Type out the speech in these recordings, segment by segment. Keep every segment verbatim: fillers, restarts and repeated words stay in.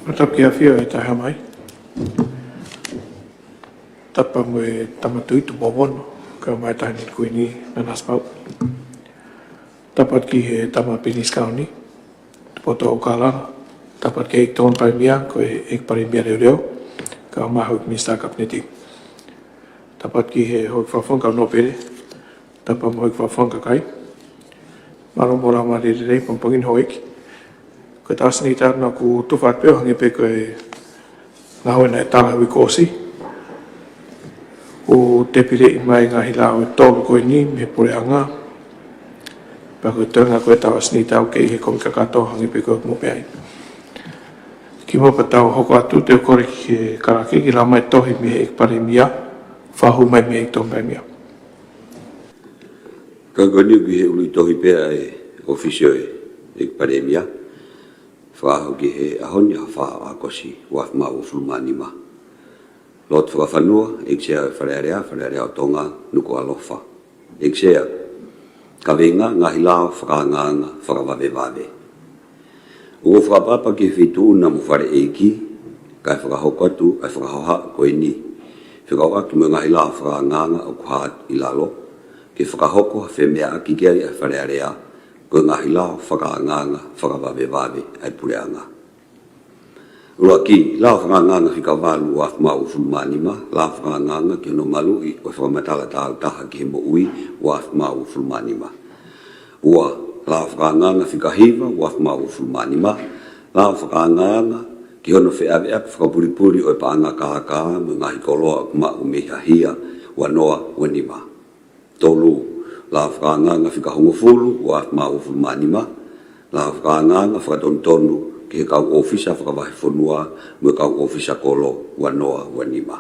Tapu ki he ʻAfio ʻe Taha mai. Tapu mo e Tama Tuʻi Tupou Ono, kae ʻumaʻā e Taʻahine Kuini Nanasipauʻu. Tapu ki he Tama Pilinisi Kauni, Tupoutoʻa ʻUlukālala. Tapu ki he ʻEiki Tokoni Palēmia, ko e ʻEiki Palēmia Leoleo, kae ʻumaʻā e Minisitā Kapineti. Tapu ki he Houʻeiki Fakafofonga Kau Nōpele. Tapu mo e Houʻeiki Fakafofonga Kakai. Mālō mo e laumālie lelei pongipongi ni houʻeiki. Ko e taʻu ʻa Sinita naʻa ku tufa atu pē ʻo hangē pē ko e ngāue naʻe tala he uike kuo ʻosi. Kuo tēpileʻi mai e ngaahi lao ʻe tolu ko eni mei he puleʻanga. Pea ko e toenga ko e taʻu ʻa Sinita ʻoku kei ʻi he kōmiti kakato hangē pē ko hoʻomou pehē ai. Kimuʻa pea tau hoko atu, te u kole ki he Kalake ke lau mai e tohi mei he ʻEiki Palēmia, fakahū mai mei he ʻEiki Tokoni Palēmia. Ka ko eni ʻoku ʻi he ʻuluʻi tohi pē ʻa e ʻōfisi ʻo e ʻEiki Palēmia, fakahū ki he ʻaho ni, ʻaho fā ʻo ʻAokosi, ua afe mā uofulu mā nima. Lotu fakafonua, ʻEiki Sea ʻo e Fale Alea, Fale Alea ʻo Tonga, Nukuʻalofa. ʻEiki Sea, kaveinga: Ngaahi lao fakaangaanga fakavavevave. ʻOku ou fakaʻapaʻapa ki he Feituʻu na mo Fale ʻEiki, kae fakahoko atu ʻa e fakahohaʻa ko eni, fekauʻaki mo e ngaahi lao fakaangaanga ʻoku hā ʻi lalo, ke fakahoko ha femeaʻaki ki ai ʻa e Fale Alea, ko e ngaahi lao fakaangaanga fakavavevave ʻa e puleʻanga. ʻUluaki, lao fakaangaanga fika valu, ua afe mā uofulu mā nima, lao fakaangaanga ki hono maluʻi ʻo e fakamatala tāutaha ki he moʻui, ua afe mā uofulu mā nima. Ua, lao fakaangaanga fika hiva, ua afe mā uofulu mā nima, lao fakaangaanga ki hono feʻaveʻaki fakapulipuli ʻo e paʻanga kākā mo e ngaahi koloa ʻoku maʻu mei ha hia, ua noa ua nima. Tolu, lao fakaangaanga fika hongofulu, ua afe mā uofulu mā nima, lao fakaangaanga fakatonutonu ki he kau ʻōfisa fakavahefonua mo e kau ʻōfisa kolo, ua noa ua nima.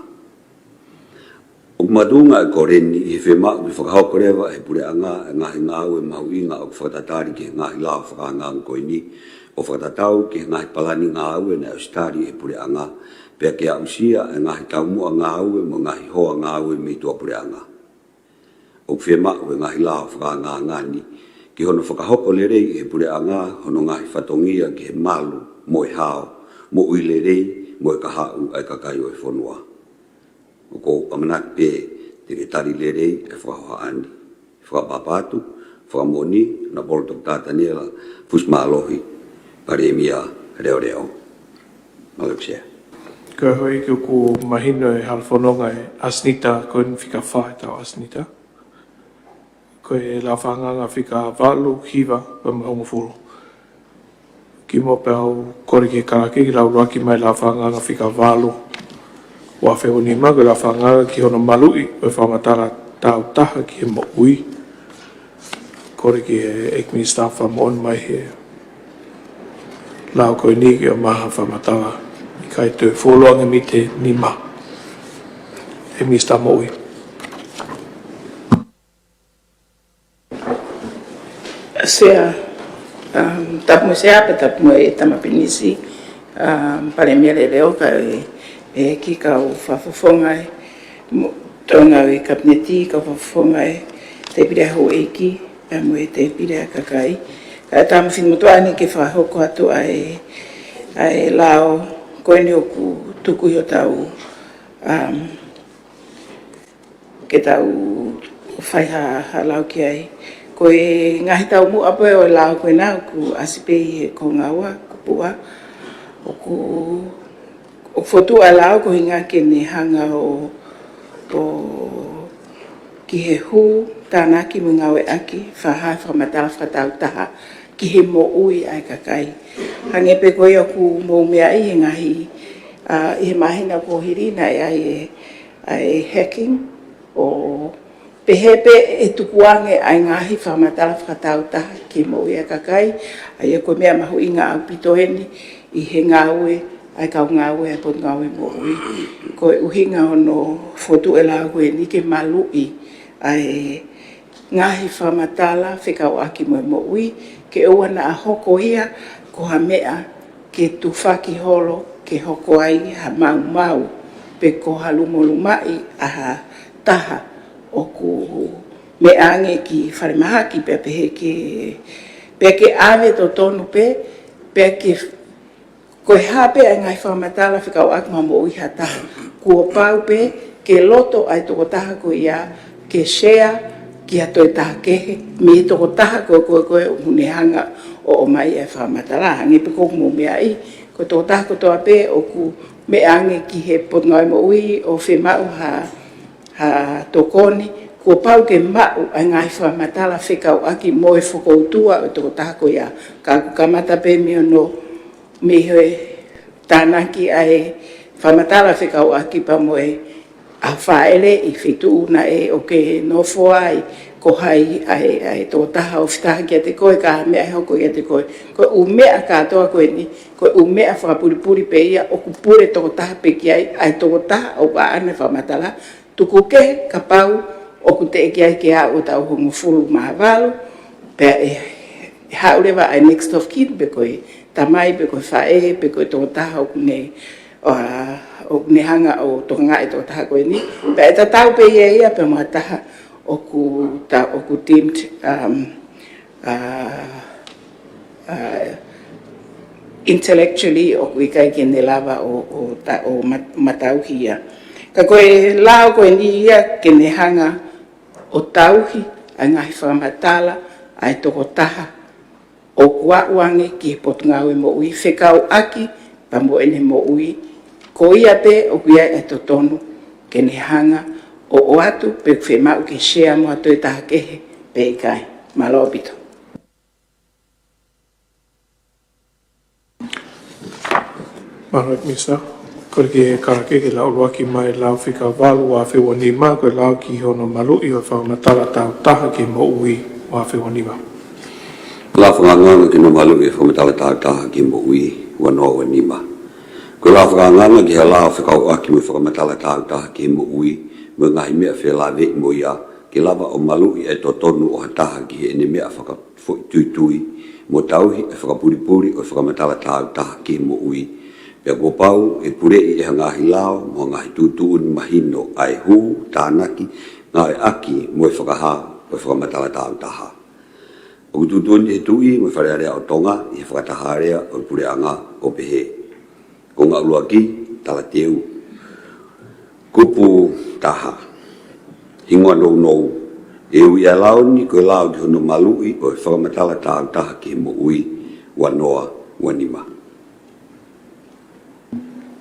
ʻOku makatuʻunga e kole ni ʻi he fiemaʻu ke fakahoko leva ʻe he puleʻanga e ngaahi ngāue mahuʻinga ʻoku fakatatali ki he ngaahi lao fakaangaanga ko eni, ʻo fakatatau ki he ngaahi palani ngāue naʻe ʻosi tali ʻe he puleʻanga, pea ke aʻusia e ngaahi taumuʻa ngāue mo e ngaahi hoa ngāue mei tuʻapuleʻanga. ʻOku fiemaʻu e ngaahi lao fakaangaanga ni ki hono fakahoko lelei ʻe he puleʻanga hono ngaahi fatongia ki he malu mo e hao, moʻui lelei mo e kahaʻu ʻa e kakai ʻo e fonua. ʻOku ou ʻamanaki pē te ke tali lelei e fakahohaʻa ni. Fakaʻapaʻapa atu, fakamoʻoni, Honourable Toketā Taniela Fusimālohi, Palēmia Leoleo. Mālō ʻEiki Sea. Ko e houʻeiki, ʻoku mahino e halafononga ʻa Sinita ko eni fika fā e taʻu ʻa Sinita. Ko e lao fakaangaanga fika valu, hiva pea mo e hongofulu. Kimuʻa pea u kole ki he Kalake ke lau ʻuluaki mai e lao fakaangaanga fika valu, ua afe ua nima, ko e lao fakaangaanga ki hono maluʻi ʻo e fakamatala tāutaha ki he moʻui. Kole ki he ʻEiki Minisitā fakamoʻoni mai he lao ko eni ke ʻomai ha fakamatala ʻikai toe fuoloa ange mei he nima. ʻEiki Minisitā Moʻui. Sea, um, tapu mo e Sea, pea tapu mo e Tama Pilinisi, um, Palēmia Leoleo, kae ʻumaʻā e kau fakafofonga ʻo e mo-, toenga ʻo e Kapineti, kau fakafofonga ʻo e Tēpile ʻa e Houʻeiki, pea mo e Tēpile ʻa e Kakai. Kae ʻatā mo e finemotuʻa ni ke fakahoko atu ʻa e, ʻa e lao ko eni ʻoku tuku ʻi hotau, um, ke tau fai ha, ha lau ki ai. Ko e ngaahi taumuʻa pē ʻo e lao ko ena ʻoku ʻasi pē ʻi he konga ua, kupu ua, ʻoku, ʻoku fokotuʻu ʻa e lao ko e ʻuhinga ke ne hanga ʻo, ʻo ki he hū, tānaki mo e ngāueʻaki fakahā e fakamatala fakatāutaha ki he moʻui ʻa e kakai. Hangē pē ko ia ʻoku mou meaʻi he ngaahi, ʻa, ʻi he māhina kuo hili naʻe ʻi ai e, ʻa e hacking, ʻo pehē pē ʻe tukuange ʻa e ngaahi fakamatala fakatāutaha ki he moʻui ʻa e kakai, ʻa ia ko e meʻa mahuʻinga ʻaupito eni ʻi he ngāue ʻa e kau ngāue ʻa e Potungāue Moʻui. Ko e ʻuhinga hono fokotuʻu e lao ko eni ke maluʻi ʻa e ngaahi fakamatala fekauʻaki mo e moʻui, ke ʻoua naʻa hoko ia ko ha meʻa ke tufaki holo, ke hoko ai ha maumau, pe ko ha lumolumaʻi ʻa ha taha ʻoku meʻa ange ki falemahaki, pea pehē ke, pea ke ʻave totonu pē, pea ke Ko e hā pē ʻa e ngaahi fakamatala fekauʻaki mo e moʻui ha taha, kuo pau pē ke loto ʻa e tokotaha ko ia ke share ki ha toe taha kehe mei he tokotaha ko ē, ko ē, ko ē ʻoku ne hanga ʻo ʻomai ʻa e fakamatala. Hangē pē ko ʻeku meʻa ʻi, ko e tokotaha kotoa pē ʻoku meʻa ange ki he Potungāue Moʻui ʻo fiemaʻu ha ha tokoni, kuo pau ke maʻu ʻa e ngaahi fakamatala fekauʻaki mo e fokoutua ʻo e tokotaha ko ia. Ka ʻoku kamata pē mei hono, mei he tānaki ʻa e fakamatala fekauʻaki pea mo e ʻaho fāʻele ʻi he feituʻu naʻe ʻoku ke nofo ai, ko hai ʻa e, ʻa e tokotaha ʻoku fetaha kiate koe, ko e hā e meʻa ʻe hoko kiate koe. Ko e ʻū meʻa kātoa ko eni, ko e ʻū meʻa fakapulipuli pē ia ʻoku pule tokotaha pē ki ai ʻa e tokotaha ʻoku ʻaʻana e fakamatala, tuku kehe kapau ʻoku teʻeki ai ke aʻu ʻo taʻu hongofulu mā valu, pea ʻe, ʻe haʻu leva ʻa e next of kin, pe ko e tamai, pe ko e faʻē, pe ko e tokotaha ʻoku ne, ʻa, ʻoku ne hanga ʻo tokangaʻi e tokotaha ko eni. Pea ʻe tatau pē ia ia pea mo ha taha ʻoku ta-, ʻoku deemed, um, uh, uh, intellectually ʻoku ʻikai ke ne lava ʻo, ʻo ta-, ʻo mat-, matauhi ia. Ka ko e lao ko eni ia ke ne hanga ʻo tauhi ʻa e ngaahi fakamatala ʻa e tokotaha ʻoku aʻu ange ki he Potungāue Moʻui fekauʻaki pea mo ʻene moʻui, ko ia pē ʻoku ʻi ai e totonu ke ne hanga ʻo ʻoatu pe fiemaʻu ke share mo ha toe taha kehe pe ʻikai. Mālō ʻaupito. Mālō Minisitā. Kole ki he Kalake ke lau ʻuluaki mai e lao fika valu ua afe ua nima, ko e lao ki hono maluʻi ʻo e fakamatala tāutaha ki he moʻui ua afe ua nima. Lao Fakanganga ki hono maluʻi e fakamatala tāutaha ki he moʻui ua noa ua nima. Ko e lao Fakanganga ki he lao fekauʻaki mo e fakamatala tāutaha ki he moʻui mo e ngaahi meʻa felāveʻi mo ia, ke lava ʻo maluʻi e totonu ʻo ha taha ki heʻene meʻa faka-, foʻituitui, mo tauhi e fakapulipuli ʻo e fakamatala tāutaha ki he moʻui. Pea kuo pau ʻe puleʻi ʻe ha ngaahi lao mo ha ngaahi tuʻutuʻuni mahino ʻa e hū, tānaki, ngāueʻaki mo e fakahā ʻo e fakamatala tāutaha. ʻOku tuʻutuʻuni ʻe he Tuʻi mo e Fale Alea ʻo Tonga ʻi he Fakataha Alea ʻo e Puleʻanga ʻo pehē: Konga ʻuluaki, talateu. Kupu taha. Hingoa nounou. ʻE ui ʻa e lao ni ko e lao ki hono maluʻi ʻo e fakamatala tāutaha ki he moʻui ua noa ua nima.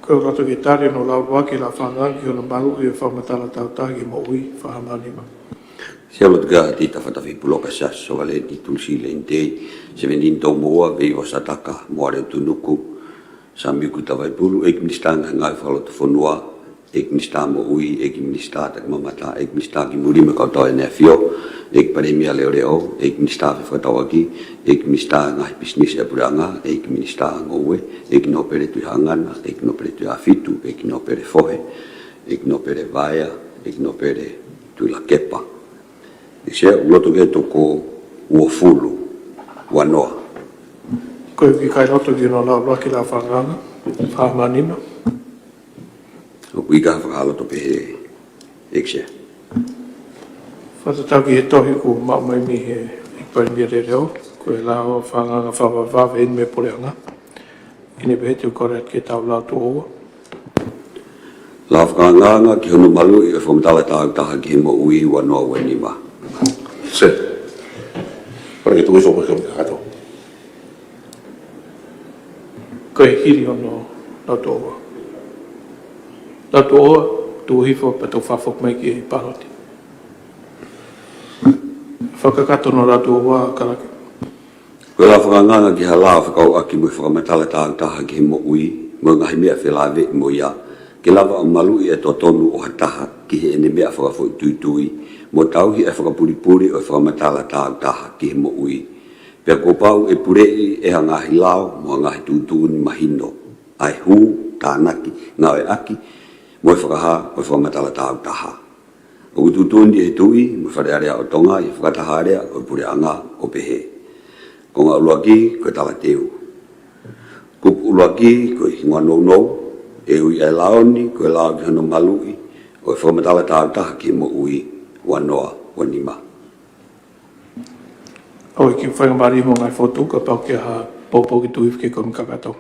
Ko e loto ke tali hono lau ʻuluaki e lao Fakanganga ki hono maluʻi ʻo e fakamatala tāutaha ki he moʻui, Fakahā Maʻunima. Sio loto kia Tita Fatafi Puloka, Siaosi Sovaleni Tulisili Leinitei, Sevenini Toumoua, Veiva Sataka, Moale Tunuku, Samiu Kuta Vaipulu, ʻEiki Minisitā Ngaahi Ngāue Fakalotofonua, ʻEiki Minisitā Moʻui, ʻEiki Minisitā Takimamata, ʻEiki Minisitā Kimui Lima Kautau ʻEne ʻAfio, ʻEiki Palēmia Leʻoleʻo, ʻEiki Minisitā Fefakatauʻaki, ʻEiki Minisitā Ngaahi Pisinisi ʻa e Puleʻanga, ʻEiki Minisitā Ngoue, ʻEiki Nōpele Tuʻihangana, ʻEiki Nōpele Tuʻiʻāfitu, ʻEiki Nōpele Fohe, ʻEiki Nōpele Vaea, ʻEiki Nōpele Tuʻilakepa. ʻEiki Sea, ʻoku loto ke toko uofulu ua noa. Ko e ʻikai loto ki hono lau ʻuluaki e lao Fakanganga, Fakahā Maʻunima. ʻOku ʻikai ha fakahā loto pehē, ʻEiki Sea. Fakatatau ki he tohi kuo maʻu mai mei he ʻEiki Palēmia Leʻoleʻo, ko e lao Fakanganga fakavavevave eni mei he Puleʻanga. ʻI heʻene pehē te u kole atu ke tau lau tuʻo ua. Lao Fakanganga ki hono maluʻi ʻo e fakamatala tāutaha ki he moʻui ua noa ua nima. Sea. Kole ke tuku hifo mai e kakato. Ko e hili hono lau tuʻo ua. Lau tuʻo ua, tuku hifo pea tau fakafoki mai ki he pāloti. Fakakakato hono lau tuʻo ua, Kalake. Ko e lao Fakanganga ki ha lao fekauʻaki mo e fakamatala tāutaha ki he moʻui mo e ngaahi meʻa felāveʻi mo ia, ke lava ʻo maluʻi e totonu ʻo ha taha ki heʻene meʻa fakafoʻituitui, mo tauhi e fakapulipuli ʻo e fakamatala tāutaha ki he moʻui. Pea kuo pau ʻe puleʻi ʻe ha ngaahi lao mo ha ngaahi tuʻutuʻuni mahino ʻa e hū, tānaki, ngāueʻaki mo e fakahā ʻo e fakamatala tāutaha. ʻOku tuʻutuʻuni ʻe he Tuʻi mo e Fale Alea ʻo Tonga ʻi he Fakataha Alea ʻo e Puleʻanga ʻo pehē: Konga ʻuluaki, ko e talateu. Kupu ʻuluaki, ko e hingoa nounou. ʻE ui ʻa e lao ni ko e lao ki hono maluʻi ʻo e fakamatala tāutaha ki he moʻui ua noa ua nima. ʻOku ʻikai faingamālie mo e ngaahi fokotuʻu, kapau ʻoku ʻi ai ha poupou ke tuku hifo ki he Kōmiti Kakato.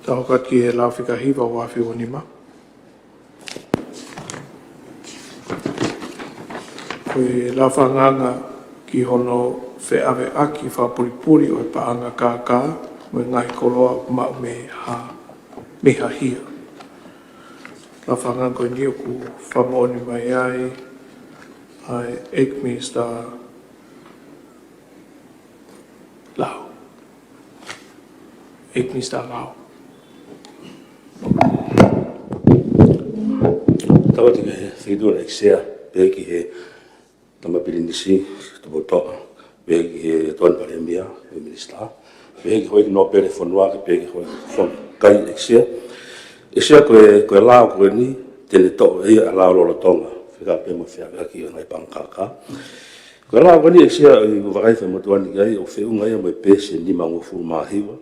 Tau hoko atu ki he lao fika hiva ʻo e ua afe ua nima. Ko e lao fakaangaanga ki hono feʻaveʻaki fakapulipuli ʻo e paʻanga kākā mo e ngaahi koloa ʻoku maʻu mei ha, mei ha hia. Lao fakaangaanga ko eni ʻoku fakamoʻoni mai ai ʻa e ʻEiki Minisitā Lao. ʻEiki Minisitā Lao. Tau atu ki he feituʻu ʻEiki Sea, pehē ki he Tama Pilinisi Tupoutoʻa, pehē ki he Tokoni Palēmia, ʻEiki Minisitā, pehē ki he houʻeiki nōpele fonua, pehē ki he houʻeiki fon-, kakai ʻEiki Sea. ʻEiki Sea, ko e, ko e lao ko eni, te ne toʻo ʻe ia ʻa e lao lolotonga, fekauʻaki pē mo e feʻaveʻaki ʻo e ngaahi paʻanga kākā. Ko e lao ko eni ʻEiki Sea ʻoku ou vakai fakamotuʻa ni ki ai, ʻoku feʻunga ia mo e peesi ʻe nimangofulu mā hiva.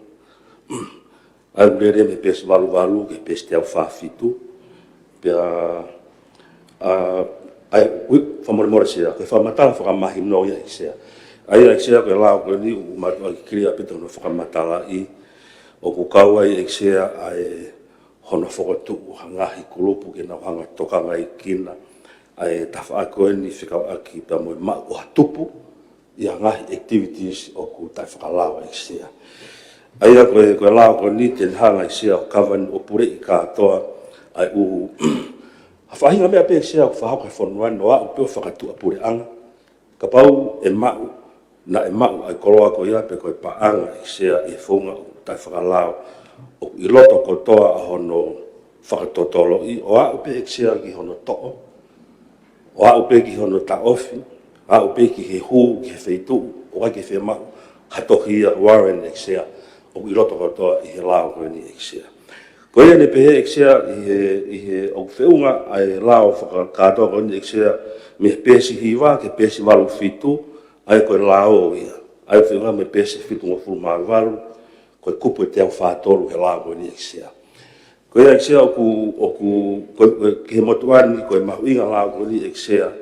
ʻA ia ʻoku lele mei he peesi valu valu ki he peesi teau fā fitu. Pea, ʻa, ʻa ia, ui, fakamolemole Sea, ko e fakamatala fakamahino ia ʻEiki Sea. ʻA ia ʻEiki Sea ko e lao ko eni ʻoku mātuʻaki clear pē ʻi hono fakamatalaʻi ʻoku kau ai ʻEiki Sea ʻa e hono fokotuʻu ha ngaahi kulupu ke nau hanga ʻo tokangaekina ʻa e tafaʻaki ko eni fekauʻaki pea mo e maʻu ʻo ha tupu ʻi ha ngaahi activities ʻoku taʻefakalao ʻEiki Sea. ʻA ia ko e, ko e lao ko eni te ne hanga ʻEiki Sea ʻo cover ʻo puleʻi kātoa ʻa e ʻū ha faʻahinga meʻa pē ʻEiki Sea ʻoku fakahoko he fonua ni ʻo aʻu pē ʻo fakatuʻapuleʻanga. Kapau ʻe maʻu, naʻe maʻu ʻa e koloa ko ia pe ko e paʻanga ʻEiki Sea ʻi he founga ʻoku taʻefakalao, ʻoku ʻi loto kotoa ʻa hono fakatotoloʻi, ʻo aʻu pē ʻEiki Sea ki hono toʻo, ʻo aʻu pē ki hono taʻofi, aʻu pē ki he hū ki he feituʻu ʻoku ʻikai ke fiemaʻu ha tohi ia, warrant ʻEiki Sea, ʻoku ʻi loto kotoa ʻi he lao ko eni ʻEiki Sea. Ko ia naʻe pehē ʻEiki Sea ʻi he, ʻi he ʻoku feʻunga ʻa e lao fakakātoa ko eni ʻEiki Sea mei he peesi hiva ki he peesi valu fitu, ʻa ia ko e lao ia. ʻA ia ʻoku feʻunga mo e peesi fitungofulu mā valu, ko e kupu ʻe teau fā tolu he lao ko eni ʻEiki Sea. Ko ia ʻEiki Sea ʻoku, ʻoku, ko, ko, ki he motuʻa ni ko e mahuʻinga lao ko eni ʻEiki Sea,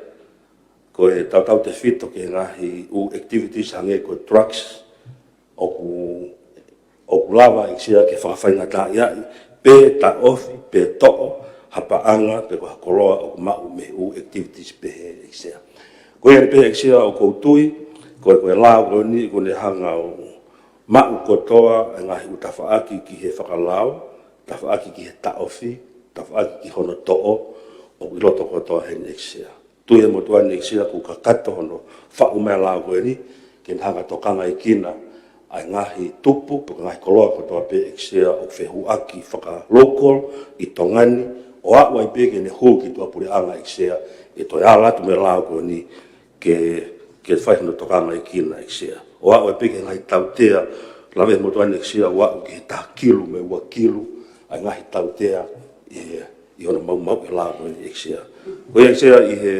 ko e tautautefito ki he ngaahi ʻū activities hangē ko e drugs, ʻoku, ʻoku lava ʻEiki Sea ke fakafaingataʻaʻi, pe taʻofi, pe toʻo, ha paʻanga, pe ko ha koloa ʻoku maʻu mei he ʻū activities pehē ʻEiki Sea. Ko ia pē ʻEiki Sea ʻoku ou tui, ko e, ko e lao ko eni ʻoku ne hanga ʻo maʻu kotoa ʻa e ngaahi ʻū tafaʻaki ki he fakalao, tafaʻaki ki he taʻofi, tafaʻaki ki hono toʻo, ʻoku ʻi loto kotoa heni ʻEiki Sea. Tui ʻe he motuʻa ni ʻEiki Sea ʻoku kakato hono faʻu mai ʻa e lao ko eni, ke ne hanga ʻo tokangaekina ʻa e ngaahi tupu, pe ko e ngaahi koloa kotoa pē ʻEiki Sea ʻoku fehuʻaki fakalocal ʻi Tonga ni, ʻo aʻu ai pē ke ne hū ki tuʻapuleʻanga ʻEiki Sea, ʻe toe ala atu mei he lao ko eni, ke, ke fai hono tokangaekina ʻEiki Sea. ʻO aʻu ai pē ki he ngaahi tautea, lave ʻe he motuʻa ni ʻEiki Sea, ʻo aʻu ki he taha kilu mo e ua kilu, ʻa e ngaahi tautea, ʻi, ʻi hono maumauʻi ʻa e lao ko eni ʻEiki Sea. Ko ia ʻEiki Sea ʻi he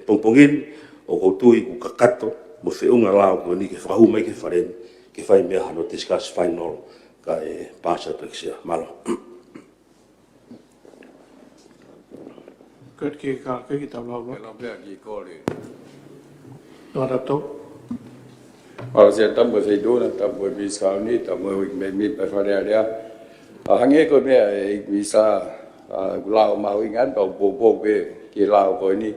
pongipongi ni, ʻoku ou tui ʻoku kakato, mo feʻunga ʻa e lao ko eni ke fakahū mai ki he Fale ni, ke fai mei ai hano discuss final, kae paasi atu ʻEiki Sea. Mālō. Kau ki he kākā ki he tau lau loa. Ke lau pea ki kole. Nō tatou. Mālō Sea, tapu mo e feituʻu na, tapu mo e Minisitā ni, tapu mo e houʻeiki mēmipa ʻo e Fale Alea. ʻA, hangē ko e meʻa ʻa e ʻEiki Minisitā, ʻa, ʻoku lao mahuʻinga ʻa e tau poupou pē ki he lao ko eni.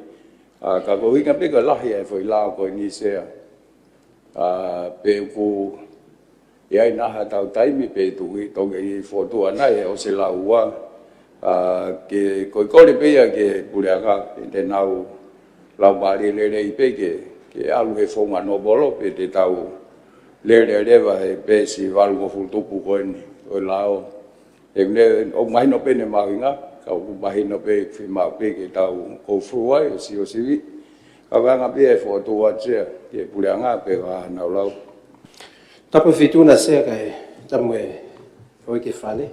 ʻA, ka ko e ʻuhinga pē ko e lahi ʻa e foʻi lao ko eni Sea. ʻA, pe ʻoku ʻi ai nai ha tau taimi pe tuʻu ʻi Tonga ʻi fotu ana ʻe ʻosi lau ua. ʻA, ke ko e kole pē ia ki he puleʻanga, pe te nau lau mālie lelei pē ke, ke ʻalu he founga nōpolo, pe te tau lele leva he peesi valungofulu tupu ko eni ʻo e lao. ʻE ne, ʻoku mahino pē ʻene mahuʻinga, ka ʻoku mahino pē fiemaʻu pē ke tau go through ai, ʻo siosivi. Ka ko e anga pē ʻa e fokotuʻu atu Sea, ki he puleʻanga pe ko e hā hanau lau. Tapu mo e feituʻu na Sea kae, tapu mo e houʻeiki Fale.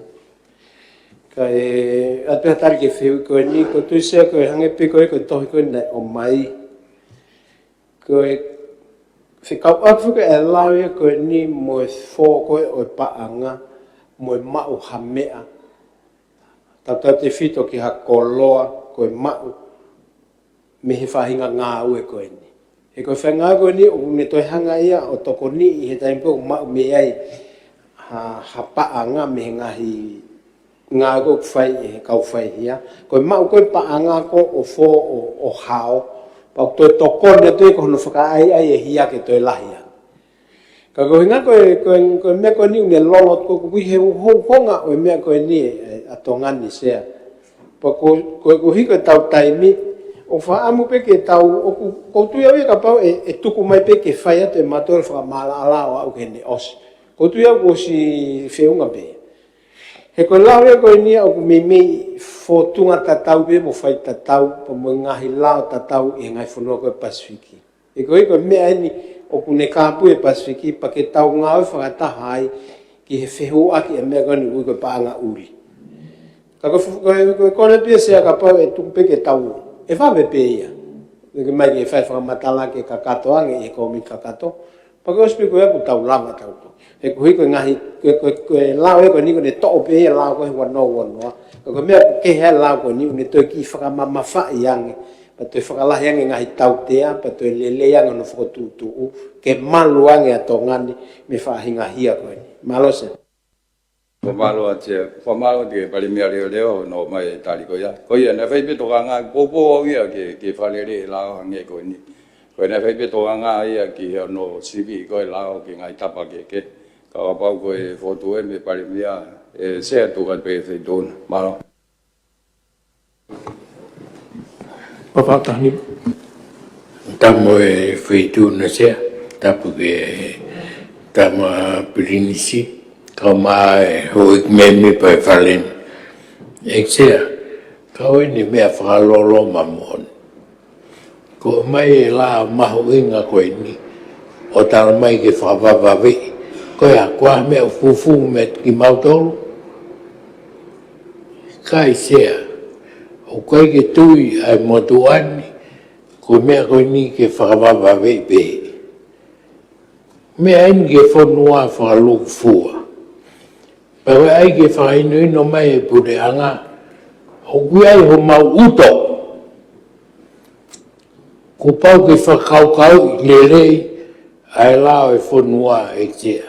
Kae, ʻoatu pē ha tali ki he fehuʻi ko eni, ʻoku ou tui Sea ko e hangē pē ko e, ko e tohi ko eni naʻe ʻomai. Ko e fekauʻaki foki ʻa e lao ia ko eni mo e fō ko ē ʻo e paʻanga, mo e maʻu ha meʻa. Tautautefito ki ha koloa, ko e maʻu mei he faʻahinga ngāue ko eni. He ko e faʻahinga ngāue ko eni, ʻoku ne toe hanga ia ʻo tokoniʻi he taimi pē ʻoku maʻu mei ai ha, ha paʻanga mei he ngaahi Ngāue ʻoku fai ʻe he kau faihia. Ko e maʻu ko ē paʻanga ko ē ʻo fō ʻo, ʻo hao. Pea ʻoku toe tokoni atu ia ko hono fakaʻaiʻai e hia ke toe lahi ange. Ka ko e ʻuhinga ko e, ko e, ko e meʻa ko eni ʻoku ne lolo ko ē ʻoku ʻi he houhonga ʻo e meʻa ko eni ē, ʻa Tonga ni Sea. Pea ko, ko, ko e ʻuhi ko ʻetau taimi, ʻoku fakaʻamu pē ke tau, ʻoku, ʻoku ou tui au ia kapau ʻe, ʻe tuku mai pē ke fai atu ʻe mautolu fakamaʻalaʻala ʻo aʻu ki heʻene ʻosi. ʻOku ou tui au kuo ʻosi feʻunga pē. He ko e lao ia ko eni ia ʻoku meimei fōtunga tatau pē mo fai tatau, pea mo e ngaahi lao tatau ʻi he ngaahi fonua ko ē Pasifiki. He ko e, ko e meʻa eni ʻoku ne kāpui e Pasifiki, pea ke tau ngāue fakataha ai ki he fehuʻaki e meʻa ko eni ʻoku ui ko e paʻanga ʻuli. Ka ko e fu-, ko e, ko e kole pē Sea kapau ʻe tuku pē ke tau, ʻe vave pē ia. Ke mai ke fai fakamatala ke kakato ange ʻi he kōmiti kakato. Pea ko e ʻosi pē ko ia kuo tau lava tau ko. He ko e ʻuhi ko e ngaahi, ko e, ko e, ko e lao ia ko eni ʻoku ne toʻo pē ia lao ko ē ua noa ua noa. Ka ko e meʻa ʻoku kehe ai e lao ko eni ʻoku ne toe kiʻi fakamamafaʻi ange. Pea toe fakalahi ange ngaahi tautea, pea toe lelei ange hono fokotuʻutuʻu. Ke malu ange ʻa Tonga ni mei he faʻahinga hia ko eni. Mālō Sea. Fakamālō atu Sea, fakamālō atu ki he Palēmia Leoleo, hono ʻomai e tali ko ia. Ko ia, naʻe fai pē tokanga, poupou au ia ki he, ki he fakalele e lao hangē ko eni. Ko ia naʻe fai pē tokanga ia ki hono sivi ko ē lao ki he ngaahi tapa kehekehe. Ka kapau ko e fokotuʻu eni mei he Palēmia, ʻe Sea tuku atu pē ki he Feituʻu na. Mālō. Papa Tahani. Tapu mo e Feituʻu na Sea, tapu ki he Tama Pilinisi, kae ʻumaʻā e houʻeiki mēmipa ʻo e Fale ni. ʻEiki Sea, ka ko eni meʻa fakalōloa moʻoni. Ko e ʻomai e lao mahuʻinga ko eni, ʻo tala mai ke fakavavevave. Ko e hā, ko e hā e meʻa ʻoku fufū mei ai kimautolu? ʻIkai Sea, ʻoku ʻikai ke tui ʻa e motuʻa ni, ko e meʻa ko eni ke fakavavevave pē. Meʻa eni ki he fonua fakalūkufua. Pea ko e ʻai ke fakahinohino mai e puleʻanga, ʻoku ʻi ai homau ʻuto. Kuo pau ke fakakaukauʻi lelei ʻa e lao e fonua ʻEiki Sea.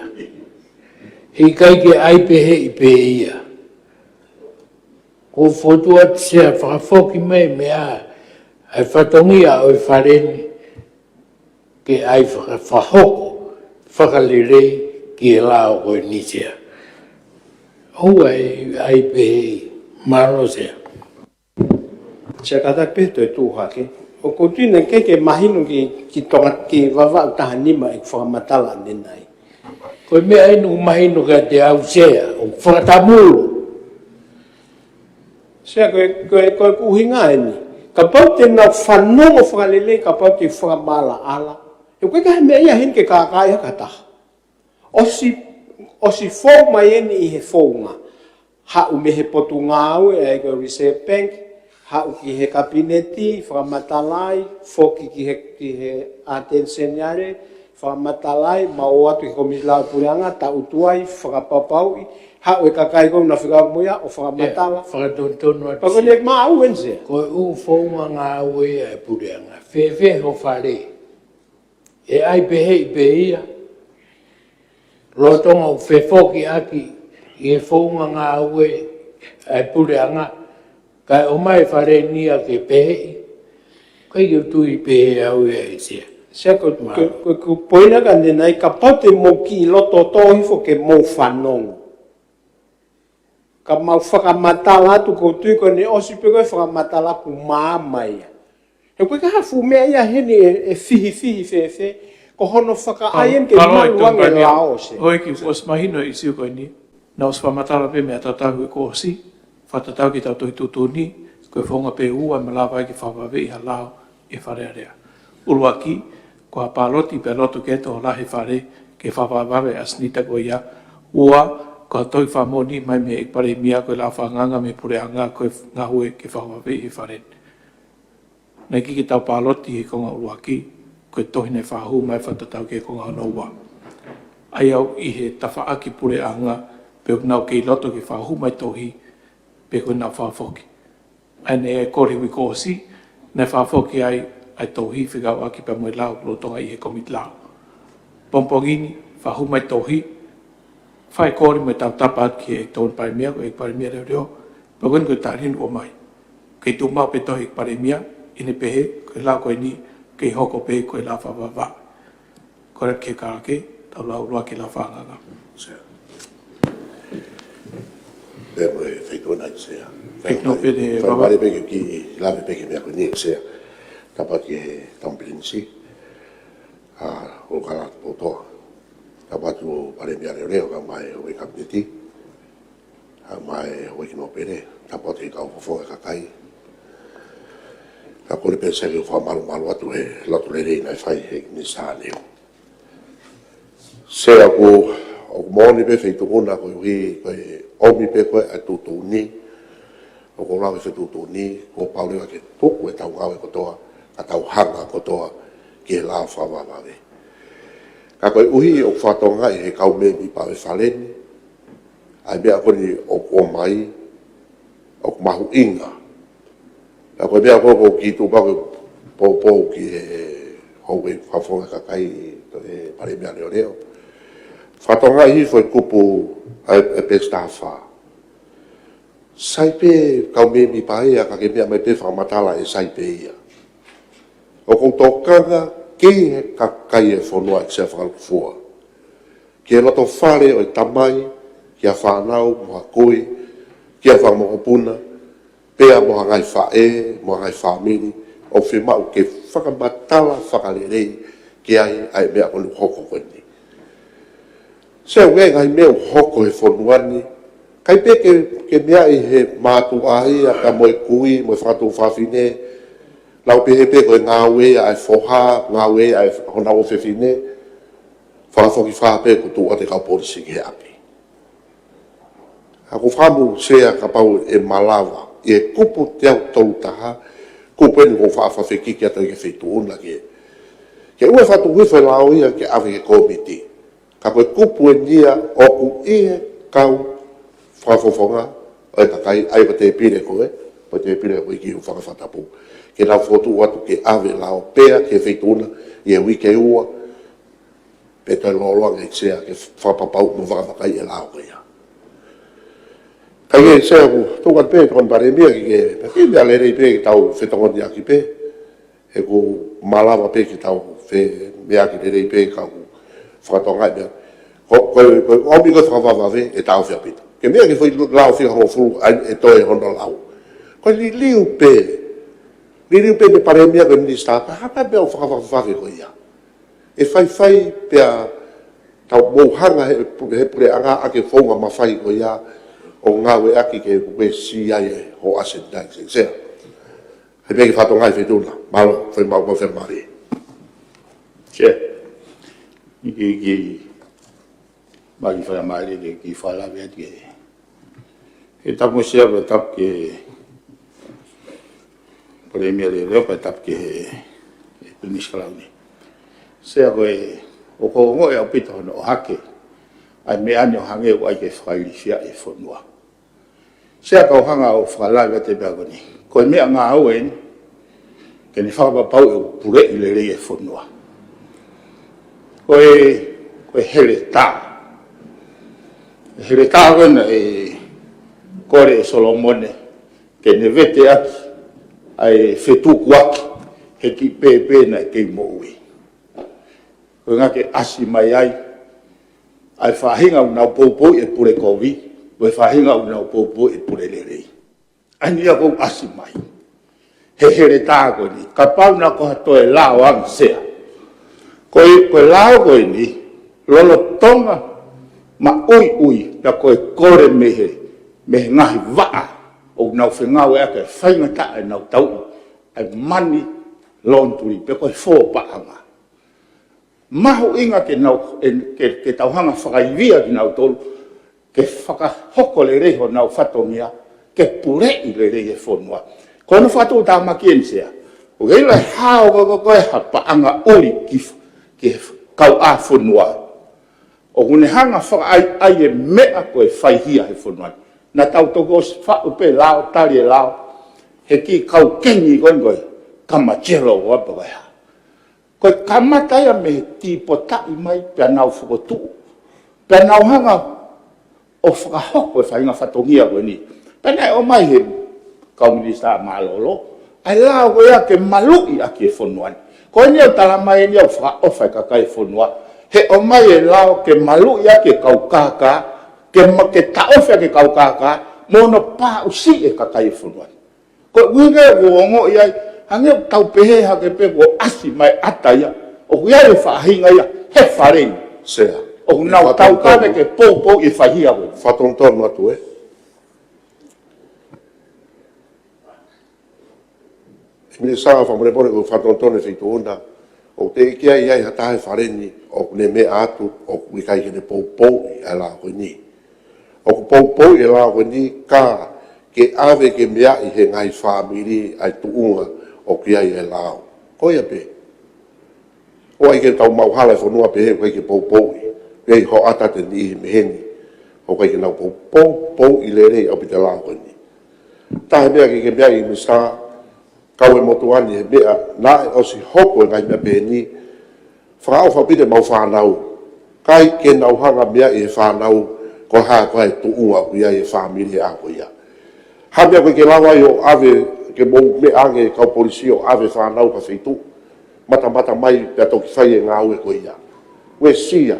He ʻikai ke ʻai pehē pē ia. Ko e fokotuʻu atu Sea fakafoki mai meʻa ʻa e fatongia ʻo e Fale ni ke ʻai faka-, fakahoko fakalelei ki he lao ko eni Sea. ʻOua ʻe ʻai pehē. Mālō Sea. Sea kātaki pē toe tuʻu hake. ʻOku ou tui naʻe ʻikai ke mahino ki, ki Tonga, ki Vavaʻu taha nima ʻeku fakamatala ʻanenai. Ko e meʻa eni ʻoku mahino kiate au Sea, ʻoku fakatamulu. Sea ko e, ko e, ko e ʻuhinga eni. Kapau te nau fanongo fakalelei, kapau te fakamaʻalaʻala. He ʻoku ʻikai ha meʻa ia heni ke kākaaʻi hake ha taha. ʻOsi, ʻosi fou mai eni ʻi he founga. Haʻu mei he potungāue ʻa e ko e Reserve Bank, haʻu ki he Kapineti, fakamatalaʻi, foki ki he, ki he ʻAteni Seniale, fakamatalaʻi, mau ō atu ki he Kōmiti Lao Puleʻanga, taʻutu ai, fakapapauʻi, haʻu e kakai ko ē naʻa fika mo ia, ʻo fakamatala. ʻIo, fakatonutonu atu Sea. Pea ko eni maʻu eni Sea. Ko e ʻū founga ngāue ia ʻa e puleʻanga. Fēfē ho fale? ʻE ʻai pehē pē ia. Lolotonga ʻoku fefoki ʻaki ʻi he founga ngāue ʻa e puleʻanga, kae ʻomai e Fale ni ia ke pehē. ʻIkai ke u tui pehē au ia ʻEiki Sea. Sea ko, ko, Mālō. Ko, ko e poini ʻanenai kapau te mou kiʻi loto tō hifo ke mou fanongo. Ka mau fakamatala atu ʻoku ou tui ko ʻene ʻosi pē ko e fakamatala kuo maama ia. He ʻoku ʻikai ha fuʻu meʻa ia heni ʻe, ʻe fihifihi fēfē, ko hono fakaʻai eni ke Palo, malu ange e lao Sea. Houʻeiki, kuo ʻosi mahino e ʻīsiu ko eni, naʻe ʻosi fakamatala pē mei he tatau kuo ʻosi, fakatatau ki heʻetau tohi tuʻutuʻuni, ko e founga pē ʻe ua ʻe malava ai ke fakavaveʻi ha lao ʻi he Fale Alea. ʻUluaki, ko ha pāloti pea loto ke tō lahi e Fale ke fakavavevave ʻa e ʻasenita ko ia. Ua, ko ha tohi fakamoʻoni mai mei he Palēmia ko e lao fakaangaanga mei he puleʻanga ko e ngāue ke fakavaveʻi e Fale. Naʻe ʻikai ke tau pāloti he konga ʻuluaki, ko e tohi naʻe fakahū mai fakatatau ki he konga hono ua. ʻA ia ʻoku ʻi he tafaʻaki puleʻanga, pe ʻoku nau kei loto ke fakahū mai tohi, pe ko ʻenau fakafoki. ʻA ia naʻe kole he uike kuo ʻosi, naʻe fakafoki ai ʻa e tohi fekauʻaki pea mo e lao lolotonga ʻi he Kōmiti Lao. Pongipongi ni, fakahū mai tohi, Fai kole mo e tautapa atu ki he Tokoni Palēmia, ko e Palēmia Leʻoleʻo, pea ko eni ko e taʻahine ʻoku ʻomai. Kei tuʻu maʻu pē tohi ʻEiki Palēmia, ʻi heʻene pehē, ko e lao ko eni, kei hoko pē ko e lao fakavavevave. Ko e lea ki he kalake, tau lau loa ki he lao fakaangaanga. Sea. Pea mo e Feituʻu na ʻEiki Sea. Feituʻu pē ne fai vava. Mali pē ke u kiʻi lave pē ki he meʻa ko eni ʻEiki Sea. Tapu atu ki he Tama Pilinisi. ʻA, ʻo kala atu poto. Tapu atu Palēmia Leʻoleʻo, kae ʻumaʻā e Kapineti. Kae ʻumaʻā e Houʻeiki Nōpele, tapu atu ki he kau Fofonga Kakai. Kae kole pē Sea ke u fakamalumalu atu he lotu lelei naʻe fai ʻe he Minisitā Niu. Sea, ʻoku, ʻoku moʻoni pē Feituʻu na koeʻuhi, ko e ʻomi pē ko ē ʻa e tuʻutuʻuni, ʻoku ou lau e fetuʻutuʻuni, kuo pau leva ke tuku ʻetau ngāue kotoa, ka tau hanga kotoa ki he lao fakavavevave. Ka koeʻuhi ʻoku fakatokangaʻi ʻe he kau mēmipa ʻo e Fale ni, ʻa e meʻa ko eni ʻoku ʻomai, ʻoku mahuʻinga. Ka ko e meʻa ko ē ʻoku ou kiʻi tuʻu pē ʻo poupou ki he Houʻeiki Fofonga Kakai, ʻe Palēmia Leʻoleʻo. Fakatokangaʻi hifo e kupu ʻa e, ʻa e peesi taha fā. Sai pē kau mēmipa ia, ka ke meʻa mai pē fakamatala ʻe sai pē ia. ʻOku ou tokanga ki he kakai e fonua ʻEiki Sea Fakalūkufua. Ki he loto fale ʻo e tamai, ki ha fānau, mo ha kui, ki ha fanga mokopuna, pea mo ha ngaahi faʻē, mo ha ngaahi fāmili, ʻoku fiemaʻu ke fakamatala fakalelei ki ai ʻa e meʻa ko eni ʻoku hoko ko eni. Sea, ʻoku ʻi ai e ngaahi meʻa ʻoku hoko he fonua ni, ʻikai pē ke, ke meaʻi he mātuʻa ia pea mo e kui, mo e fakatuofāfine, lau pehē pē ko e ngāue ia ʻa e foha, ngāue ia ʻa e honau ʻofefine, fakafokifā pē kuo tuʻu atu e kau polisi ki he ʻapi. ʻOku ou fakaʻamu Sea kapau ʻe malava, ʻi he kupu teau tolu taha, kupu eni ʻoku ou faʻa fefekiki atu ki he Feituʻu na ke, ke ʻoua ʻe fakatuku hifo e lao ia ke ʻave ki he kōmiti. Ka ko e kupu eni ia ʻoku ʻi he kau fakafofonga ʻo e kakai, ʻa ia ko e tēpile ko ē, ko e tēpile ko ē ʻEiki Hūfanga Fakatapu. Ke nau fokotuʻu atu ke ʻave e lao pea ki he Feituʻu na ʻi he uike ʻe ua, pe toe lōloa ange Sea ke fakapapauʻi mo vakavakaiʻi e lao ko ia. Kae kehe Sea, ʻoku ou tuku atu pē Tokoni Palēmia ke, ke, ke meʻa lelei pē ke tau fetokoniʻaki pē, he ʻoku malava pē ke tau femeʻaʻaki lelei pē ka ʻoku fakatokangaʻi meʻa. Ko, ko, ko e ʻomi ko ē fakavavevave ʻe taʻofi ʻaupito. Ke meʻa ki he foʻi lao fika hongofulu ʻa ē ʻe toe hono lau. Ko e liliu pē, liliu pē mei he Palēmia ki he Minisitā, ka hā pē meʻa ʻoku fakavavevave ko ia. ʻE faifai pea tau mou hanga he, he puleʻanga ʻaki e founga mafai ko ia ʻo ngāueʻaki ke kuesi ai e hoʻo ʻasenita ʻEiki Sea. He meʻa ke fakatokangaʻi Feituʻu na, mālō, foʻi maʻu, maʻu fiemālie. Sea, ʻEiki, ʻEiki, maʻu fiemālie ke kiʻi fakalave atu ki he, he tapu Sea, pea tapu ki he Palēmia Leʻoleʻo, pea tapu ki he, he Pilinisi Kalauni. Sea, ko e, ʻoku ou ongoʻi ʻaupito hono ʻohake ʻa e meʻa ni ʻo hangē ʻoku ʻai ke fakailifia e fonua. Sea, ka u hanga ʻo fakalave atu e meʻa ko eni. Ko e meʻangāue eni ke ne fakapapauʻi ʻoku puleʻi lelei e fonua. Ko e, ko e heletā. Heletā ko ē naʻe kole ʻe Solomone ke ne veteʻaki ʻa e fetukuaki he kiʻi pēpē naʻe kei moʻui. Ko e ʻuhinga ke ʻasi mai ai ʻa e faʻahinga ʻoku nau poupouʻi e pule kovi, mo e faʻahinga ʻoku nau poupouʻi e pule lelei. ʻA eni ia ʻoku ʻasi mai he heletā ko eni, kapau naʻe ko ha toe lao ange Sea. Ko e, ko e lao ko eni, lolotonga maʻuiʻui, pea ko e kole mei he, mei he ngaahi vaʻa ʻoku nau fengāueʻaki, ʻa e faingataʻa ʻenau tauʻi ʻa e money laundering, pe ko e fō paʻanga. Mahuʻinga ke nau, e, ke, ke tau hanga fakaivia kinautolu, ke fakahoko lelei honau fatongia, ke puleʻi lelei e fonua. Ko hono fakatuʻutāmaki eni Sea. ʻOku ʻikai ke hao ko, ko, ko e ha paʻanga ʻuli ki, ki he kauʻāfonua. ʻOku ne hanga fakaʻaiʻai e meʻa ko e faihia he fonua. Naʻa tau toki ʻosi faʻu pē lao, tali e lao, he kiʻi kau kengi ko eni ko e Kamajelo ʻo apa ko e hā. Ko e kamata ia mei he tīpotaʻi mai pea nau fokotuʻu. Pea nau hanga ʻo fakahoko e faʻahinga fatongia ko eni. Pea naʻe ʻomai he kau minisitā mālōlō ʻa e lao ko ia ke maluʻi ʻaki e fonua ni. Ko eni ʻoku tala mai eni ʻoku fakaʻofa e kakai e fonua. He ʻomai e lao ke maluʻi ʻaki e kau kākā, ke ma-, ke taʻofi ʻaki e kau kākā, mo hono paʻusiʻi e kakai e fonua ni. Ko e ʻuhinga ia ʻoku ou ongoʻi ai, hangē ʻoku tau pehē hake pē kuo ʻasi mai ʻata ia, ʻoku ʻi ai e faʻahinga ia he fale ni. Sea. ʻOku nau taukave ke poupouʻi e faihia ko ē. Fakatonutonu atu ē. Minisitā, fakamolemole ʻoku ou fakatonutonu e feituʻu na, ʻoku teʻeki ai ʻi ai ha taha he fale ni ʻoku ne meʻa atu ʻoku ʻikai ke ne poupouʻi ʻa e lao ko eni. ʻOku poupouʻi e lao ko eni ka ke ʻave ke meaʻi he ngaahi fāmili ʻa e tuʻunga ʻoku ʻi ai e lao. Ko ia pē. ʻOua ʻe ke tau maʻu hala e fonua pehē ʻoku ʻikai ke poupouʻi. Pea ʻi hoʻata te niʻihi mei heni ʻoku ʻikai ke nau pou-, poupouʻi lelei ʻaupito e lao ko eni. Taha e meʻa ke ke meaʻi, Minisitā, kau e motuʻa ni he meʻa naʻe ʻosi hoko e ngaahi meʻa pehē ni, fakaʻofa ʻaupito e mau fānau. ʻIkai ke nau hanga meaʻi he fānau ko e hā, ko e hā e tuʻunga ʻoku ʻi ai e fāmili he ʻaho ko ia. Ha meʻa ʻoku ʻikai ke lava ai ʻo ʻave, ke mou meʻa ange kau polisi ʻo ʻave fānau ki ha feituʻu. Matamata mai pea toki fai e ngāue ko ia. Uesia.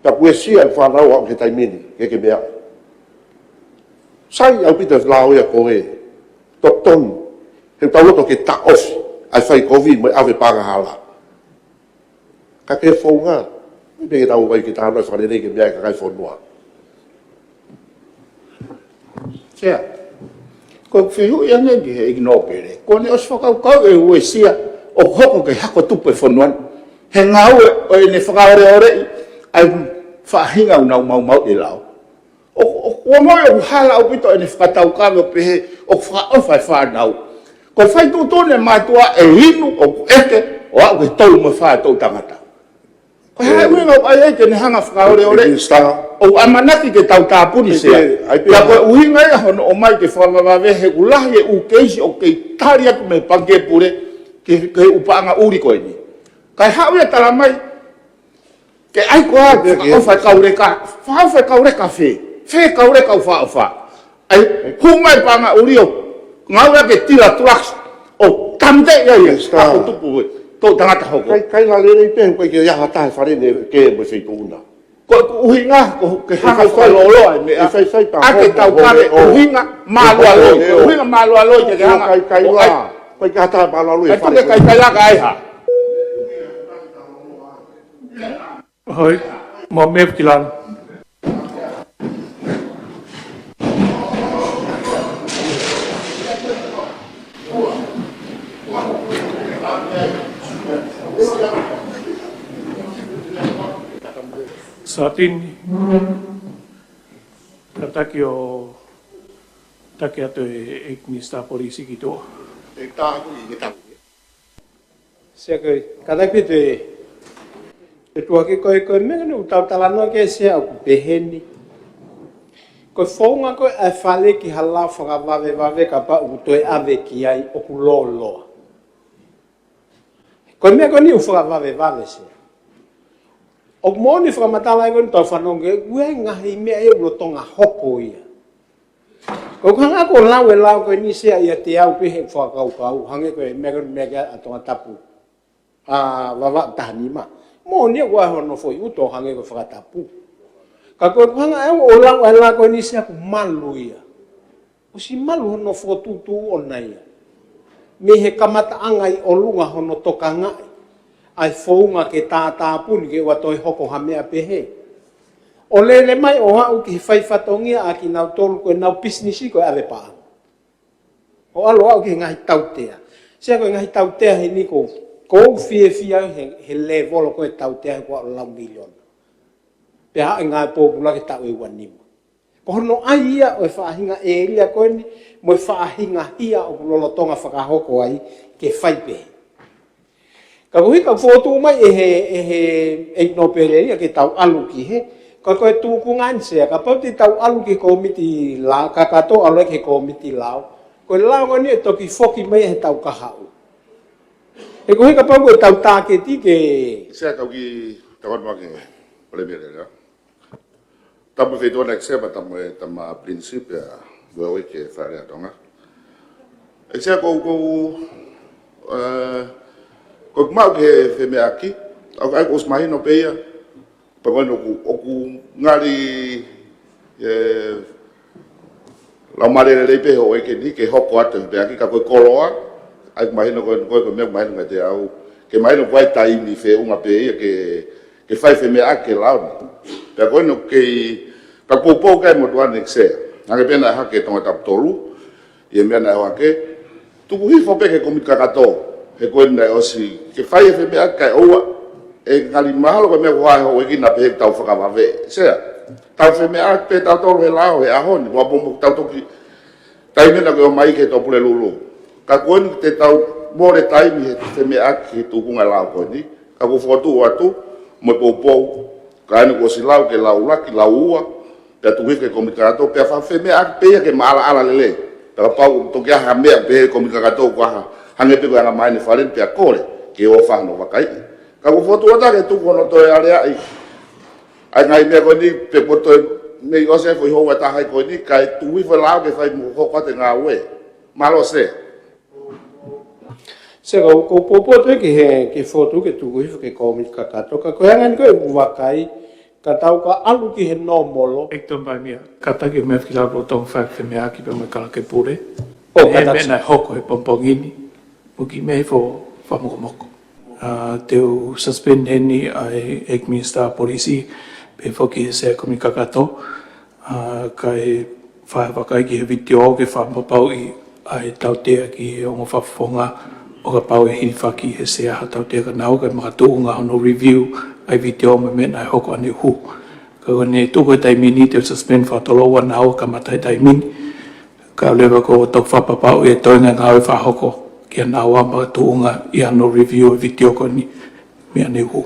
Pea uesia e fānau ʻo aʻu ki he taimi ni, ke ke meaʻi. Sai ʻaupito e lao ia ko ē. Totonu. He ʻoku tau loto ke taʻofi ʻa e fai kovi mo e ʻave paʻanga hala. Ka ke founga, ʻikai ke tau ʻai ke talanoa fakalelei ke meaʻi e kakai e fonua. Sea, ko e fehuʻi ange ki he ʻEiki Nōpele, kuo ne ʻosi fakakaukau e uesia ʻo hoko ke hako tupu e fonua ni he ngāue ʻo ʻene fakaoleoleʻi ʻa e faʻahinga ʻoku nau maumauʻi e lao. ʻO, ʻo, ʻoku ongoʻi ʻoku hala ʻaupito ʻene fakataukave ʻo pehē ʻoku fakaʻofa e fānau. Ko e fai tuʻutuʻuni e mātuʻa ʻe inu ʻoku ʻeke ʻo aʻu ki he tolu mo e fā e toʻutangata. Ko e hā e ʻuhinga ʻoku ʻai ai ke ne hanga fakaoleoleʻi? Minisitā. ʻOku ʻamanaki ke tau tāpuni, Sea. ʻAi pē, ʻai pē. Pea ko e ʻuhinga ia hono ʻomai ke fakavavevave he ʻoku lahi e ʻū keisi ʻoku kei tali atu mei he Pangikē Pule ki he, ki he ʻū paʻanga ʻuli ko eni. Kae haʻu ia ʻo tala mai, ke ʻai koā, ke, ke fakaʻofa e kau leka, fakaʻofa e kau leka fē, fē kau leka ʻoku fakaʻofa. ʻAi, hū mai paʻanga ʻuli ʻo ngāue ke tila tulakisi ʻo tāmateʻi ai e, Minisitā, ako tupu e toʻutangata hoko. ʻIkai, ʻikai lava lelei pē, ʻikai ke ʻi ai ha taha he fale ni ke mo e feituʻu na. Ko e ʻuhinga, ko e hanga fakalōloa e meʻa. ʻE faifai pē ʻa e tau kale ʻuhinga mālualoi, ʻuhinga mālualoi ke ke hanga. ʻIkai, ʻikai lava. ʻIkai ke ha taha mālualoi e fale. ʻIkai ke kaikaila ka ai ha. Hoi, mo me kilano. Satini, tataki ʻo, tataki atu e, e Minisitā Polisi ki tuʻa. E taku i ke taku. Sea ko e, kātaki pē te, te tuʻaki ko e, ko e meʻa ni ʻoku tau talanoa ki ai, Sea, ʻoku pehē ni. Ko e founga ko ē ʻa e fale ki ha lao fakavavevave kapau ʻoku toe ʻave ki ai ʻoku lōloa. Ko e meʻa ko eni ʻoku fakavavevave, Sea. ʻOku moʻoni e fakamatala ko eni ʻoku tau fanongo ki ai, ʻoku ʻi ai e ngaahi meʻa ia ʻoku lolotonga hoko ia. Ko ʻeku hanga ʻo lau e lao ko eni, Sea, ʻiate au pē he fakakaukau, hangē ko e meʻa ko eni, meʻa ko ē ʻa Tongatapu. ʻA Vavaʻu taha nima. Moʻoni ia ʻoku ʻi ai hono foʻi uto hangē ko e fakatapu. Ka ko ʻeku hanga ʻe au ʻo lau e lao ko eni, Sea, ʻoku malu ia. ʻOsi malu hono fokotuʻutuʻu ʻona ia. Mei he kamataʻanga ʻi ʻolunga hono tokangaʻi ʻa e founga ke tātāpuni ke ʻoua toe hoko ha meʻa pehē. ʻO lele mai ʻo aʻu ki he fai fatongia ʻa kinautolu ko ʻenau pisinisi ko e ʻave paʻanga. ʻO ʻalu aʻu ki he ngaahi tautea. Sea, ko e ngaahi tautea heni ʻoku, ʻoku ou fiefia he, he lēvolo ko e tautea he kuo ʻalu lau miliona. Pea haʻu e ngāue pōpula ki he taʻu ʻe ua nima. Ko hono ʻai ia ʻo e faʻahinga ʻēlia ko eni, mo e faʻahinga hia ʻoku lolotonga fakahoko ai ke fai pehē. Ka koeʻuhi ka fokotuʻu mai ʻe he, ʻe he, ʻe he Nōpele ia ke tau ʻalu ki he, ka ko e tūkunga eni, Sea, kapau te tau ʻalu ki he kōmiti lao, kakato ʻalu ki he kōmiti lao, ko e lao ko eni ʻe toki foki mai he taʻu kahaʻu. He koeʻuhi kapau ko e tau tāketi ke. Sea, kau ki tau atu mai ki he Palēmia lelei. Tapu e feituʻu ʻEiki Sea, pea tapu e tama principal ʻa Veuiki Fale ʻa Tonga. ʻEiki Sea, ko, ko, ʻe, ko e maʻu ki he femeʻaʻaki, ʻoku ʻai ʻosi mahino pē ia, pea ko eni ʻoku, ʻoku ngali, ʻe, laumālie lelei pē houʻeiki ni ke hoko atu e femeʻaʻaki, ka ko e koloa, ʻai mahino ko e, ko e, ko e meʻa mahino kiate au, ke mahino ko e taimi feʻunga pē ia ke, ke fai femeʻaʻaki e lao ni. Pea ko eni ʻoku kei, ka poupou ki ai motuʻa ni ʻEiki Sea. Hangē pē naʻe hake Tongatapu tolu, ʻi he meʻa naʻe hake, tuku hifo pē ki he kōmiti kakato, he ko eni naʻe ʻosi, ke fai e femeʻaʻaki kae ʻoua, ʻe ngali mahalo ko e meʻa ko e houʻeiki na pehē tau fakavave. Sea, tau femeʻaʻaki pē tautolu he lao he ʻaho ni, ʻo aʻu pē mo tau toki, taimi naʻa ke ʻomai ki he Tō Pulelulu. Ka ko eni te tau mole taimi he femeʻaʻaki he tuʻunga lao ko eni, ka ʻoku fokotuʻu atu, mo e poupou, ka eni kuo ʻosi lau ke lau ʻuluaki, lau ua, pea tuku hifo ki he kōmiti kakato, pea fakafemeʻaʻaki pē ia ke maʻalaʻala lelei. Pea kapau ʻoku toki ʻi ai ha meʻa pehē kōmiti kakato ʻoku ʻi ai ha, hangē pē ko e anga maheni fale ni pea kole, ke ʻoua ʻe fai hano vakaiʻi. Ka ʻoku fokotuʻu atu ke tuku hono toe aleaʻi ʻa e ngaahi meʻa ko eni, pe ko e toe mei ʻosi e foʻi houa ʻe taha ko eni, kae tuku hifo e lao ke fai mo hoko atu e ngāue. Mālō Sea. Sea, ʻoku ou poupou atu ki he, ki he fokotuʻu ke tuku hifo ki he kōmiti kakato, ka ko e anga eni ko e ʻeku vakai, ka tau ka ʻalu ki he nōmolo. ʻEiki Tomapaʻia, kātaki e meʻa fakalau lolotonga fai femeʻaʻaki pea mo e Kalake Pule. ʻO, ʻe kātaki. Meʻa naʻe hoko he pongipongi ni, ʻoku kiʻi meʻa hifo fakamokomoko. ʻA, te u suspend heni ʻa e ʻEiki Minisitā Polisi, pehē foki he Sea Kōmiti Kakato, ʻa, kae fai ha vakai ki he vitiō ke fakapapauʻi ʻa e tautea ki he ongo fakafofonga ʻo kapau ʻe hilifaki he Sea ha tautea kia naua kae makatuʻunga hono review ʻa e vitiō mo e meʻa naʻe hoko ʻaneuhu. Ka ko ʻene tuku e taimi ni te u suspend fakatoloua naua kamata he taimi ni. Kae lava ko e toki fakapapauʻi e toenga ngāue fakahoko kia naua makatuʻunga ʻi hono review e vitiō ko eni mei ʻaneuhu.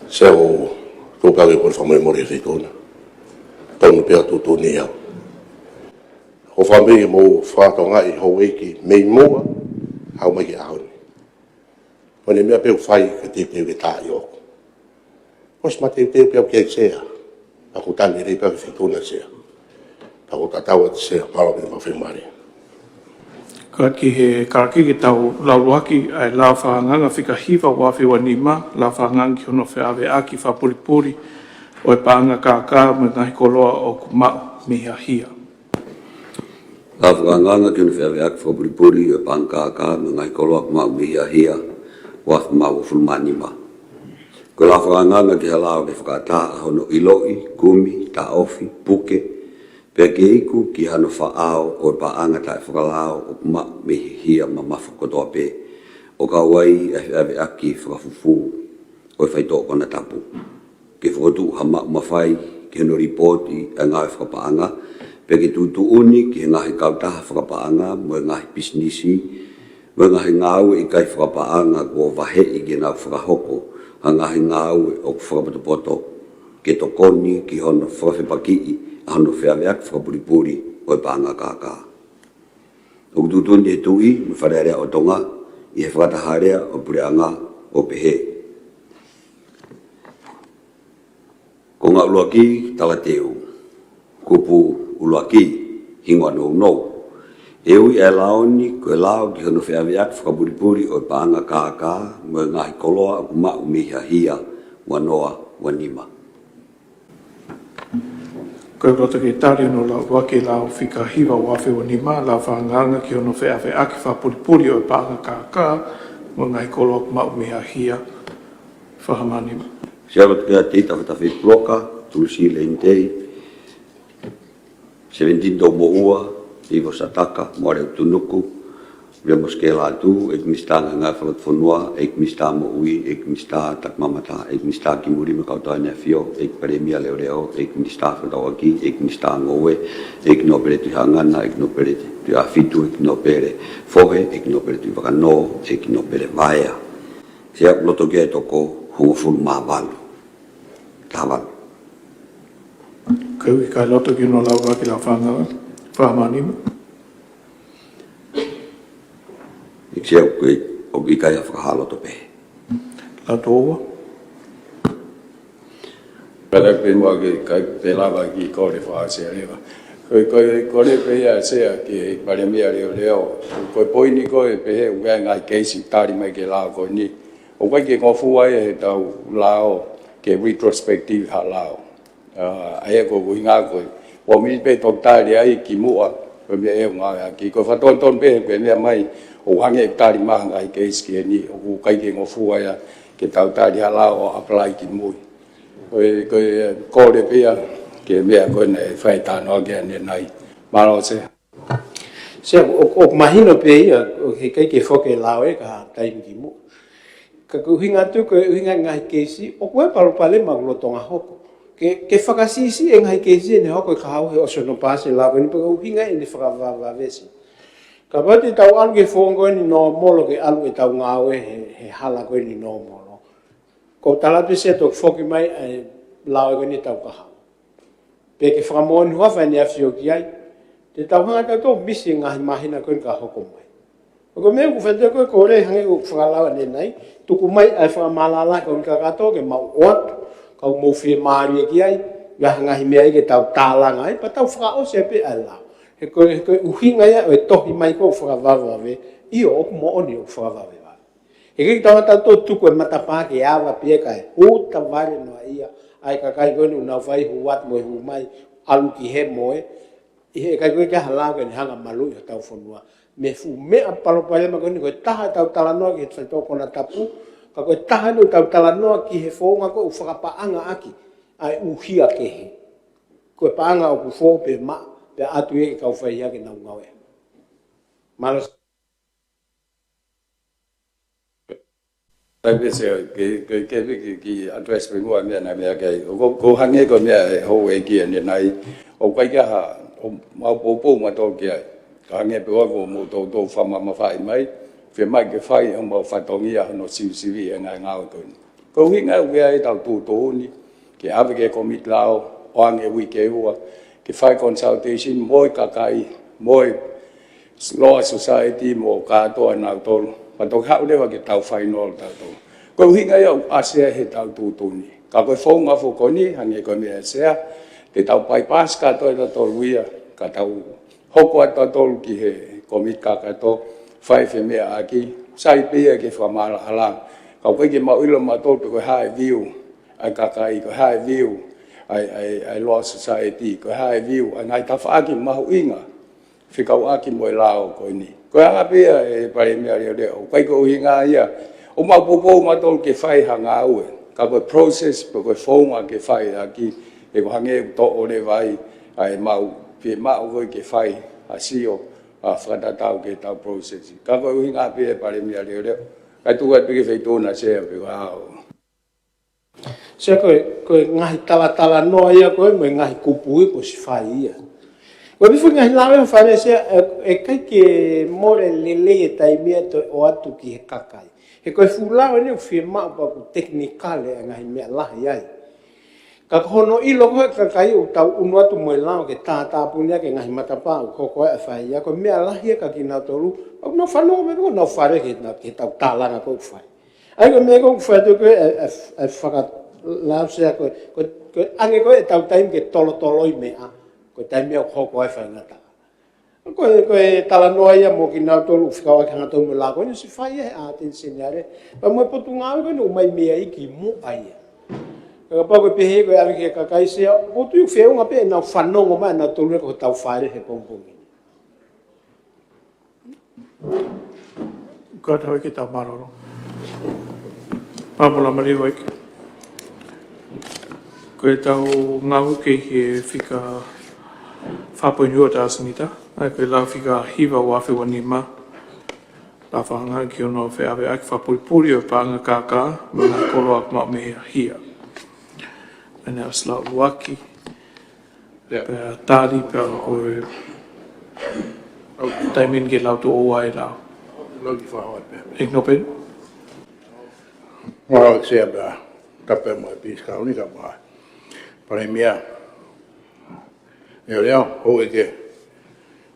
Sea, ʻoku ou kole ke u fakamolemole he feituʻu na. Tonu pē ʻa e tuʻutuʻuni au. ʻOku ou fakamolemole mo fakatongaʻi houʻeiki mei muʻa, ʻo aʻu mai ki he ʻaho ni. Ko ʻene meʻa pē ʻoku fai ka teuteu ke tā ʻi ʻoku. ʻOsi mateuteu pē au ki ai Sea. Pea ʻoku ou tali lelei pē au ki he feituʻu na Sea. Pea ʻoku ou tatau atu Sea, mālō pē mo e fakamolemole. Ka ki he kalake ke tau lau ʻaki ʻa e lao fakaangaanga fika hiva ua afe ua nima, lao fakaangaanga ki hono feʻaveʻaki fakapulipuli ʻo e paʻanga kākā mo e ngaahi koloa ʻoku maʻu mei he hiahia. Lao fakaangaanga ki hono feʻaveʻaki fakapulipuli ʻo e paʻanga kākā mo e ngaahi koloa ʻoku maʻu mei he hiahia, ua afe mā uofulu mā nima. Ko e lao fakaangaanga ki ha lao ke fakaʻatā ʻa hono ʻiloʻi, kumi, taʻofi, puke, pea ke iku ki hano faʻao ʻo e paʻanga taʻefakalao ʻoku maʻu mei he hiahia mamafa kotoa pē, ʻo kau ai ʻa e feʻaveʻaki fakafufū ʻo e faitoʻo konatapu. Ke fokotuʻu ha maʻu mafai ki hono lipooti ʻa e ngāue fakapaʻanga, pea ke tuʻutuʻuni ki he ngaahi kautaha fakapaʻanga mo e ngaahi pisinisi mo e ngaahi ngāue ʻikai fakapaʻanga kuo vaheʻi ke nau fakahoko ha ngaahi ngāue ʻoku fakapotopoto ke tokoni ki hono fakafepakiʻi ʻa hono feʻaveʻaki fakapulipuli ʻo e paʻanga kākā. ʻOku tuʻutuʻuni ʻe he Tuʻi mo e Fale Alea ʻo Tonga ʻi he fakataha alea ʻo e Puleʻanga ʻo pehē: Konga ʻuluaki, talateu. Kupu ʻuluaki, hingoa nounou. ʻE ui ʻa e lao ni ko e lao ki hono feʻaveʻaki fakapulipuli ʻo e paʻanga kākā mo e ngaahi koloa ʻoku maʻu mei he hiahia, ua noa ua nima. Ko e loto ke tali hono lau ʻuluaki e lao fika hiva ua afe ua nima, lao fakaangaanga ki hono feʻaveʻaki fakapulipuli ʻo e paʻanga kākā mo e ngaahi koloa ʻoku maʻu mei he hiahia, fā mā nima. Sea, loto ke ʻa Teita Fatafei Puloka, Tulusi Leinitei, Sevenitini Toumoʻua, Ivo Sataka, Moale ʻUtunuku, Viliami Sikela Atu, ʻEiki Minisitā Ngaahi Ngāue Fakalotofonua, ʻEiki Minisitā Moʻui, ʻEiki Minisitā Takimamata, ʻEiki Minisitā Kimui mo e Kau Tau ʻEne ʻAfio, ʻEiki Palēmia Leʻoleʻo, ʻEiki Minisitā Fakatauʻaki, ʻEiki Minisitā Ngoue, ʻEiki Nōpele Tuʻihangana, ʻEiki Nōpele Tuʻiʻāfitu, ʻEiki Nōpele Fohe, ʻEiki Nōpele Tuʻivakanō, ʻEiki Nōpele Vaea. Sea, loto ke toko hongofulu mā valu. Taha valu. Ko e ʻuhi ka loto ke nau lau ʻaki lao fakaangaanga, fā mā nima. ʻEiki Sea, ʻoku ʻikai ha fakahā loto pē. Lau toua. Pea pē muʻa ke kai pē lava ki he kole fakaʻosi leva. Ko e, ko e, kole pē ia Sea ki he Palēmia Leoleo. Ko e poini ko ē pehē ʻoku ʻi ai e ngaahi keisi tali mai ki he lao ko eni. ʻOku ʻikai ke ngofua ia heʻetau lao ke retrospective ha lao. ʻA, ʻa ia ko e ʻuhinga ko ē. ʻOku mini pē toki tali ai kimuʻa, ko e meʻa ʻe ʻuhinga ia ki, ko e fakatonutonu pē ko e meʻa mai, ʻoku hangē ʻoku tali mai ha ngaahi keisi ki heni, ʻoku ʻikai ke ngofua ia ke tau tali ha lao ʻo apply kimui. Ko e, ko e kole pē ia ki he meʻa ko ē naʻe fai talanoa ki ai ʻanenai. Mālō Sea. Sea, ʻo, ʻoku mahino pē ia, ʻoku ʻikai ke foki e lao ē ka ha taimi kimuʻa. Ka ko e ʻuhinga atu ko e ʻuhinga e ngaahi keisi, ʻoku ʻi ai e palopalema ʻoku lolotonga hoko. Ke, ke fakasiʻisiʻi e ngaahi keisi ʻe ne hoko ʻi he kahaʻu he ʻosi hono paasi e lao ko eni pea ko e ʻuhinga ʻene fakavavevesi. Kapau te tau ʻalu ki he founga ko eni nōmolo ke ʻalu ʻetau ngāue he, he hala ko eni nōmolo. Ko e tala pē Sea toki foki mai e lao ko eni ʻetau kahaʻu. Pea ke fakamoʻoni huafa ʻene ʻafio ki ai. Te tau hanga tautolu ʻo misi e ngaahi māhina ko eni ka hoko mai. Ko e meʻa ʻoku fai atu ko ē ko e hangē ko e fakalau ʻanenai. Tuku mai ʻa e fakamaʻalaʻala ko eni kakato ke mau ʻoatu. Ka ʻoku mou fiemālie ki ai. ʻI ai ha ngaahi meʻa ia ke tau tālanga ai. Pea tau fakaʻosi ai pē ʻa e lao. He ko e, he ko e ʻuhinga ia ʻo e tohi mai ko ē ʻoku fakavavevave. ʻIo ʻoku moʻoni ʻoku fakavavevave. He ʻikai ke tau hanga tautolu ʻo tuku e matapā ke ava pē ia kae hū tavale noa ia ʻa e kakai ko eni ʻoku nau fai hū atu mo e hū mai, ʻalu ki hē mo ē, ʻi he ʻikai ko ē ke ʻi ai ha lao ke ne hanga ʻo maluʻi hotau fonua. Mei he fuʻu meʻa palopalema ko eni ko e taha ʻetau talanoa ki he faitoʻo konatapu, ka ko e taha eni ʻetau talanoa ki he founga ko ē ʻoku fakapaʻanga ʻaki ʻa e ʻuhia kehe. Ko e paʻanga ʻoku fō pē maʻa, pea ʻatu ia ki he kau faiʻanga ke nau ngāue. Mālō. Tau pē Sea, ke, ke, ke, ke, ke address pē muʻa e meʻa naʻe meʻa ki ai. ʻOku, ʻoku hangē ko e meʻa ʻa e houʻeiki ʻanenai. ʻOku ʻikai ke ʻi ai ha, ʻoku mau poupou mautolu ki ai. Ka hangē pē ʻoku mou toutou fakamamafaʻi mai. Fiemaʻu ke fai ʻemau fatongia hono sivisiviʻi e ngaahi ngāue ko eni. Ko e ʻuhinga ʻoku ʻi ai ʻetau tuʻutuʻuni ke ʻave ki he kōmiti lao ʻo ʻoange uike ua, ke fai consultation mo e kakai, mo e Law Society mo kātoa nautolu. Pea toki haʻu leva ke tau final tautolu. Ko e ʻuhinga ia ʻoku ʻasi ai heʻetau tuʻutuʻuni. Ka ko e founga foki ko eni, hangē ko e meʻa ʻa Sea, te tau bypass kātoa ʻe tautolu ia, ka tau hoko atu tautolu ki he kōmiti kakato, fai femeʻaʻaki, sai pē ia ke fakamaʻalaʻala. Ka ʻoku ʻikai ke mau ʻilo mautolu pe ko e hā e view ʻa e kakai, ko e hā e view ʻa e, ʻa e, ʻa e Law Society, ko e hā e view ʻa e ngaahi tafaʻaki mahuʻinga fekauʻaki mo e lao ko eni. Ko e anga pē ia ʻe Palēmia Leoleo, ʻoku ʻikai ko e ʻuhinga ia ʻoku mau poupou mautolu ke fai ha ngāue. Ka ko e process, pe ko e founga ke fai ʻaki, ʻoku hangē ʻoku toʻo leva ai ʻa ʻemau fiemaʻu ko ē ke fai ha sio, ʻa, fakatatau ki heʻetau process. Ka ko e ʻuhinga pē ʻe Palēmia Leoleo, kae tuku atu pē ki he feituʻu na Sea pe ko e hā. Sea ko e, ko e ngaahi talatalanoa ia ko ē mo e ngaahi kupu ia kuo ʻosi fai ia. Ko e meʻa foki ngaahi lao ia Fale Sea, ʻe, ʻe ʻikai ke mole lelei e taimi ia ʻo toe ʻoatu ki he kakai. He ko e fuʻu lao eni ʻoku fiemaʻu pea ʻoku technical e ngaahi meʻa lahi ai. Ka ko hono ʻilo ko ē ʻa e kakai ʻoku tau ʻunu atu mo e lao ke tātāpuni ʻaki e ngaahi matapā ʻoku hoko ai ʻa e fai ia, ko e meʻa lahi ia kia kinautolu, ʻoku nau fanongo mai pē ko honau fale ki he, ki heʻetau tālanga ko ē ʻoku fai. ʻA ia ko e meʻa ko ē ʻoku fai atu ko ē ʻa e, ʻa e, ʻa e fakalau Sea ko ē, ko e, ko e ʻange ko ē ʻetau taimi ke tolotoloi meʻa, ko e taimi ia ʻoku hoko ai e faingataʻa. Ko e, ko e talanoa ia mo kinautolu ʻoku fekauʻaki hangatonu mo e lao ko eni ʻosi fai ia ʻe he ʻAteni Seniale. Pea mo e potungāue ko eni ʻoku ʻomai mei ai kimuʻa ia. Ka kapau ko e pehē ko e ʻave ki he kakai Sea, ʻoku ou tui ʻoku feʻunga pē ʻenau fanongo mai ʻanautolu ia ki hotau fale he pongipongi ni. Kātaki ke tau mālōlō. Pāpula Maliu ʻEiki. Ko ʻetau ngāue ki he fika fā poini ua tāsini tā, ʻa ia ko e lau fika hiva ua afe ua nima. Lafanga ki hono feʻaveʻaki fakapulipuli ʻo e paʻanga kākā, mo e ngaahi koloa ʻoku maʻu mei he hia. ʻEne ʻosi lau ʻuluaki. Pea tali pea ko e taimi eni ke lau tuʻo ua e lau. Lau ki faho ai pē. ʻEiki Nōpeni. Mālō Sea pea tapu mo e Pilinisi Kalauni kae ʻumaʻā e Palēmia Leoleo, Houʻeiki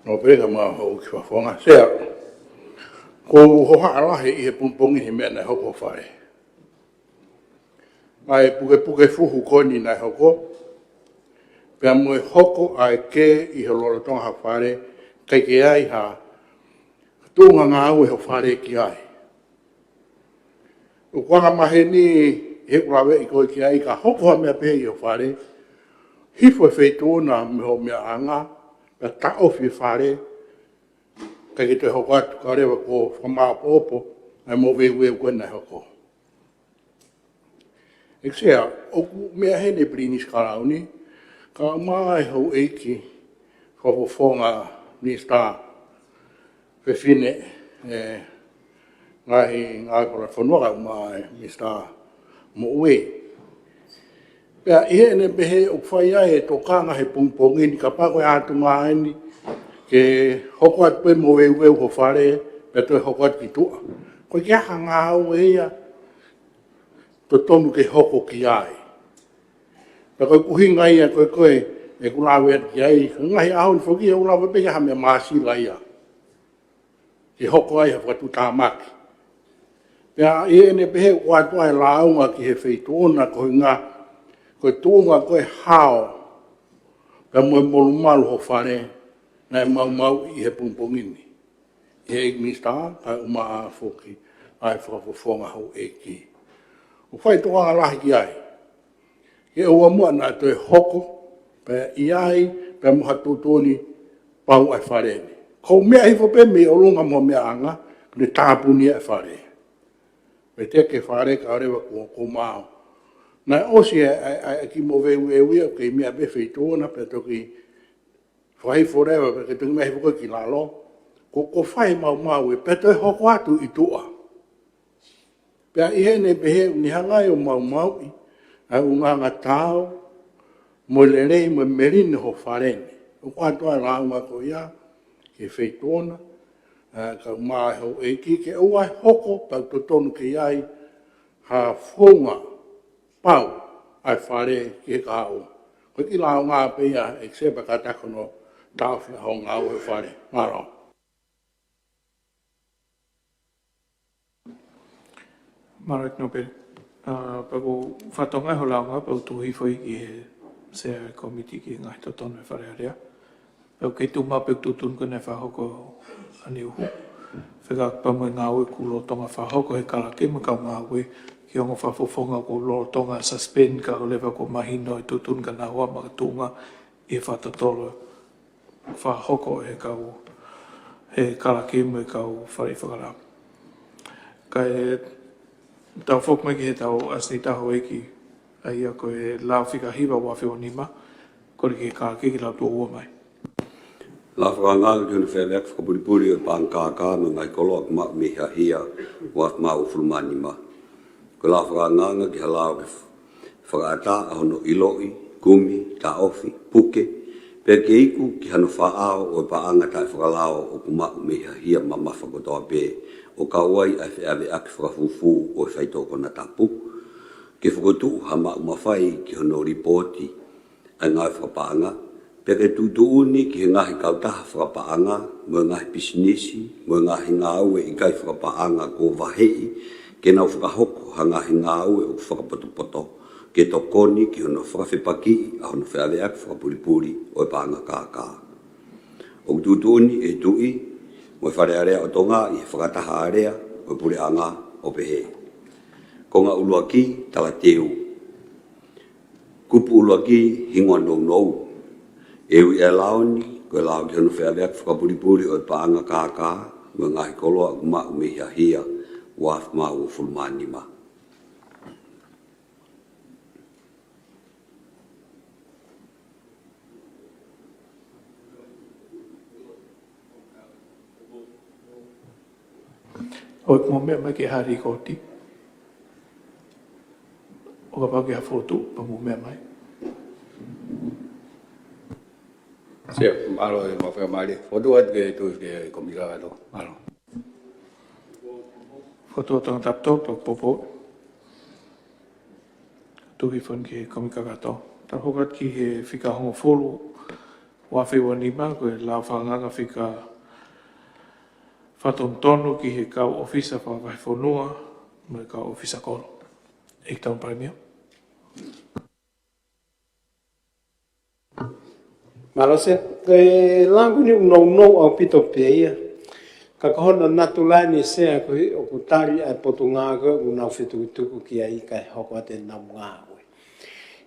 Nōpeni kae ʻumaʻā e houʻeiki fakafofonga. Sea, ʻoku ou hohaʻa lahi ʻi he pongipongi he meʻa naʻe hoko ʻi fale. ʻa e pukepuke fuhu ko eni naʻe hoko, pea mo e hoko ʻa e kē ʻi he lolotonga ha fale, ʻikai ke ʻi ai ha tuʻunga ngāue ho fale ki ai. ʻOku anga maheni ʻi heʻeku laveʻi ko ē ki ai ka hoko ha meʻa pehē ʻi ho fale, hifo e feituʻu na mei hoʻo meʻaʻanga, pea taʻofi e fale, ʻikai ke toe hoko atu kae ʻoua leva kuo fakamāʻopoʻopo ʻa e moveuveu ko ē naʻe hoko. ʻEiki Sea, ʻoku meʻa heni ʻa Pilinisi Kalauni, kae ʻumaʻā e houʻeiki fakafofonga Minisitā Fefine, ʻe, Ngaahi Ngāue Fakafonua kae ʻumaʻā e Minisitā Moʻui. Pea ʻi heʻene pehē ʻoku fai ai e tokanga he pongipongi ni kapau ko e ʻatunga eni ke hoko atu pē moveuveu ho fale, pea toe hoko atu ki tuʻa. ʻOku ʻikai ke ʻi ai ha ngāue ia totonu ke hoko ki ai. Pea ko e ʻuhinga ia ko ē ʻoku ou lave atu ki ai, ngaahi ʻaho ni foki ʻoku lava pē ke ʻi ai ha meʻa māsila ia ke hoko ai ha fakatuʻutāmaki. Pea ʻi heʻene pehē ʻoku ʻoatu ai e lāunga ki he feituʻu na koeʻuhinga ko e tuʻunga ko ē hao, pea mo e molumalu ho fale, naʻe maumauʻi ʻi he pongipongi ni ʻe he ʻEiki Minisitā, kae ʻumaʻā foki ʻa e fakafofonga houʻeiki. ʻOku fai tokanga lahi ki ai. Ke ʻoua muʻa naʻa toe hoko, pea ʻi ai, pea mo ha tuʻutuʻuni pau ʻa e fale ni. Ko e meʻa hifo pē mei ʻolunga mei ho meʻaʻanga, ke ne tāpuni ʻa e fale. Pea te ke fale kae ʻoua leva kuo, kuo mao. Naʻe ʻosi e, e, e, e kiʻi moveuveu ia, ʻoku kei meʻa pē feituʻu na, pea toki fakahifo leva, pea ke toki meʻa hifo ko ē ki lalo. Ko, ko e fai maumau ē, pea toe hoko atu ʻi tuʻa. Pea ʻi heʻene pehē ʻoku ne hanga ʻo maumauʻi ʻa e ʻulungaanga taau, mo e lelei, mo e melino ho fale ni. ʻOku ʻoatu ai e lāunga ko ia ki he feituʻu na, ʻa, kae ʻumaʻā e houʻeiki ke ʻoua ʻe hoko, pea totonu ke ʻi ai ha founga pau ʻa e fale ki he kahaʻu. Ko e kiʻi lāunga pē ia ʻEiki Sea pea kātaki hono taʻofi ʻa hoʻo ngāue ho fale. Mālō. Mālō ʻEiki Nōpele. ʻA, pea ʻoku ou fakatokangaʻi hoʻo lāunga pea ʻoku tuʻu hifo ia ki he Sea ʻo e Kōmiti ki he Ngaahi Totonu ʻo e Fale Alea. Pea ʻoku kei tuʻu maʻu pē ʻeku tuʻutuʻuni ko ē naʻe fakahoko ʻaneuhu. Fekauʻaki pea mo e ngāue ʻoku lolotonga fakahoko ʻe he kalake mo e kau ngāue ki he ongo fakafofonga ʻoku lolotonga suspend kae ʻoua leva kuo mahino e tuʻutuʻuni kia naua mo e tuʻunga ʻi he fakatotolo fakahoko ʻe he kau, ʻe he kalake mo e kau faleʻi fakalao. Kae tau foki mai ki heʻetau ʻasenita houʻeiki, ʻa ia ko e lao fika hiva ua afe ua nima, kole ki he kalake ke lau tuʻo ua mai. Lao fakaangaanga ki hono feʻaveʻaki fakapulipuli ʻo e paʻanga kākā mo e ngaahi koloa ʻoku maʻu mei he hia, ua afe mā uofulu mā nima. Ko e lao fakaangaanga ki ha lao ke f-, fakaʻatā ʻa hono ʻiloʻi, kumi, taʻofi, puke, pea ke iku ki hano faʻao ʻo e paʻanga taʻefakalao ʻoku maʻu mei he hia mamafa kotoa pē, ʻo kau ai ʻa e feʻaveʻaki fakafufū ʻo e faitoʻo konatapu, ke fokotuʻu ha maʻu mafai ki hono lipooti ʻa e ngāue fakapaʻanga, pea ke tuʻutuʻuni ki he ngaahi kautaha fakapaʻanga, mo e ngaahi pisinisi, mo e ngaahi ngāue ʻikai fakapaʻanga kuo vaheʻi, ke nau fakahoko ha ngaahi ngāue ʻoku fakapotopoto, ke tokoni ki hono fakafepakiʻi ʻa hono feʻaveʻaki fakapulipuli ʻo e paʻanga kākā. ʻOku tuʻutuʻuni ʻe he Tuʻi mo e Fale Alea ʻo Tonga ʻi he fakataha alea ʻo e Puleʻanga ʻo pehē: Konga ʻuluaki, talateu. Kupu ʻuluaki, hingoa nounou. ʻE ui ʻa e lao ni ko e lao ki hono feʻaveʻaki fakapulipuli ʻo e paʻanga kākā mo e ngaahi koloa ʻoku maʻu mei he hia, ua afe mā uofulu mā nima. ʻOku mou meʻa mai ke hari koti. ʻO kapau ʻoku ʻi ai ha fokotuʻu, pea mou meʻa mai. Sea, mālō e mafai mali. Fokotuʻu atu ke tuʻu ki he Kōmiti Kakato. Mālō. Fokotuʻu ʻa Tongatapu tolu, pea poupou. Tuʻu hifo eni ki he Kōmiti Kakato. Tau hoko atu ki he fika hongofulu, ua afe ua nima, ko e lao fakaangaanga fika fakatonutonu ki he kau ʻōfisa fakavahefonua mo e kau ʻōfisa kolo. ʻEiki Tama Palēmia. Mālō Sea, ko e lao ko eni ʻoku nounou ʻaupito pē ia. Ka ko hono natula ʻeni Sea, ko e ʻoku tali ʻa e potungāue ko ē ʻoku nau fetukutuku ki ai kae hoko atu ʻenau ngāue.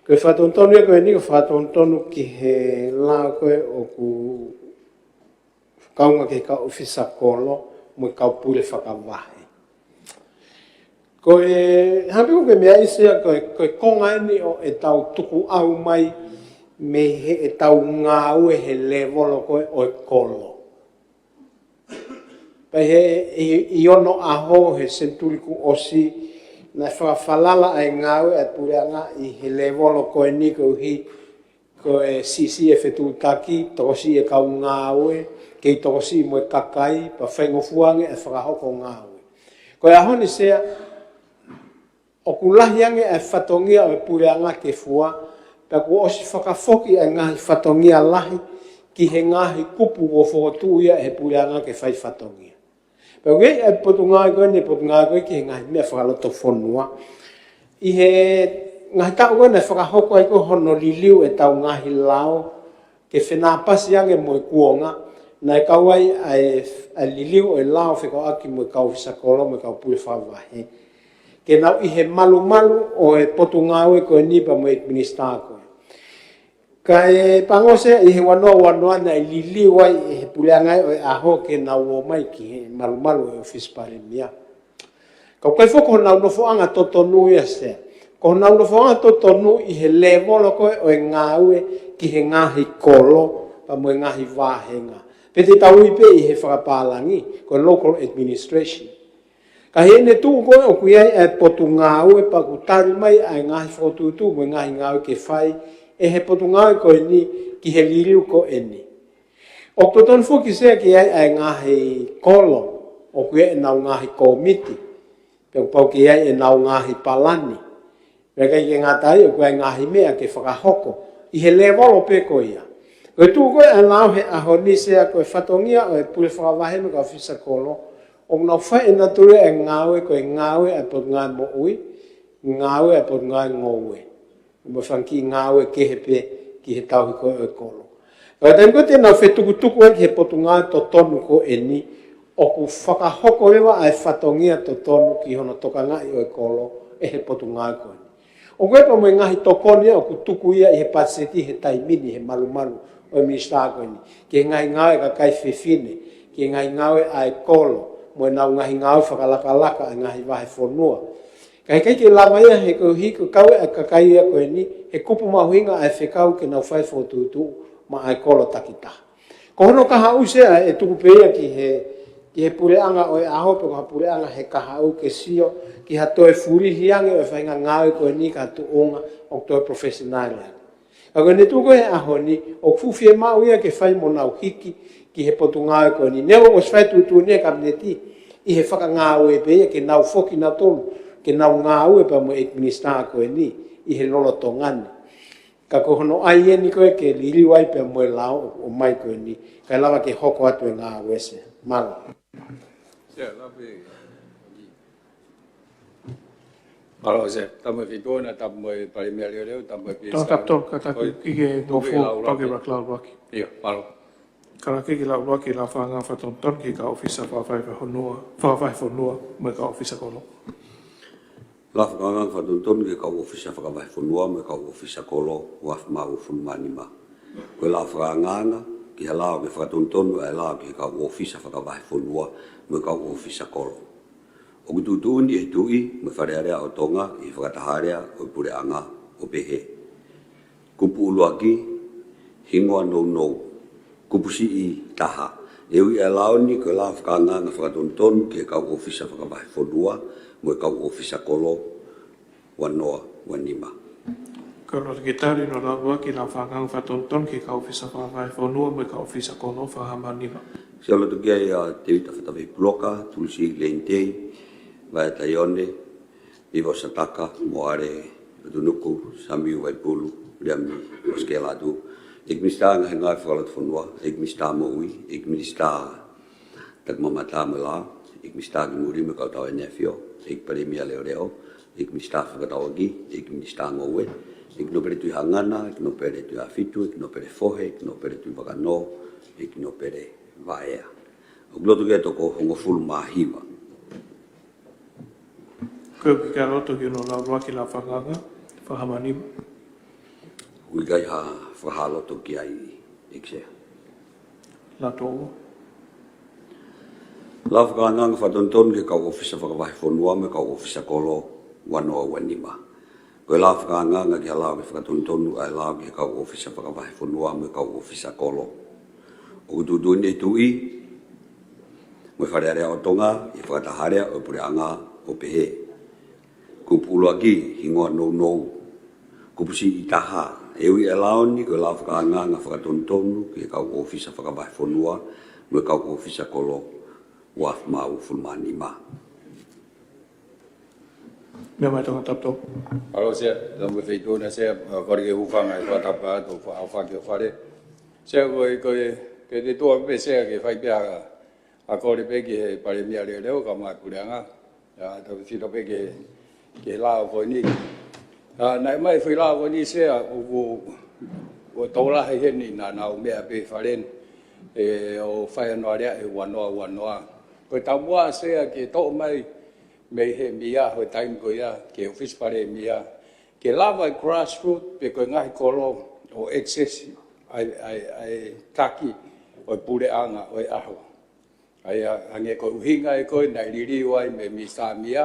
Ko e fakatonutonu ia ko eni, ko e fakatonutonu ki he lao ko ē ʻoku kaunga ki he kau ʻōfisa kolo mo e kau pule fakavahe. Ko e, hangē ko e meʻa ia Sea, ko e, ko e konga ʻeni ʻo ʻetau tukuʻau mai mei heʻetau ngāue he lēvolo ko ē ʻo e kolo. Pea ʻi he, ʻi, ʻi onoʻaho he senituli kuo ʻosi, naʻe fakafalala ʻa e ngāue ʻa e puleʻanga ʻi he lēvolo ko eni koeʻuhi ko e siʻisiʻi e fetuʻutaki, tokosiʻi e kau ngāue, kei tokosiʻi mo e kakai, pea faingofua ange e fakahoko ngāue. Ko e ʻaho ni Sea, ʻoku lahi ange e fatongia ʻo e puleʻanga ke fua, pea kuo ʻosi fakafoki e ngaahi fatongia lahi ki he ngaahi kupu kuo fokotuʻu ia ʻe he puleʻanga ke fai fatongia. Pea ʻoku ʻi ai e potungāue ko eni, potungāue ko ē ki he ngaahi meʻa fakalotofonua. ʻI he ngaahi taʻu ko ē naʻe fakahoko ai ko ē hono liliu ʻetau ngaahi lao, ke fenāpasi ange mo e kuonga, naʻe kau ai ʻa e, ʻa e liliu ʻo e lao fekauʻaki mo e kau ʻōfisa kolo mo e kau pule fakavahe. Ke nau ʻi he malumalu ʻo e potungāue ko eni pea mo e minisitā ko ē. Ka e pango Sea, ʻi he ua noa ua noa naʻe liliu ai ʻe he puleʻanga ʻo e ʻaho ke nau ō mai ki he malumalu ʻo e ʻōfisi palēmia. Ka ʻoku ʻikai foki ko honau nofoʻanga totonu ia Sea. Ko honau nofoʻanga totonu ʻi he lēvolo ko ē ʻo e ngāue ki he ngaahi kolo, pea mo e ngaahi vāhenga. Pe te tau ui pē ʻi he fakapālangi, ko e local administration. Ka ʻi heʻene tuʻu ko ē ʻoku ʻi ai e potungāue pea ʻoku tali mai ʻa e ngaahi fokotuʻutuʻu mo e ngaahi ngāue ke fai ʻe he potungāue ko eni ki he liliu ko eni. ʻOku totonu foki Sea ke ʻi ai ʻa e ngaahi kolo, ʻoku ʻi ai ʻenau ngaahi kōmiti, pea ʻoku pau ke ʻi ai ʻenau ngaahi palani. Pea ʻikai ke ngata ai, ʻoku ʻi ai e ngaahi meʻa ke fakahoko ʻi he lēvolo pē ko ia. Ko e tuʻu ko ē ʻa e lao he ʻaho ni Sea, ko e fatongia ʻo e pule fakavahe mo e kau ʻōfisa kolo, ʻoku nau fai ʻenau tui e ngāue ko e ngāue ʻa e Potungāue Moʻui, ngāue ʻa e Potungāue Ngoue, mo e fanga kiʻi ngāue kehe pē ki he tauhi ko ē ʻo e kolo. Ka ko e taimi ko ē te nau fetukutuku ai ki he potungāue totonu ko eni, ʻoku fakahoko leva ʻa e fatongia totonu ki hono tokangaʻi ʻo e kolo ʻe he potungāue ko eni. ʻOku ʻi ai pē mo e ngaahi tokoni ia ʻoku tuku ia ʻi he patiseti he taimi ni he malumalu ʻo e minisitā ko eni, ki he ngaahi ngāue ʻa e kakai fefine, ki he ngaahi ngāue ʻa e kolo, mo ʻenau ngaahi ngāue fakalakalaka ʻa e ngaahi vahefonua. Ka ʻikai ke lava ia he koeʻuhi ko e kau ʻa e kakai ia ko eni, he kupu mahuʻinga ʻa e fekau ke nau fai fokotuʻutuʻu maʻa e kolo takitaha. Ko hono kahaʻu Sea ʻe tuku pē ia ki he, ki he puleʻanga ʻo e ʻaho pe ko ha puleʻanga he kahaʻu ke sio ki ha toe fulihi ange ʻo e faʻahinga ngāue ko eni ka tuʻunga ʻoku toe professional ange. Ka ko ʻene tuʻu ko ē he ʻaho ni, ʻoku fuʻu fiemaʻu ia ke fai mo nau hiki ki he potungāue ko eni. Neongo ʻoku ʻosi fai tuʻutuʻuni ʻe he Kapineti ʻi he fakangāue pē ia ke nau foki nautolu ke nau ngāue pea mo e ʻEiki Minisitā ko eni ʻi he lolotonga ni. Ka ko hono ʻai eni ko ē ke liliu ai pea mo e lao ʻo mai ko eni, kae lava ke hoko atu e ngāue Sea. Mālō. Sea, lave. Mālō Sea, tapu mo e feituʻu na, tapu mo e Palēmia Leoleo, tapu mo e Tau Minisitā. Tapu tau, ka tapu ʻOi, ki he tuku ngofo lau pake lave. Rak lau laki. ʻIo, mālō. Kalake ki lau laki, lau fakaangaanga fakatonutonu ki he kau ʻōfisa fakavahefonua, fakavahefonua, mo e kau ʻōfisa kolo. Lau fakaangaanga fakatonutonu ki he kau ʻōfisa fakavahefonua mo e kau ʻōfisa kolo, ua afe mā uofulu mā nima. Ko e lau fakaangaanga ki he lao ke fakatonutonu ʻa e lao ki he kau ʻōfisa fakavahefonua mo e kau ʻōfisa kolo. ʻOku tuʻutuʻuni ʻe he Tuʻi mo e Fale Alea ʻo Tonga ʻi he fakataha alea ʻo e Puleʻanga ʻo pehē: Kupu ʻuluaki, hingoa nounou. Kupu siʻi taha, ʻe ui ʻa e lao ni ko e lau fakaangaanga fakatonutonu ki he kau ʻōfisa fakavahefonua mo e kau ʻōfisa kolo, ua noa ua nima. Kau loto ke tali hono lau ʻuluaki lau fakaangaanga fakatonutonu ki he kau ʻōfisa fakavahefonua mo e kau ʻōfisa kolo, fā mā nima. Sio loto ki ai ʻa Tēvita Fatafehi Puloka, Tulisi Leini Tei, Vaea Taione, Pivo Sataka, Moale ʻOtunuku, Samiu Vaipulu, Viliami Mosikela Atu, ʻEiki Minisitā Ngaahi Ngāue Fakalotofonua, ʻEiki Minisitā Moʻui, ʻEiki Minisitā Takimamata mo e Lao, ʻEiki Minisitā ki Muli mo e Kau Tau ʻEne ʻAfio, ʻEiki Palēmia Leoleo, ʻEiki Minisitā Fefakatauʻaki, ʻEiki Minisitā Ngoue, ʻEiki Nōpele Tuʻihangana, ʻEiki Nōpele Tuʻiafitu, ʻEiki Nōpele Fohe, ʻEiki Nōpele Tuʻivakanō, ʻEiki Nōpele Vaea. ʻOku loto ki he toko hongofulu mā hiva. Ko e ʻuhi ke ʻalu atu ki hono lau ʻuluaki lau fakanganga, fakamanima. ʻOku ʻikai ha fakahā loto ki ai, ʻEiki Sea. Lau tolu. Lau fakanganga fakatonutonu ki he kau ʻōfisa fakavahefonua mo e kau ʻōfisa kolo ua noa ua nima. Ko e lau fakanganga ki he lau ki he fakatonutonu ʻa e lau ki he kau ʻōfisa fakavahefonua mo e kau ʻōfisa kolo. ʻOku tuʻutuʻuni ʻe he Tuʻi mo e Fale Alea ʻo Tonga ʻi he fakataha alea ʻo e Puleʻanga ʻo pehē: Kupu ʻuluaki, hingoa nounou. Kupu siʻi taha, ʻEui ʻElaoni. Ko e lau fakanganga fakatonutonu ki he kau ʻōfisa fakavahefonua mo e kau ʻōfisa kolo ua afe mā uofulu mā nima. Meʻa mai Tonga Tapu Tau. Mālō Sea, tau mo e Feituʻuna Sea, ʻa, kole ke u hūfanga he fakatapu atu, fa-, ʻa, fakio fale. Sea, ko e, ko e, ke te tuʻu pē Sea ke fai pē ha, ha kole pē ki he Palēmia leʻoleʻo kae ʻumaʻā e Puleʻanga. ʻA, tau fito pē ki he, ki he lao ko eni. ʻA, naʻe mai foʻi lao ko eni Sea, ʻoku, ʻoku tokolahi heni naʻa nau meʻa pē fale ni, ʻe, ʻo fai hono alea he ua noa ua noa. Ko e taumuʻa Sea ke toʻo mai mei he meʻa, he taimi ko ia, ki he ʻōfisi Palēmia, ke lava e grassroot pe ko e ngaahi kolo ʻo access ʻa e, ʻa e, ʻa e taki ʻo e Puleʻanga ʻo e ʻaho. ʻA ia, hangē ko e ʻuhinga ia ko ē naʻe liliu ai mei he Minisitā Meʻa,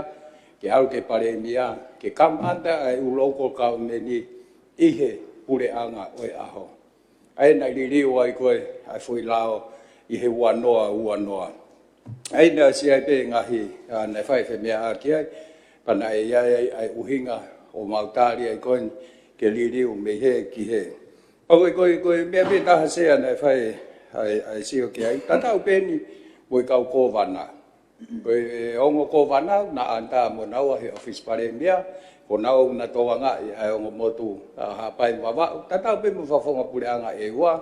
ke ʻalu ki he Palēmia, ke come under ʻa e ʻū local government ʻi he Puleʻanga ʻo e ʻaho. ʻA ia naʻe liliu ai ko ē ʻa e foʻi lao ʻi he ua noa ua noa. ʻA ia naʻe ʻosi ʻi ai pē ngaahi, ʻa, naʻe fai femeʻaʻaki ai, pea naʻe ʻi ai ʻa e ʻuhinga ʻoku mau tali ai ko eni ke liliu mei he ki he. Pea ko e, ko e, ko e meʻa pē taha Sea naʻe fai ʻa e, ʻa e sio ki ai. Tatau pē eni mo e kau kōvana. Ko e ongo kōvana naʻa nau under mo naua he ʻōfisi Palēmia, ko naua naʻa nau tokangaʻi ʻa e ongo motu, ʻa, Haʻapai mo Vavaʻu. Tatau pē mo e Fakafofonga Puleʻanga ʻEua,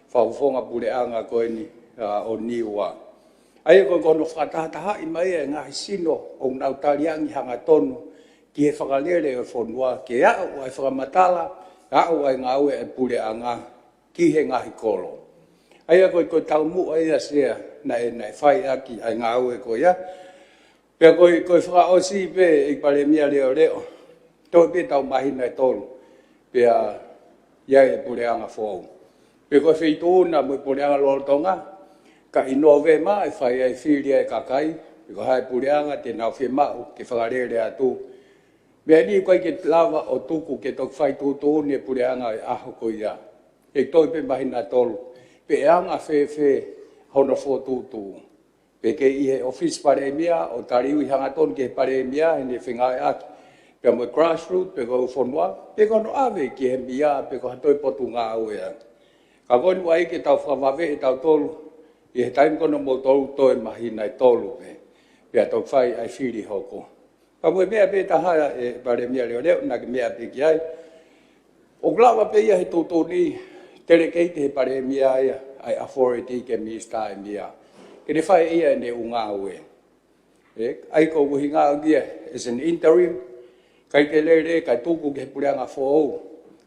Fakafofonga Puleʻanga ko eni, ʻa, ʻo Niua. ʻA ia ko e, ko hono fakatahatahaʻi mai e ngaahi sino ʻoku nau taliangi hangatonu ki he fakalele ʻo e fonua, ke aʻu ʻa e fakamatala, aʻu ʻa e ngāue ʻa e Puleʻanga ki he ngaahi kolo. ʻA ia ko e, ko e taumuʻa ia Sea naʻe, naʻe fai ʻaki ʻa e ngāue ko ia. Pea ko e, ko e fakaʻosi pē ʻEiki Palēmia leʻoleʻo, toe pē ʻetau māhina ʻe tolu, pea ʻi ai e Puleʻanga foʻou. Pe ko e Feituʻuna mo e Puleʻanga lolotonga, ka ʻi Nōvema ʻe fai ai e fili ʻa e kakai, pe ko e hā e Puleʻanga te nau fiemaʻu ke fakalele atu. Meʻa ni ʻoku ʻikai ke lava ʻo tuku ke toki fai tuʻutuʻuni e Puleʻanga ʻi he ʻaho ko ia. ʻE toe pē māhina ʻe tolu, pe ʻe anga fēfē hono fokotuʻutuʻu. Pe ke ʻi he ʻōfisi Palēmia ʻo taliui hangatonu ki he Palēmia heʻene fengāueʻaki pea mo e grassroot pe ko e ʻū fonua, pe ko hono ʻave ki he meʻa pe ko ha toe potungāue ange. Ka ko eni ʻoku ʻai ke tau fakavave ʻe tautolu ʻi he taimi ko eni ʻo moutolu toe māhina ʻe tolu pē, pea toki fai ʻa e fili hoko. Ka ko e meʻa pē taha ʻe Palēmia leʻoleʻo naʻa ke meʻa pē ki ai. ʻOku lava pē ia he tuʻutuʻuni, delegate he Palēmia ia ʻa e authority ki he Minisitā ʻo e Meʻa ke ne fai ia ʻene ʻū ngāue. ʻE, ʻa ia ko e ʻuhinga ia, as an interim, ʻikai ke lele, kae tuku ki he Puleʻanga foʻou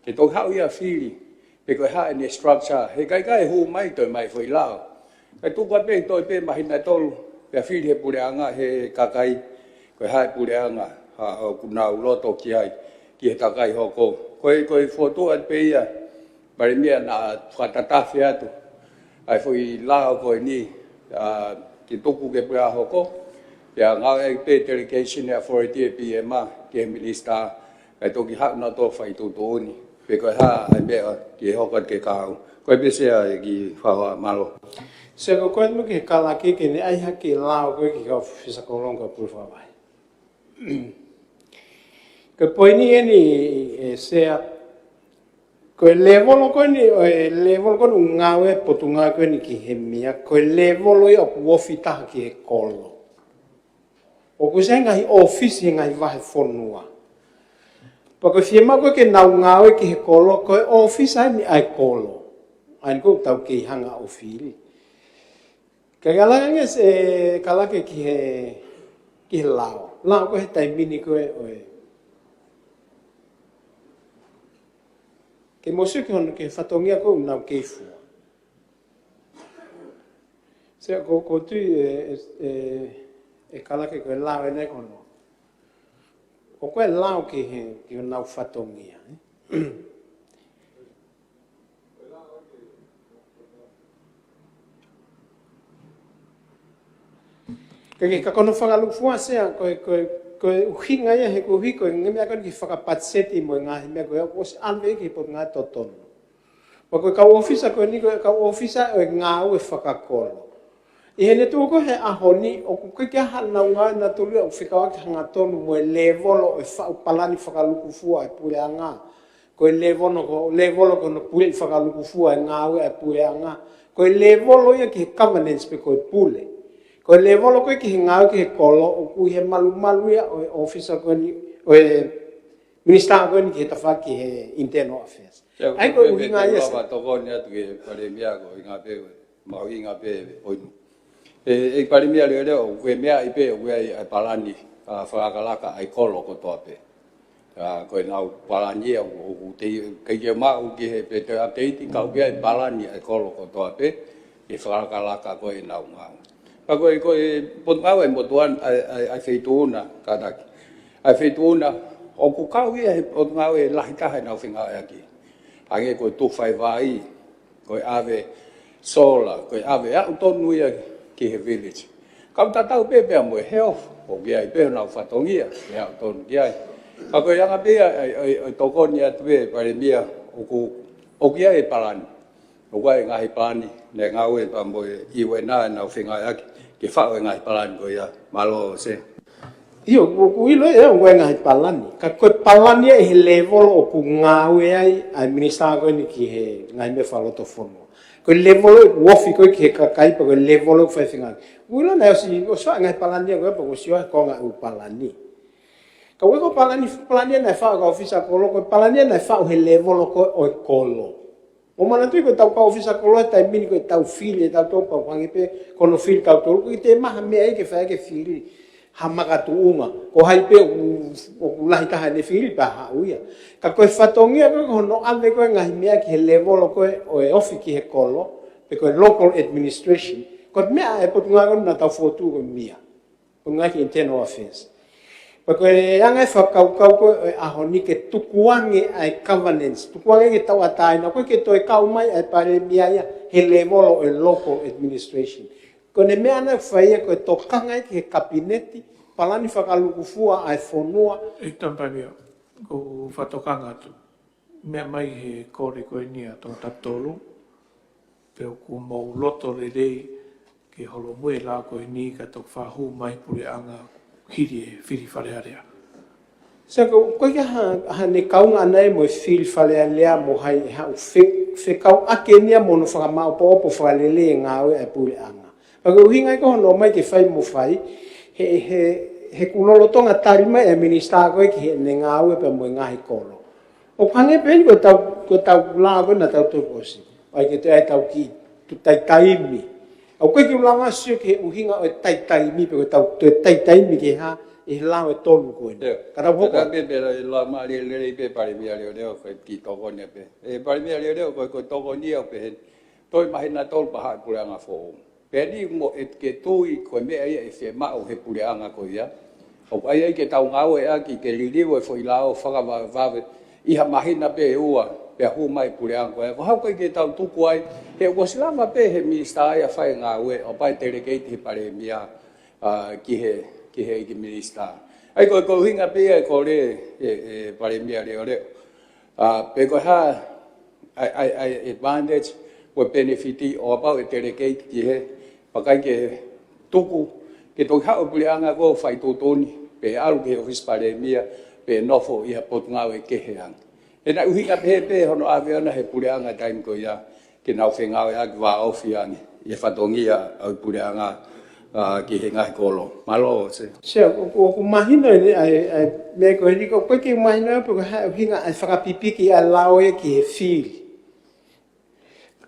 ke toki haʻu ia ʻo fili, pe ko e hā ʻene structure, he ʻikai ke hū mai toe mai foʻi lao. Kae tuku ai pē, toe pē māhina ʻe tolu, pea fili he Puleʻanga, he kakai, ko e hā e Puleʻanga, ʻa, ʻoku nau loto ki ai, ki he takai hoko. Ko e, ko e fokotuʻu atu pē ia, Palēmia, naʻa fakatatafe atu ʻa e foʻi lao ko eni, ʻa, ke tuku ki he Puleʻanga hoko, pea ngāueʻaki pē delegation authority ʻa e PM ki he Minisitā, kae toki haʻu nautolu ʻo fai tuʻutuʻuni pe ko e hā ʻa e meʻa ke hoko atu ki he kahaʻu. Ko ia pē Sea, ʻEiki Fakafofonga, mālō. Sea, ko e kole atu ki he Kalake ke ne ʻai hake e lao ko ē ki he kau ʻōfisa kolo mo e kau pule fakavahe. Ko e poini eni, ʻe Sea, ko e lēvolo ko eni, ʻo e lēvolo ko eni ʻoku ngāue ai e Potungāue ko eni ki he Meʻa, ko e lēvolo ia ʻoku ofi taha ki he kolo. ʻOku ʻi ai e ngaahi ʻōfisi he ngaahi vahefonua. Pea ko e fiemaʻu ko ē ke nau ngāue ki he kolo, ko e ʻōfisi eni ʻa e kolo. ʻA ia ko ʻetau kei hanga ʻo fili. Ka ʻi he ʻalu ange Sea, Kalake, ki he, ki he lao. Lao ko ē he taimi ni ko ē ʻo e, Ke mou sio ki hono, ki he fatongia ko ē ʻoku nau kei fua. Sea, ko, ko tui e, e, e, e kalake ko e lao ʻeni ko hono. Ko e lao ki he, ki honau fatongia, ē? Ka ke ka ko hono fakalūkufua, Sea, ko e, ko e, ko e ʻuhinga ia he ko e ʻuhi ko e ngaahi meʻa ko eni ki he fakapatiseti mo e ngaahi meʻa ko ia, ʻosi ʻave ki he Potungāue Totonu. Pea ko e kau ʻōfisa ko eni ko e kau ʻōfisa ʻo e ngāue fakakolo. ʻI heʻene tuʻu ko ē he ʻaho ni, ʻoku ʻikai ke ʻi ai hanau ngāue naʻa nau tolu ia ʻoku fekauʻaki hangatonu mo e lēvolo ʻo e faʻu palani fakalūkufua e puleʻanga. Ko e lēvolo ko, lēvolo ko hono puleʻi fakalūkufua e ngāue e puleʻanga. Ko e lēvolo ia ki he governance pe ko e pule. Ko e lēvolo ko ē ki he ngāue ki he kolo, ʻoku ʻi he malumalu ia ʻo e ʻōfisa ko eni, ʻo e minisitā ko eni ki he tafaʻaki he internal affairs. Ia, ʻa ia ko e ʻuhinga ia, Sea. Tokoni atu ki he Palēmia ko e ʻuhinga pē, mahuʻinga pē ʻo inu. ʻE, ʻe Palēmia Leoleo, ko e meʻa ia pē, ko e ʻai ʻa e palani, ʻa, fakalakalaka ʻa e kolo kotoa pē. ʻA, ko ʻenau palani ia, ʻoku, ʻoku te, ʻikai ke maʻu ki he pē te update, ka ʻoku ʻi ai e palani ʻa e kolo kotoa pē, ʻe fakalakalaka ko ē ʻenau ngāue. Ka ko e, ko e Potungāue Motuʻa, ʻa e, ʻa e, ʻa e Feituʻu na, kātaki. ʻA e Feituʻu na, ʻoku kau ia he Potungāue lahi taha ʻenau fengāueʻaki. Hangē ko e tufa e vai, ko e ʻave solar, ko e ʻave ʻaʻau tonu ia ki he village. Kau tatau pē pea mo e health, ʻoku ʻi ai pē honau fatongia, ʻe ʻaʻau tonu ki ai. Ka ko e anga pē ia, ʻa e, ʻa e, ʻa e tokoni atu pē, Palēmia, ʻoku, ʻoku ʻi ai e palani. ʻOku ʻi ai e ngaahi palani, naʻe ngāue pea mo e ʻIuena ʻenau fengāueʻaki, ke faʻu e ngaahi palani ko ia, mālō Sea. ʻIo, ʻoku, ʻoku ʻilo ia, ʻoku ʻi ai e ngaahi palani. Ka ko e palani ia ʻi he lēvolo ʻoku ngāue ai ʻa e minisitā ko eni ki he ngaahi meʻa fakalotofonua. Ko e lēvolo ʻoku ofi ko ē ki he kakai pea ko e lēvolo ʻoku fai fengāueʻaki. ʻOku ʻilo naʻe ʻosi, ʻosi faʻu e ngaahi palani ia ko ē pea ʻoku ʻosi ʻi ai e konga ʻū palani. Ka ko e palani, palani ia naʻe faʻu ʻe he kau ʻōfisa kolo, ko e palani ia naʻe faʻu he lēvolo ko ē ʻo e kolo. ʻO manatuʻi ko ʻetau kau ʻōfisa kolo he taimi ni ko ʻetau fili ʻe tautolu pau hangē pē ko hono fili tautolu, ʻoku ʻikai te maha meʻa ia ke fai ke fili ha makatuʻunga. Ko hai pē ʻoku, ʻoku lahi taha ʻene fili pea haʻu ia. Ka ko e fatongia ko ē ko hono ʻave ko ē ngaahi meʻa ki he lēvolo ko ē ʻo e ofi ki he kolo, pe ko e local administration, ko e meʻa e Potungāue ko ē naʻa tau fokotuʻu ko e meʻa. Potungāue ki he Internal Affairs. Pea ko e anga e fakakaukau ko ē ʻo e ʻaho ni ke tukuange ʻa e governance, tukuange ke tauʻatāina, ʻoku ʻikai ke toe kau mai ʻa e Palēmia ia he lēvolo ʻo e local administration. Ko ʻene meʻa naʻe fai ia ko e tokanga ia ki he Kapineti, palani fakalūkufua ʻa e fonua. ʻE Tama Palēmia, ko e fakatokanga atu. Meʻa mai he kole ko eni ʻa Tongatapu tolu, pe ʻoku mou loto lelei ke holomui e lao ko eni ka toki fakahū mai puleʻanga hili e fili Fale Alea. Sea, ko, ʻoku ʻikai ha, haʻane kaunga ʻana ia mo e fili Fale Alea mo hai ʻe haʻu fe, fekauʻaki eni ia mo hono fakamāʻopoʻopo fakalelei e ngāue ʻa e puleʻanga. Pea ko e ʻuhinga ia ko hono ʻomai ke fai mo fai, he, he, he ʻoku lolotonga tali mai e minisitā ko ē ki heʻene ngāue pea mo e ngaahi kolo. ʻOku hangē pē eni ko ʻetau, ko ʻetau lao ko ē naʻa tau toe ʻosi. ʻAi ke toe ʻai ʻetau kiʻi taitaimi. ʻOku ʻikai ke u lava sio ki he ʻuhinga ʻo e taitaimi pe ko ʻetau toe taitaimi ki he hā, ʻi he lao ʻe tolu ko ē. Ka tau hoko. Pea pē, pea lau mālie lelei pē Palēmia Leoleo, ko e kiʻi tokoni pē. ʻE Palēmia Leoleo, ko e, ko e tokoni ia ʻo pehē ni. Toe māhina ʻe tolu pea haʻu e puleʻanga foʻou. Pea ʻi ai mo e ke tui ko e meʻa ia ʻe fiemaʻu he puleʻanga ko ia. ʻOku ʻai ai ke tau ngāueʻaki ke liliu e foʻi lao fakavavevave ʻi ha māhina pē ʻe ua, pea hū mai puleʻanga ko ia. Ko e hā ʻoku ʻikai ke tau tuku ai, he ʻoku ʻosi lava pē he minisitā ia fai ngāue, ʻo pea delegate he Palēmia, ʻa, ki he, ki he ʻEiki Minisitā. ʻA ia ko e, ko e ʻuhinga pē ia ʻe kole ʻe, ʻe Palēmia Leoleo. ʻA, pe ko e hā, ʻa e, ʻa e, ʻa e advantage, ko e benefit ʻo kapau ʻe delegate ki he, pea ʻikai ke tuku, ke toki haʻu e puleʻanga ko ē ʻo fai tuʻutuʻuni, pe ʻalu ki he ʻōfisi Palēmia, pe nofo ʻi ha potungāue kehe ange. He naʻe ʻuhinga pehē pē hono ʻave ʻona he puleʻanga taimi ko ia, ke nau fengāueʻaki vāofi ange ʻi he fatongia ʻa e puleʻanga, ʻa, ki he ngaahi kolo. Mālō, Sea. Sea, ʻoku, ʻoku mahino eni ʻa e, ʻa e meʻa ko eni, ʻoku ʻikai ke mahino pe ko e hā e ʻuhinga ʻa e fakapipiki ʻa e lao ia ki he fili.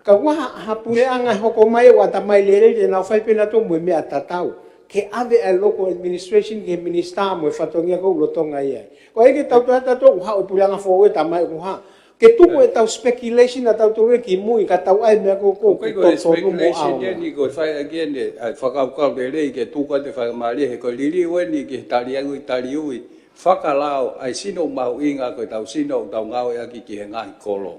Ka ʻoku ʻi ai ha, ha puleʻanga hoko mai ʻoku ʻatamai lelei te nau fai pē nautolu mo e meʻa tatau. Ke ʻave ʻa e local administration ki he minisitā mo e fatongia ko ē ʻoku lolotonga ʻi ai. Ko e ʻai ke tau toe tatau ʻoku haʻu e puleʻanga foʻou ʻe talamai ʻoku hā. Ke tuku ʻetau speculation ʻa tautolu ia ki mui, ka tau ʻai meʻa ko ē ʻoku ʻikai ko e totonu mo speculation ʻaonga. Eni ko e fai ʻaki eni ʻa e fakakaukau lelei ke tuku atu e faingamālie he ko e liliu eni ki he taliui, taliui fakalao ʻa e sino mahuʻinga ko ʻetau sino ʻoku tau ngāueʻaki ki he ngaahi kolo.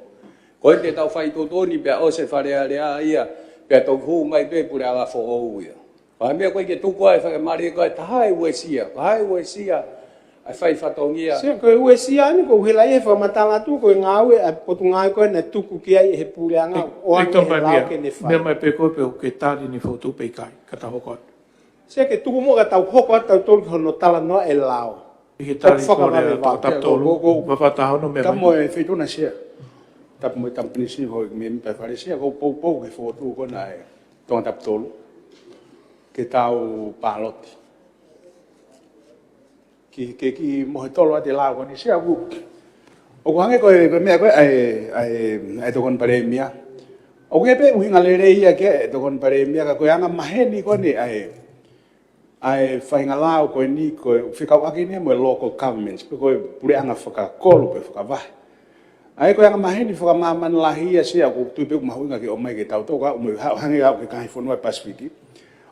Ko eni te tau fai tuʻutuʻuni pea ʻosi e Fale Alea ia pea toki hū mai pē puleʻanga foʻou ia. Ko e meʻa ko ē ke tuku ai e faingamālie ko e taha e uesia, ko e taha e uesia ʻa e fai fatongia. Sea ko e uesia ni ko e hela ia he fakamatala atu ko e ngāue ʻa e potungāue ko ē naʻe tuku ki ai he puleʻanga ʻo ʻEiki Tokoni Palēmia, ke ne fai. Meʻa mai pē ko e pe ʻoku ke tali ʻene fokotuʻu pe ʻikai, ka tau hoko atu. Sea ke tuku muʻa ka tau hoko atu tautolu ki hono talanoa e lao. ʻI he tali ko ē ʻa e toko tapu tolu, ko, ko, ko, mafata hono meʻa mai. Tapu mo e Feituʻu na Sea. Tapu mo e Tampinisi ho me mipa fale Sea, ko e poupou ke fokotuʻu ko ena e Tongatapu tolu ke tau pāloti. Ki, ke, ki mohe tolo ʻa e lao ko eni Sea ʻoku, ʻoku hangē ko e, ko e meʻa ko ē ʻa e, ʻa e, ʻa e Tokoni Palēmia. ʻOku ʻi ai pē ʻuhinga lelei ia ki ai e Tokoni Palēmia ka ko e anga maheni ko eni ʻa e, ʻa e faʻahinga lao ko eni ko e fekauʻaki eni mo e local governments, pe ko e puleʻanga fakakolo pe fakavahe. ʻA ia ko e anga maheni fakamāmani lahi ia Sea ʻoku ou tui pē ʻoku mahuʻinga ke ʻomai ke tau toka, ʻo mo ha-, hangē au ki he ngaahi fonua Pasifiki.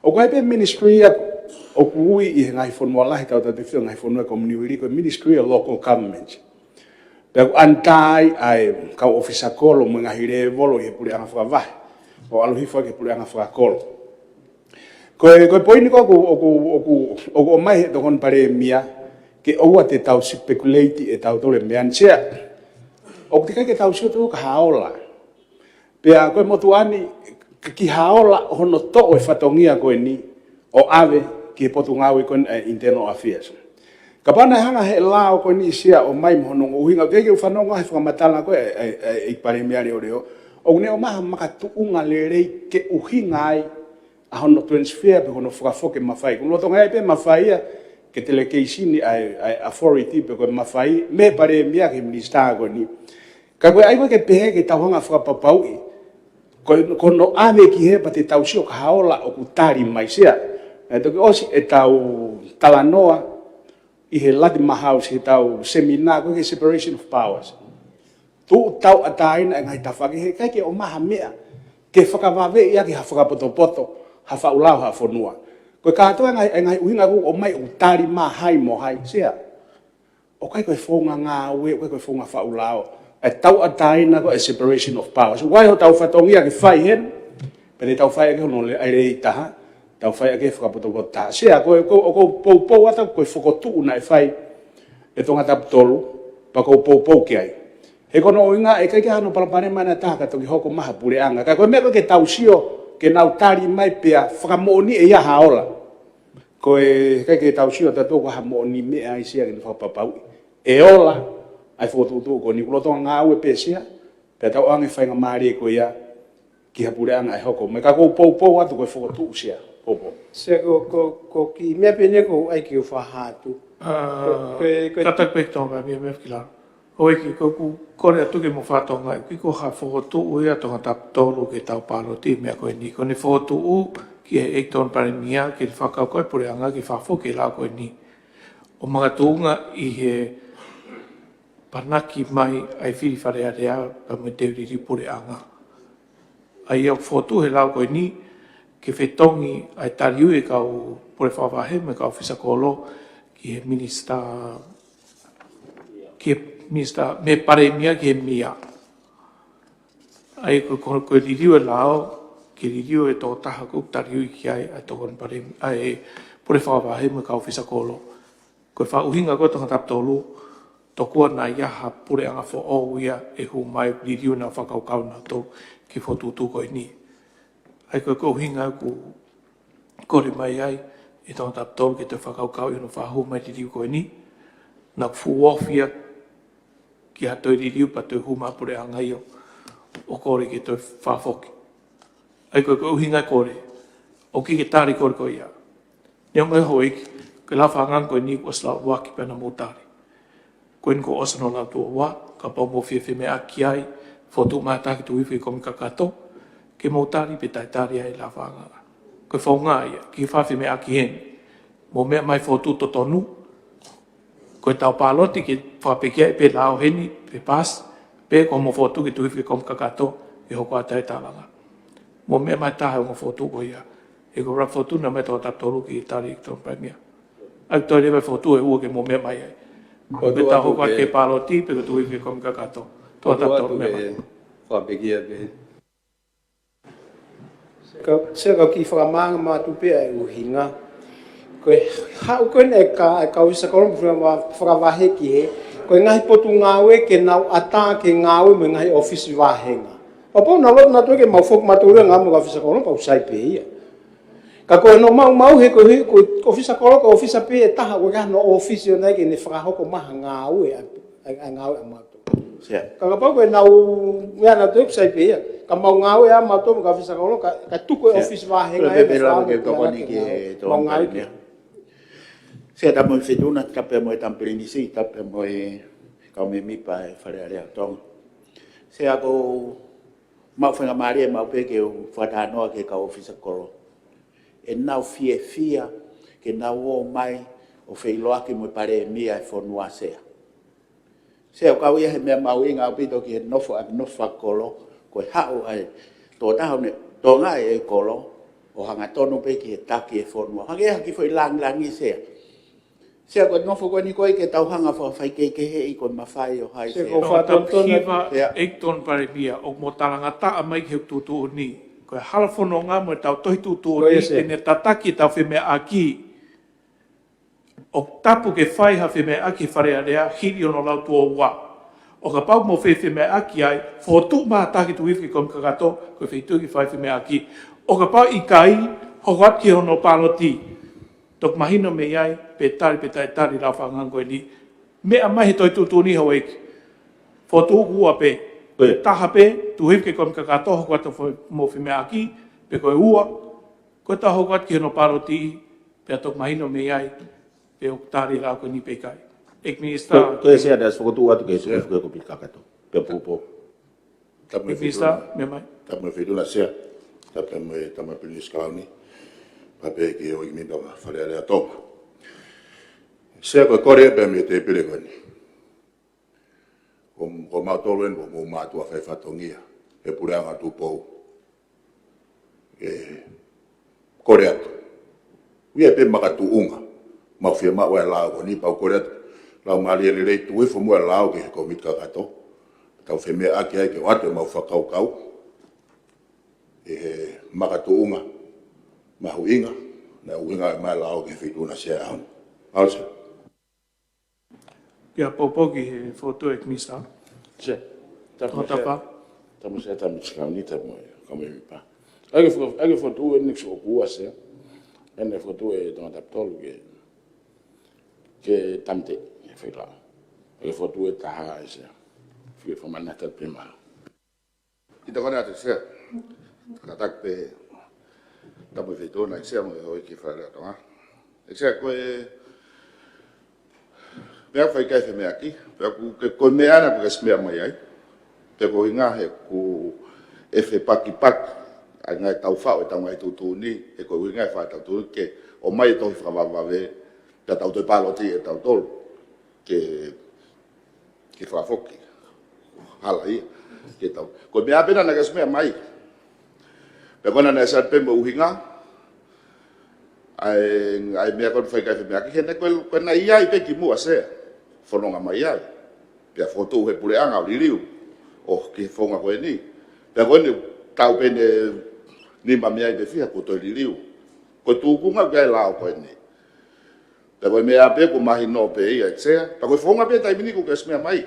ʻOku ʻi ai pē ministry ia ʻoku ui ʻi he ngaahi fonua lahi tautautefito ngaahi fonua Kominiueli ko e Ministry of Local Government. Pea ʻoku under ai ʻa e kau ʻōfisa kolo mo e ngaahi lēvolo ʻi he puleʻanga fakavahe ʻo ʻalu hifo ki he puleʻanga fakakolo. Ko e, ko e poini ko ē ʻoku, ʻoku, ʻoku, ʻoku ʻomai he Tokoni Palēmia ke ʻoua te tau speculate ʻe tautolu e meʻa ni Sea. ʻOku teʻeki ke tau sio tautolu ki ha ola. Pea ko e motuʻa ni ki ha ola hono toʻo e fatongia ko eni ʻo ʻave ki he potungāue ko eni ʻa e Internal Affairs. Kapau naʻe hanga he lao ko eni Sea ʻo ʻomai mo hono ʻuhinga, ʻoku ʻikai ke u fanongo he fakamatala ko ē ʻa e, ʻa e, ʻa e Palēmia leʻoleʻo, ʻoku ne ʻomai ha makatuʻunga lelei ke ʻuhinga ai ʻa hono transfer pe hono fakafoki e mafai. Ko e lolotonga ia pē mafai ia ke delegation ʻa e, ʻa e authority pe ko e mafai mei he Palēmia ki he minisitā ko eni. Ka ko e ʻai ko ē ke pehē ke tau hanga fakapapauʻi ko e, ko hono ʻave ki hē pea te tau sio ki ha ola ʻoku tali mai Sea. Naʻe toki ʻosi ʻetau talanoa ʻi he Latimahausi, ʻetau seminā ko ē ki he separation of powers. Tuʻu tauʻatāina e ngaahi tafaʻaki he ʻikai ke ʻomai ha meʻa ke fakavaveʻi ʻaki ha fakapotopoto ha faʻu lao ha fonua. Ko e kātoa e ngaahi, e ngaahi ʻuhinga ʻoku ʻomai ʻoku tali mai hai mo hai Sea. ʻOku ʻikai ko e founga ngāue, ʻoku ʻikai ko e founga faʻu lao. ʻE tauʻatāina ko e separation of powers. ʻOku ʻi ai hotau fatongia ke fai heni, pea te tau fai ʻaki hono lea ʻa e lea ʻe taha, tau fai ʻaki e fakapotopoto taha. Sea, ko e, ko, ʻoku ou poupou atu ko e fokotuʻu naʻe fai ʻe Tongatapu tolu, pea ʻoku ou poupou ki ai. He ko hono ʻuhinga ʻe ʻikai ke ʻi ai hano palopalema ʻe taha ka toki hoko mai ha puleʻanga. Ka ko e meʻa ko ē ke tau sio ke nau tali mai pea fakamoʻoni ʻe ʻi ai ha ola. Ko e ʻikai ke tau sio tautolu ko ha moʻoni meʻa ia Sea ke ne fakapapauʻi ʻe ola ʻa e fokotuʻutuʻu ko eni, ʻoku lolotonga ngāue pē Sea, pea tau ʻoange faingamālie ko ia ki ha puleʻanga ʻe hoko mai. Ka ʻoku ou poupou atu ko e fokotuʻu Sea. Poupou. Sea ko, ko, ko e kiʻi meʻa pē eni ʻoku ou ʻai ke u fakahā atu. Ā, ko, ko e, ko e kātaki pē ki Tokoni Palēmia, meʻa ki lalo. Houʻeiki, ko ʻeku kole atu ke mou fakatokangaʻi, ʻoku ʻikai ko ha fokotuʻu ia ʻa Tongatapu tolu ke tau pāloti meʻa ko eni. Ko ʻene fokotuʻu ki he ʻEiki Tokoni Palēmia ke fakakaukau e puleʻanga ke fakafoki e lao ko eni. ʻO makatuʻunga ʻi he panaki mai ʻa e fili Fale Alea pea mo e teu liliu puleʻanga. ʻA ia ʻoku fokotuʻu he lao ko eni ke fetongi ʻa e taliui e kau pule fakavahe mo e kau ʻōfisa kolo ki he minisitā, ki he minisitā, mei he Palēmia ki he mia. ʻA ia ko, ko, ko e liliu e lao, ke liliu e tokotaha ʻoku taliui ki ai ʻa e Tokoni Palēmia, ʻa e pule fakavahe mo e kau ʻōfisa kolo. Ko e fakaʻuhinga ko ē ʻa Tongatapu tolu, tokua naʻa ʻi ai ha puleʻanga foʻou ia ʻe hū mai liliu ʻenau fakakaukau nautolu ki he fokotuʻutuʻu ko eni. ʻA ia ko e, ko e ʻuhinga ʻoku kole mai ai ʻe Tongatapu tolu ke toe fakakaukauʻi hono fakahū mai liliu ko eni. Naʻa ku fuʻu ofi ia ki ha toe liliu pea toe hū mai ha puleʻanga ia ʻo kole ke toe fakafoki. ʻA ia ko e, ko e ʻuhinga e kole, ʻoku ʻikai ke tali e kole ko ia. Neongo ia houʻeiki, ko e lafangang ko eni kuo ʻosi lauʻaki pea naʻa mou tali. Ko eni kuo ʻosi hono lautuʻa ua, kapau ʻoku mou fie femeʻaʻaki ai, fokotuʻu mai ha taha ke tuku hifo ki he kōmiti kakato, ke mou tali pe taʻetali ai e lafangang. Ko e founga ia, ʻikai ke fai ha femeʻaʻaki heni. Mou meʻa mai fokotuʻu totonu, ko ʻetau pāloti ke fakapekia ai pē lao heni, pe paasi, Pe ko hoʻomo fokotuʻu ke tuku hifo ki he kōmiti kakato, ʻe hoko atu e tālanga. Mo meʻa mai taha hoʻomo fokotuʻu ko ia. He ko e fokotuʻu naʻe mei he Tongatapu tolu ki he tali ʻEiki Tokoni Palēmia. ʻAi ke toe leva e fokotuʻu ʻe ua ke mo meʻa mai ai. Pe tau hoko atu ki he pāloti, pe ko e tuku hifo ki he kōmiti kakato. Tongatapu tolu, meʻa mai. Fakapekia pē. Ka, se ka ki fakamaanga mātuʻa pē ʻa e ʻuhinga. Ko e haʻu ko eni e ka, e kau ʻofisa kolo fakava-, fakavahe ki he. Ko e ngaahi potungāue ke nau ʻatā ke ngāue mo e ngaahi ʻōfisi vāhenga. Pea pau naʻa loto naʻa toe ke mau foki mātuʻa ngāue mo e kau ʻofisa kolo pau sai pē ia. Ka ko hono maumau he ko e, ko e ʻofisa kolo, ko e ʻofisa pē ʻe taha, ko e hano ʻōfisi ʻoʻona ia ke ne fakahoko mai ha ngāue ʻa, ʻa, ʻa e ngāue ʻa mautolu. Sea. Ka kapau ko e nau, ia naʻa toe sai pē ia. Ka mau ngāue ʻa mautolu mo e kau ʻofisa kolo, ka, ka tuku e ʻōfisi vāhenga ia ke pē lava ke tokoni ki he mau ngāue ki he. Sea, tapu mo e Feituʻuna, tapu mo e Tama Pilinisi, tapu mo e kau mēmipa ʻo e Fale Alea ʻo Tonga. Sea, ko e maʻu faingamālie maʻu pē ke u fakatalanoa ki he kau ʻofisa kolo. ʻE nau fiefia ke nau ō mai ʻo feʻiloaki mo e Palēmia ʻo e fonua, Sea. Sea, ʻoku kau ia he meʻa mahuʻinga ʻaupito ki he nofo ʻa e nofo fakakolo, ko e haʻu ʻa e tokotaha ʻoku ne tokangaʻi e kolo, ʻo hangatonu pē ki he taki e fonua. Hangē ha kiʻi foʻi langilangi, Sea. Sea, ko e nofo ko eni ko ē ke tau hanga ʻo fakafaikehekeheʻi ko e mafai ʻo hai, Sea, Sea. Ko e fakatonutonu, Sea. ʻEiki Tokoni Palēmia, ʻoku mo talangataʻa mai ki he tuʻutuʻuni. Ko e hala fononga mo e tau tohi tuʻutuʻuni, Sea. Ke ne tataki ʻetau femeʻaʻaki. ʻOku tapu ke fai ha femeʻaʻaki Fale Alea, hili hono lau tuʻo ua. ʻO kapau mo fai femeʻaʻaki ai, fokotuʻu mai ha taha ke tuku hifo ki he kōmiti kakato, ko e feituʻu ke fai femeʻaʻaki. ʻO kapau ʻikai, hoko atu ki hono pāloti. Toki mahino mei ai, pe tali, pe taʻetali, lau fakangahangai ko eni. Meʻa mai he tohi tuʻutuʻuni, Houʻeiki. Fokotuʻu ua pē. Ko e taha pē, tuku hifo ki he kōmiti kakato, hoko atu mo femeʻaʻaki, pe ko e ua, ko e taha hoko atu ki hono pāloti, pea toki mahino mei ai, pe ʻoku tali e lau ko eni pe ʻikai. ʻEiki Minisitā. Ko e, ko e Sea, naʻe fokotuʻu atu ke tuku hifo ki he kōmiti kakato. Pea poupou. Tapu mo e Feituʻuna. Minisitā, meʻa mai. Tapu mo e Feituʻuna, Sea. Tapu mo e Tama Pilinisi Kalauni. Pea pehē ki he ʻEiki Mēmipa Fale Alea ʻo Tonga. Sea, ko e kole pē mei he tēpile ko eni. Ko, ko mautolu eni, ko homou mātuʻa fai fatongia he Puleʻanga Tupou. ʻE kole atu. ʻOku ʻi ai pē makatuʻunga. Mau fiemaʻu e lao ko eni, pea u kole atu. Laumālie lelei, tuku hifo muʻa e lao ki he kōmiti kakato. Tau femeʻaʻaki ai ke ʻoatu ʻemau fakakaukau. ʻI he makatuʻunga mahuʻinga, naʻe ʻuhinga mai e lao ki he Feituʻuna, Sea, ʻaho ni. Mālō, Sea. Pea poupou ki he fokotuʻu, ʻEiki Minisitā. Sea. Tapu mo e Sea. Tongatapu. Tapu mo e Sea, Tama Pilinisi Kalauni, tapu mo e kau mēmipa. ʻAi ke fo-, ʻai ke fokotuʻu eni ki he ʻoku ua, Sea. ʻAi ke fokotuʻu e Tongatapu tolu ke, ke tamte, ke fai la. ʻAi ke fokotuʻu e taha, ʻe Sea. Fie fakamanatu pē mai. ʻI he tokoni atu, Sea. Kātaki pē Tama Feituʻuna, ʻEiki Sea, mo e Houʻeiki Fale Alea ʻo Tonga. ʻEiki Sea, ko e meʻa fai ki ai e femeʻaʻaki, pea ʻoku ke, ko e meʻa ena ʻoku ke ʻosi meʻa mai ai. Pea ko e ʻuhinga he ʻoku ʻi ai e fepakipaki ʻa e ngaahi tau faʻo ʻetau ngaahi tuʻutuʻuni, he ko e ʻuhinga e faʻo ʻetau tuʻutuʻuni ke ʻomai e tohi fakavavevave, pea tau toe pāloti ʻe tautolu. Ke ke fakafoki. Hala ia. Ke tau. Ko e meʻa pē ena naʻe ʻosi meʻa mai. Pea ko ena naʻe ʻosi ʻi ai pē mo e ʻuhinga. ʻAi, ʻai meʻa ko ena fai ki ai e femeʻaʻaki. He naʻe ko e, ko e naʻe ʻi ai pē kimuʻa, Sea. Fononga mai ai. Pea fokotuʻu he puleʻanga ʻo liliu. ʻO ki he founga ko eni. Pea ko eni tau pē ʻe nima mei ai pe fiha kuo toe liliu. Ko e tūkunga ʻoku ʻi ai e lao ko eni. Pea ko e meʻa pē kuo mahino pē ia, ʻEiki Sea. Pea ko e founga pē taimi ni ʻoku ke ʻosi meʻa mai.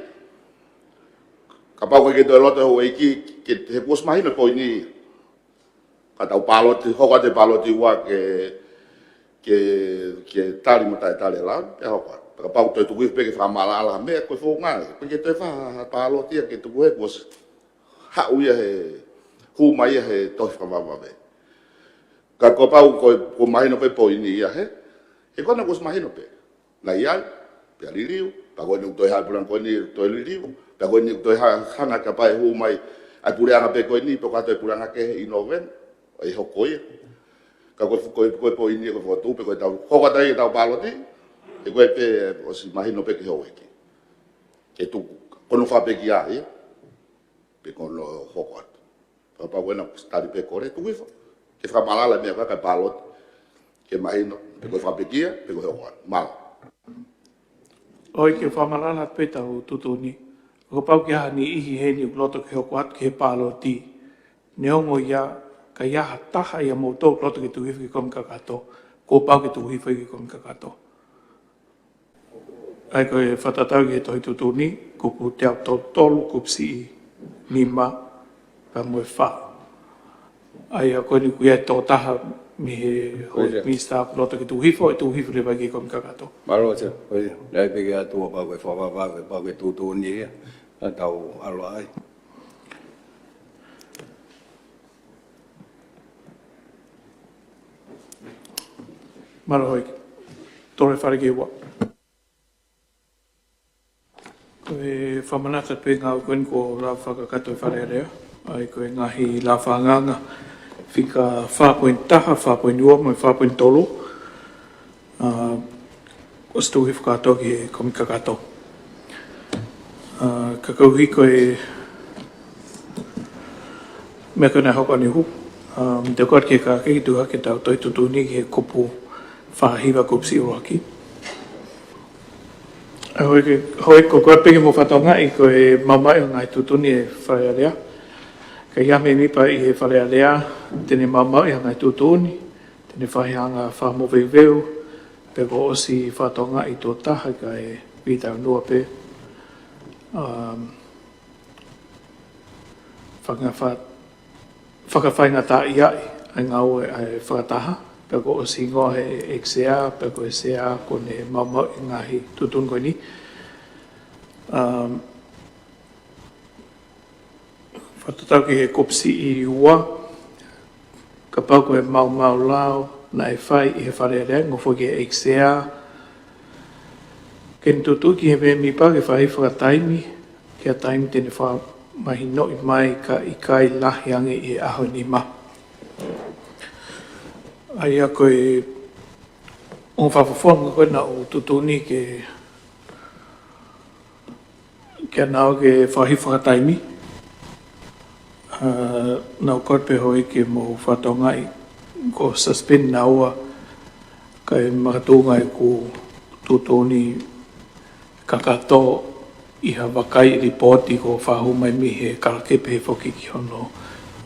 Kapau ʻoku ʻikai ke toe loto e Houʻeiki, ke, he kuo ʻosi mahino e poini. Ka tau pāloti, hoko atu e pāloti ua ke, ke, ke tali mo taʻetali e lao, pea hoko atu. Pea kapau ʻoku toe tuku hifo pē ke fakamaʻalaʻala ha meʻa, ko e founga ia. ʻOku ʻikai ke toe fai ha pāloti ia ke tuku he kuo ʻosi haʻu ia he, hū mai ia he tohi fakavavevave. Ka kuo pau, kuo, kuo mahino pē poini ia he, he ko ena kuo ʻosi mahino pē. Naʻe ʻi ai, pea liliu, pea ko eni ʻoku toe haʻu e puleʻanga ko eni toe liliu, pea ko eni ʻoku toe ha-, hanga kapau ʻe hū mai ʻa e puleʻanga pē ko eni, pe ko ha toe puleʻanga kehe ʻi Nōvema, ʻe hoko ia. Ka ko e, ko e, ko e poini, ko e fokotuʻu, pe ko e tau, ko e tau, tau pāloti, ʻe ko e pē ʻosi mahino pē ki he Houʻeiki. Ke tuku, ko hono fakapekia ia. pe ko hono hoko atu. Fakapapauʻi ʻoku tali pē kole tuku hifo ke fakamalala e meʻa ko ē ki he pāloti, ke mahino pe ko e fakapekia pe ko e hoko atu. Mālō. ʻOi, ke fakamalala atu pē ʻetau tuʻutuʻuni. Kuo pau ke ʻi ai ha niʻihi heni ʻoku loto ke hoko atu ki he pāloti. Neongo ia, ka ʻi ai ha taha ʻia moutolu ʻoku loto ke tuku hifo ki he kōmiti kakato, kuo pau ke tuku hifo ki he kōmiti kakato. ʻA ia ko e fakatatau ki he tohi tuʻutuʻuni, kupu teau tolu tolu, kupu siʻi nima, pea mo e fā. ʻA ia ko eni ʻoku ʻi ai e tokotaha mei he Houʻeiki Minisitā ʻoku loto ke tuku hifo, ʻe tuku hifo leva ki he kōmiti kakato. Mālō Sea. Ko ia, naʻe pehē atu kuo pau ke fakavavevave, pau ke tuʻutuʻuni ia, ka tau ʻalu ai. Mālō Houʻeiki. Tole fale ki ua. Ko e fakamanatu pē ngāue ko eni kuo lava fakakakato ʻe he Fale Alea. ʻA ia ko e ngaahi lafanga fika fā poini taha, fā poini ua mo e fā poini tolu. ʻA, ʻosi tuku hifo kātoa ki he kōmiti kakato. ʻA, ka koeʻuhi ko e meʻa ko ē naʻe hoko ʻaneuhu, ʻa, te u kole ke ka ke tuku hake ʻetau tohi tuʻutuʻuni ki he kupu fā hiva, kupu siʻi ʻuluaki. ʻA, Houʻeiki, Houʻeiki, ko e pehē mo e fakatokangaʻi ko e maumauʻi ʻo e ngaahi tuʻutuʻuni ʻa e Fale Alea. Ka ʻi ai ha mēmipa ʻi he Fale Alea te ne maumauʻi ha ngaahi tuʻutuʻuni, te ne fai ha ngaahi fakamoveuveu, pe kuo ʻosi fakatokangaʻi tuʻo taha kae vītau noa pē, um, faka-, fa-, fakafaingataʻaʻiaʻi ʻa e ngāue ʻa e fakataha, pe kuo ʻosi hingoa ʻe he ʻEiki Sea, pe ko e Sea kuo ne maumauʻi e ngaahi tuʻutuʻuni ko eni. Um, Fakatatau ki he kupu siʻi ua, kapau ko e maumau lao naʻe fai ʻi he Fale Alea, ngofua ki he ʻEiki Sea, ke ne tuʻutuʻuni ki he mēmipa ke fai fakataimi, ki ha taimi te ne fakamahinoʻi mai kae ʻikai lahi ange ʻi he ʻaho ʻe nima. ʻA ia ko e ongo fakafofonga ko ē naʻa ku tuʻutuʻuni ke ke nau ke fai fakataimi. ʻA, naʻa ku kole pē Houʻeiki ke mou fakatokangaʻi kuo suspend naua kae makatuʻunga ʻeku tuʻutuʻuni kakato ʻi ha vakai lipooti kuo fakahū mai mei he kalake pehē foki ki hono,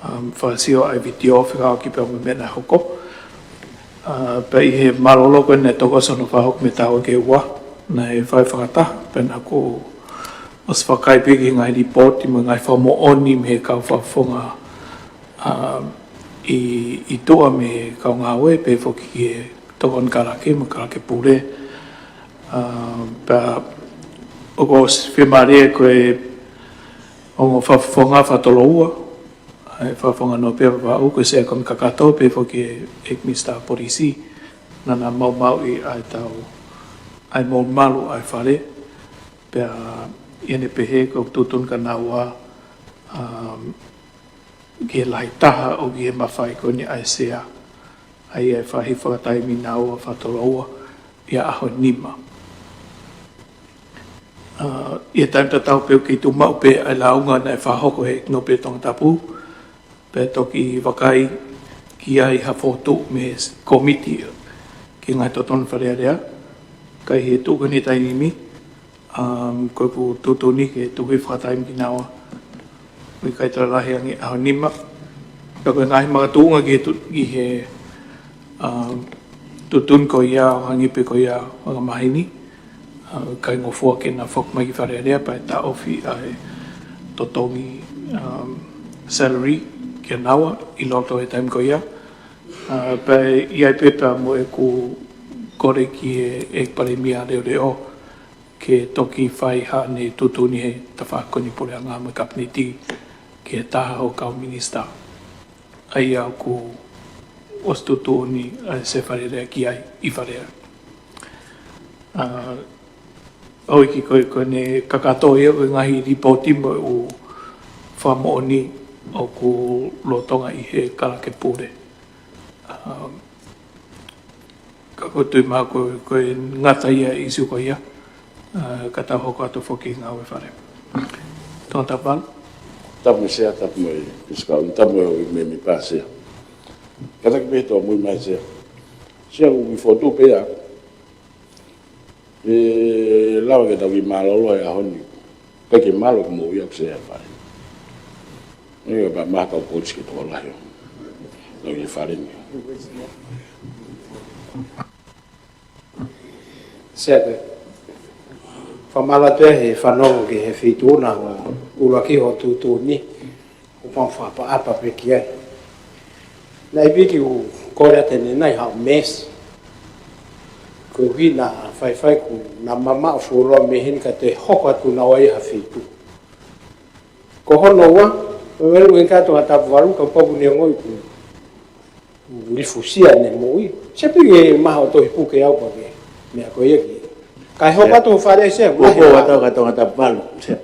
um, fakasio ʻa e vitiō fekauʻaki pea mo e meʻa naʻe hoko. ʻA, pea ʻi he mālōlō ko ē naʻe tokoni ʻa hono fakahoko mei he taʻu ʻe ua, naʻe fai fakataha, pea naʻa ku ʻosi vakai pē ki he ngaahi lipooti mo e ngaahi fakamoʻoni mei he kau fakafofonga, ʻa, ʻi, ʻi tuʻa mei he kau ngāue, pehē foki ki he tokoni kalake mo e kalake pule. ʻA, pea ʻoku ou fiemālie ko e ongo fakafofonga fakatoloua, ʻa e fakafofonga Nōpea Vavaʻu, ko e Sea Kōmiti Kakato, pehē foki ki he ʻEiki Minisitā Polisi, naʻa na maumauʻi ʻa e tau, ʻa e molumalu ʻa e Fale, pea ʻi heʻene pehē ko e tuʻutuʻuni kia naua, um, ki he lahi taha ʻoku ʻi he mafai ko eni ʻa e Sea, ʻa ia ʻe fai fakataimi naua fakatoloua ʻi ha ʻaho ʻe nima. ʻA, ʻi he taimi tatau pē ʻoku kei tuʻu maʻu pē ʻa e lāunga naʻe fakahoko ʻe he Nōpele Tongatapu, pea toki vakai ki ai ha fokotuʻu mei he kōmiti ki he ngaahi totonu Fale Alea, ka ʻi he tuʻu ko eni he taimi ni, um, ko ʻeku tuʻutuʻuni ke tuku hifo fakataimi kia naua, ʻoku ʻikai toe lahi ange ʻaho ʻe nima. Pea ko e ngaahi makatuʻunga ki he tu-, ki he, um, tuʻutuʻuni ko ia ʻo hangē pē ko ia ʻo e anga maheni, uh, ʻikai ngofua ke na foki mai ki Fale Alea pea ʻe taʻofi ʻa e totongi, um, salary kia naua ʻi loto he taimi ko ia. Uh, pea ʻi ai pē pea mo ʻeku kole ki he, ʻEiki Palēmia Leʻoleʻo, ke toki fai haʻane tuʻutuʻuni he tafaʻaki ko eni puleʻanga mo e Kapineti ki he taha ʻo e kau minisitā. ʻA ia ʻoku ʻosi tuʻutuʻuni ʻa e Sea Fale Alea ki ai ʻi Fale Alea. ʻA, ʻOi, ko e, ko ʻene kakato ia ʻo e ngaahi lipooti mo e ʻū fakamoʻoni ʻoku lolotonga ʻi he kalake pule. Um, ka ko e tui mai ko, ko e ngata ia e ʻīsiu ko ia, uh, ka tau hoko atu foki ki he ngāue fale. Tongatapu valu. Tapu mo e Sea, tapu mo e Fisikau, tapu mo e Mēmipa Sea. Kātaki pē tō mui mai Sea. Sea, ʻoku ou fokotuʻu pē ʻa e lava ke tau kiʻi mālōlō he ʻaho ni. Pea ke mālō ki moʻui ʻaʻaku Sea pē. ʻE, pea maha kau polisi ke tokolahi ʻo nau ʻi fale ni. Sea, fakamālō atu he fanongo ki he feituʻu naʻa mou ʻuluaki hoʻo tuʻutuʻuni. ʻOku ou fakaʻapaʻapa pē ki ai. Naʻe piki ʻoku kole atu ʻanenai haʻo mēsi. Koeʻuhi naʻa faifai kuo nau mamaʻo fuoloa mei heni ka toe hoko atu naua ʻi ha feituʻu. Ko hono ua, ʻo e lue ka Tongatapu valu, kapau ʻoku ne ongoʻi kuo lifusia ʻene moʻui. Sea, piki e maha ʻo tohi puke au pea ke meʻa ko ia ki. Kae hoko atu ho fale Sea, ko, ko, ʻa Tongatapu valu, Sea.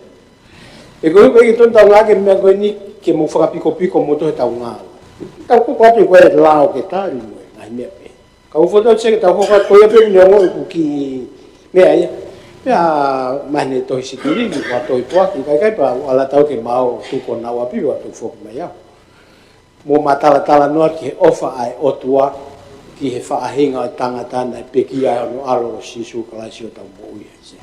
ʻE ko ia ko e tonu tau ngāueʻaki e meʻa ko eni ke mou fakapikopiko moutolu he tau ngāue. Tau koko atu ko e lao ke tali mo e ngaahi meʻa pehē. Ka u foto se ke tau hoko atu ko ia pē ne ongoʻi ʻoku kiʻi meʻa ia. Pea mahino tohi sikiliki, ʻoku tohi puaki, kaikai pea u ala tau ke mau tuku naua pē ʻo tuku foki mai au. Mo matalatala noa ki he ʻofa ʻa e ʻOtua, ki he faʻahinga ʻo e tangata naʻe pekia ai hono ʻAlo ʻo Sīsū Kalaisi ʻo tau moʻui ai Sea.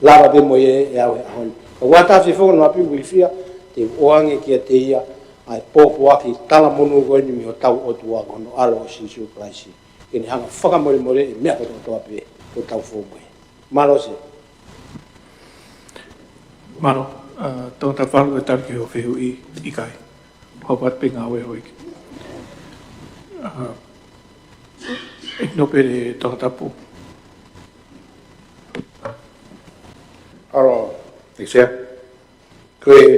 Lava pē mo ia ʻe au he ʻaho ni. Ka ʻoku ou tafi foki noa pē ʻoku ilifia, te u ʻoange kiate ia ʻa e pōpoaki talamonū ko eni mei hotau ʻOtua ko hono ʻAlo ʻo Sīsū Kalaisi. Ke ne hanga fakamolemoleʻi e meʻa kotoa pē ʻoku tau fou mai. Mālō Sea. Mālō, ʻa, Tongatapu valu, ʻe tali ki hoʻo fehuʻi? ʻIkai. Hau pat pē ngāue houʻeiki. ʻA, ʻe nō pē ʻe Tongatapu. Mālō, ʻEiki Sea. Ko e,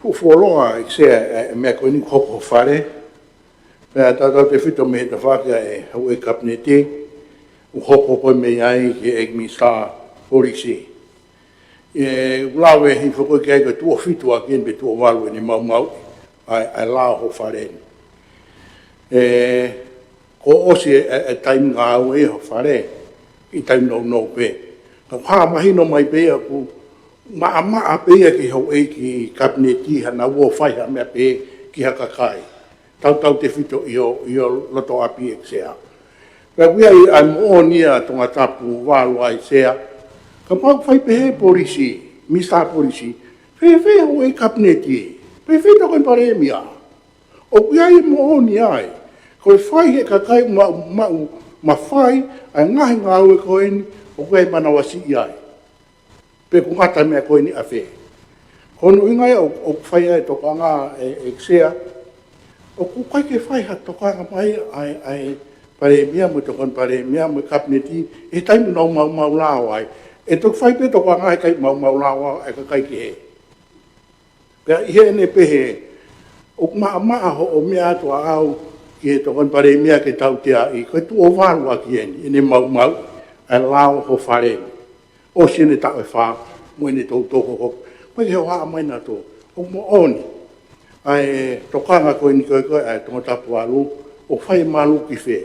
ʻoku fuoloa ʻEiki Sea, ʻa e meʻa ko eni ʻoku hoko ho fale. Pea tautautefito mei he tafaʻaki ʻa e houʻeiki Kapineti, ʻoku hoko ko e meʻa ai ki he ʻEiki Minisitā Polisi. ʻE, ʻoku lave hifo ko ē ki ai ko e tuʻo fitu ʻaki eni pe tuʻo valu ʻene maumauʻi ʻa e, ʻa e lao ho fale ni. ʻE, kuo ʻosi e, e, e taimi ngāue ʻi ho fale, ʻi he taimi nounou pē. Ka ʻoku hā mahino mai pē ia ʻoku maʻamaʻa pē ia ki he houʻeiki Kapineti haʻanau ō ʻo fai ha meʻa pē ki ha kakai. Tautautefito ʻi ho, ʻi ho loto ʻapi ʻEiki Sea. Pea ʻoku ʻi ai ʻa e moʻoni ʻa Tongatapu valu ʻa e Sea. Kapau ʻoku fai pehē ʻe he polisi, Minisitā Polisi, fēfē houʻeiki Kapineti, fēfē Tokoni Palēmia. ʻOku ʻi ai e moʻoni ai, ko e fai ʻe he kakai maʻu, maʻu, mafai ʻa e ngaahi ngāue ko eni, ʻoku ʻi ai e manavasiʻi ai. Pe ʻoku ngata e meʻa ko eni ʻafē. Ko hono ʻuhinga ia ʻoku, ʻoku fai ai e tokanga ʻe, ʻEiki Sea. ʻOku ʻikai ke fai ha tokanga mai ʻa e, ʻa e Palēmia mo e Tokoni Palēmia mo e Kapineti, ʻi he taimi ʻoku nau maumau lao ai. ʻE toki fai pē tokanga he ʻikai maumau lao ai e kakai kehe. Pea ʻi heʻene pehē, ʻoku maʻamaʻa hoʻo meʻa atu ʻaʻau ki he Tokoni Palēmia ke tautea ai, ko e tuʻo valu ʻaki eni, ʻene maumau, ʻa e lao ho fale ni. ʻOsi eni e taʻu ʻe fā, mo eni toutou hoko. Ko e hohaʻa mai naʻa tō, ʻoku moʻoni. ʻA e tokanga ko eni ko e ko e, ʻa e Tongatapu valu, ʻoku fai malu ki fē.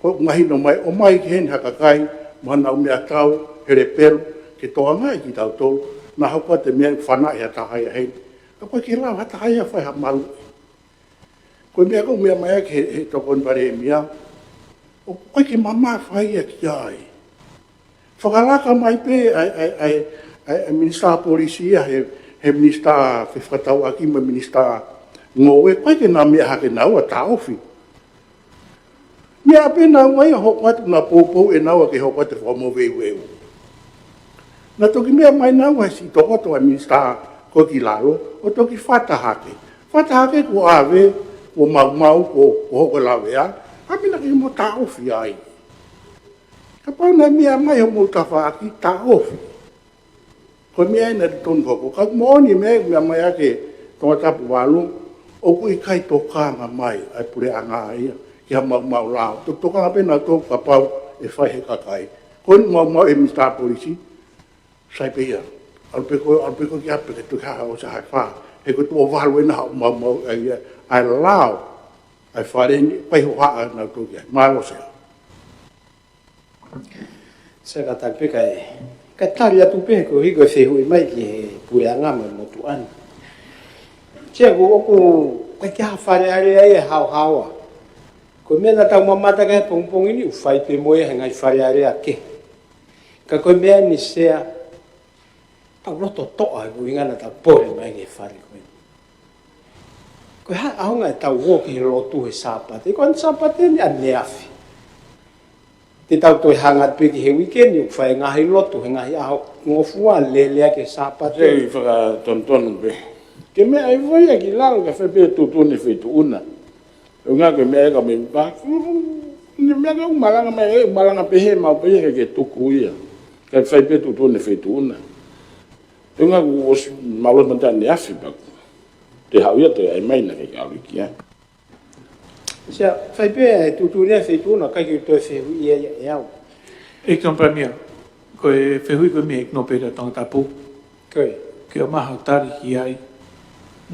Ko e mahino mai, ʻomai ki heni ha kakai, mo haʻanau meʻatau, he lepelo, ke tokangaʻi kitautolu, naʻa hoko atu e meʻa ʻoku fanaʻi ha taha ia heni. Ka ʻoku ʻikai ke lava ha taha ia ʻo fai ha malu. Ko e meʻa ʻoku meʻa mai ʻaki he, he Tokoni Palēmia, ʻoku ʻikai ke mamafa ia ki ai. Fakalaka mai pē ʻa e, ʻa e, ʻa e, ʻa e, ʻa e Minisitā Polisi ia he, he Minisitā Fefakatauʻaki mo e Minisitā Ngoue, ʻoku ʻikai ke na meʻa hake naua, taʻofi. Meʻa pē naua ia hoko atu naʻa poupou ʻe naua ke hoko atu e fakamoveuveu. Naʻa toki meʻa mai naua he siʻi tokoto ʻa e Minisitā ko ē ki lalo, ʻo toki fata hake. Fata hake kuo ʻave, kuo maumau, kuo, kuo hoko e lavea, ʻa pē naʻa ke mo taʻofi ai. Kapau naʻe meʻa mai homou tafaʻaki, taʻofi. Ko e meʻa ia naʻe totonu ke hoko. Ka moʻoni e meʻa, meʻa mai ʻaki e Tongatapu valu, ʻoku ʻikai tokanga mai ʻa e puleʻanga ia ki ha maumau lao. Toki tokanga pē nautolu kapau ʻe fai ʻe he kakai. Ko eni maumau e Minisitā Polisi, sai pē ia. ʻAlu pē koe, ʻalu pē koe ki ʻapi ke toki haʻu ʻo ʻosi ʻa e fā. He ko e tuʻo valu ena haʻo maumau ʻa e, ʻa e lao ʻa e fale ni, ʻikai hohaʻa nautolu ki ai. Mālō Sea. Sea, kātaki pē kae Ka tali atu pē koeʻuhi ko e fehuʻi mai ki he puleʻanga mo e motuʻa ni. Sea, ʻoku, ʻoku ʻikai ke ʻi ai ha Fale Alea ia ʻe haohaoa. Ko e meʻa naʻa tau mamata ki ai he pongipongi ni, ʻoku fai pē mo ia he ngaahi Fale Alea kehe. Ka ko e meʻa ni, Sea, tau loto toʻa he ʻuhinga naʻa tau pole mai ki he fale ko eni. Ko e hā e ʻaonga ʻetau ō ki he lotu he Sāpate? Ko e Sāpate ni ʻaneafi. Te tau toe hanga pē ki he uike ni ʻoku fai e ngaahi lotu he ngaahi ʻaho ngofua, lele ʻaki e Sāpate. Te u fakatonutonu pē. Ke meʻa ʻi vai ʻaki lalo, ka fai pē tuʻutuʻuni feituʻu na. ʻUhinga ko e meʻa ia ka mei pa. Ni meʻa ka ʻoku malanga mai, ʻe malanga pē he mau pē ia ke tuku ia. Ka fai pē tuʻutuʻuni feituʻu na. ʻUhinga kuo ʻosi mālō mata ʻaneafi pē. Te haʻu ia toe ʻai mai naʻa ke ʻalu ki ai. Sea, fai pē ʻa e tuʻutuʻuni feituʻu na, ʻikai ke toe fehuʻi ia ʻe au. ʻEiki Palēmia, ko e fehuʻi ko ē mei he ʻEiki Nōpele ʻa Tongatapu. Ko ia. Ke ʻomai haʻo tali ki ai,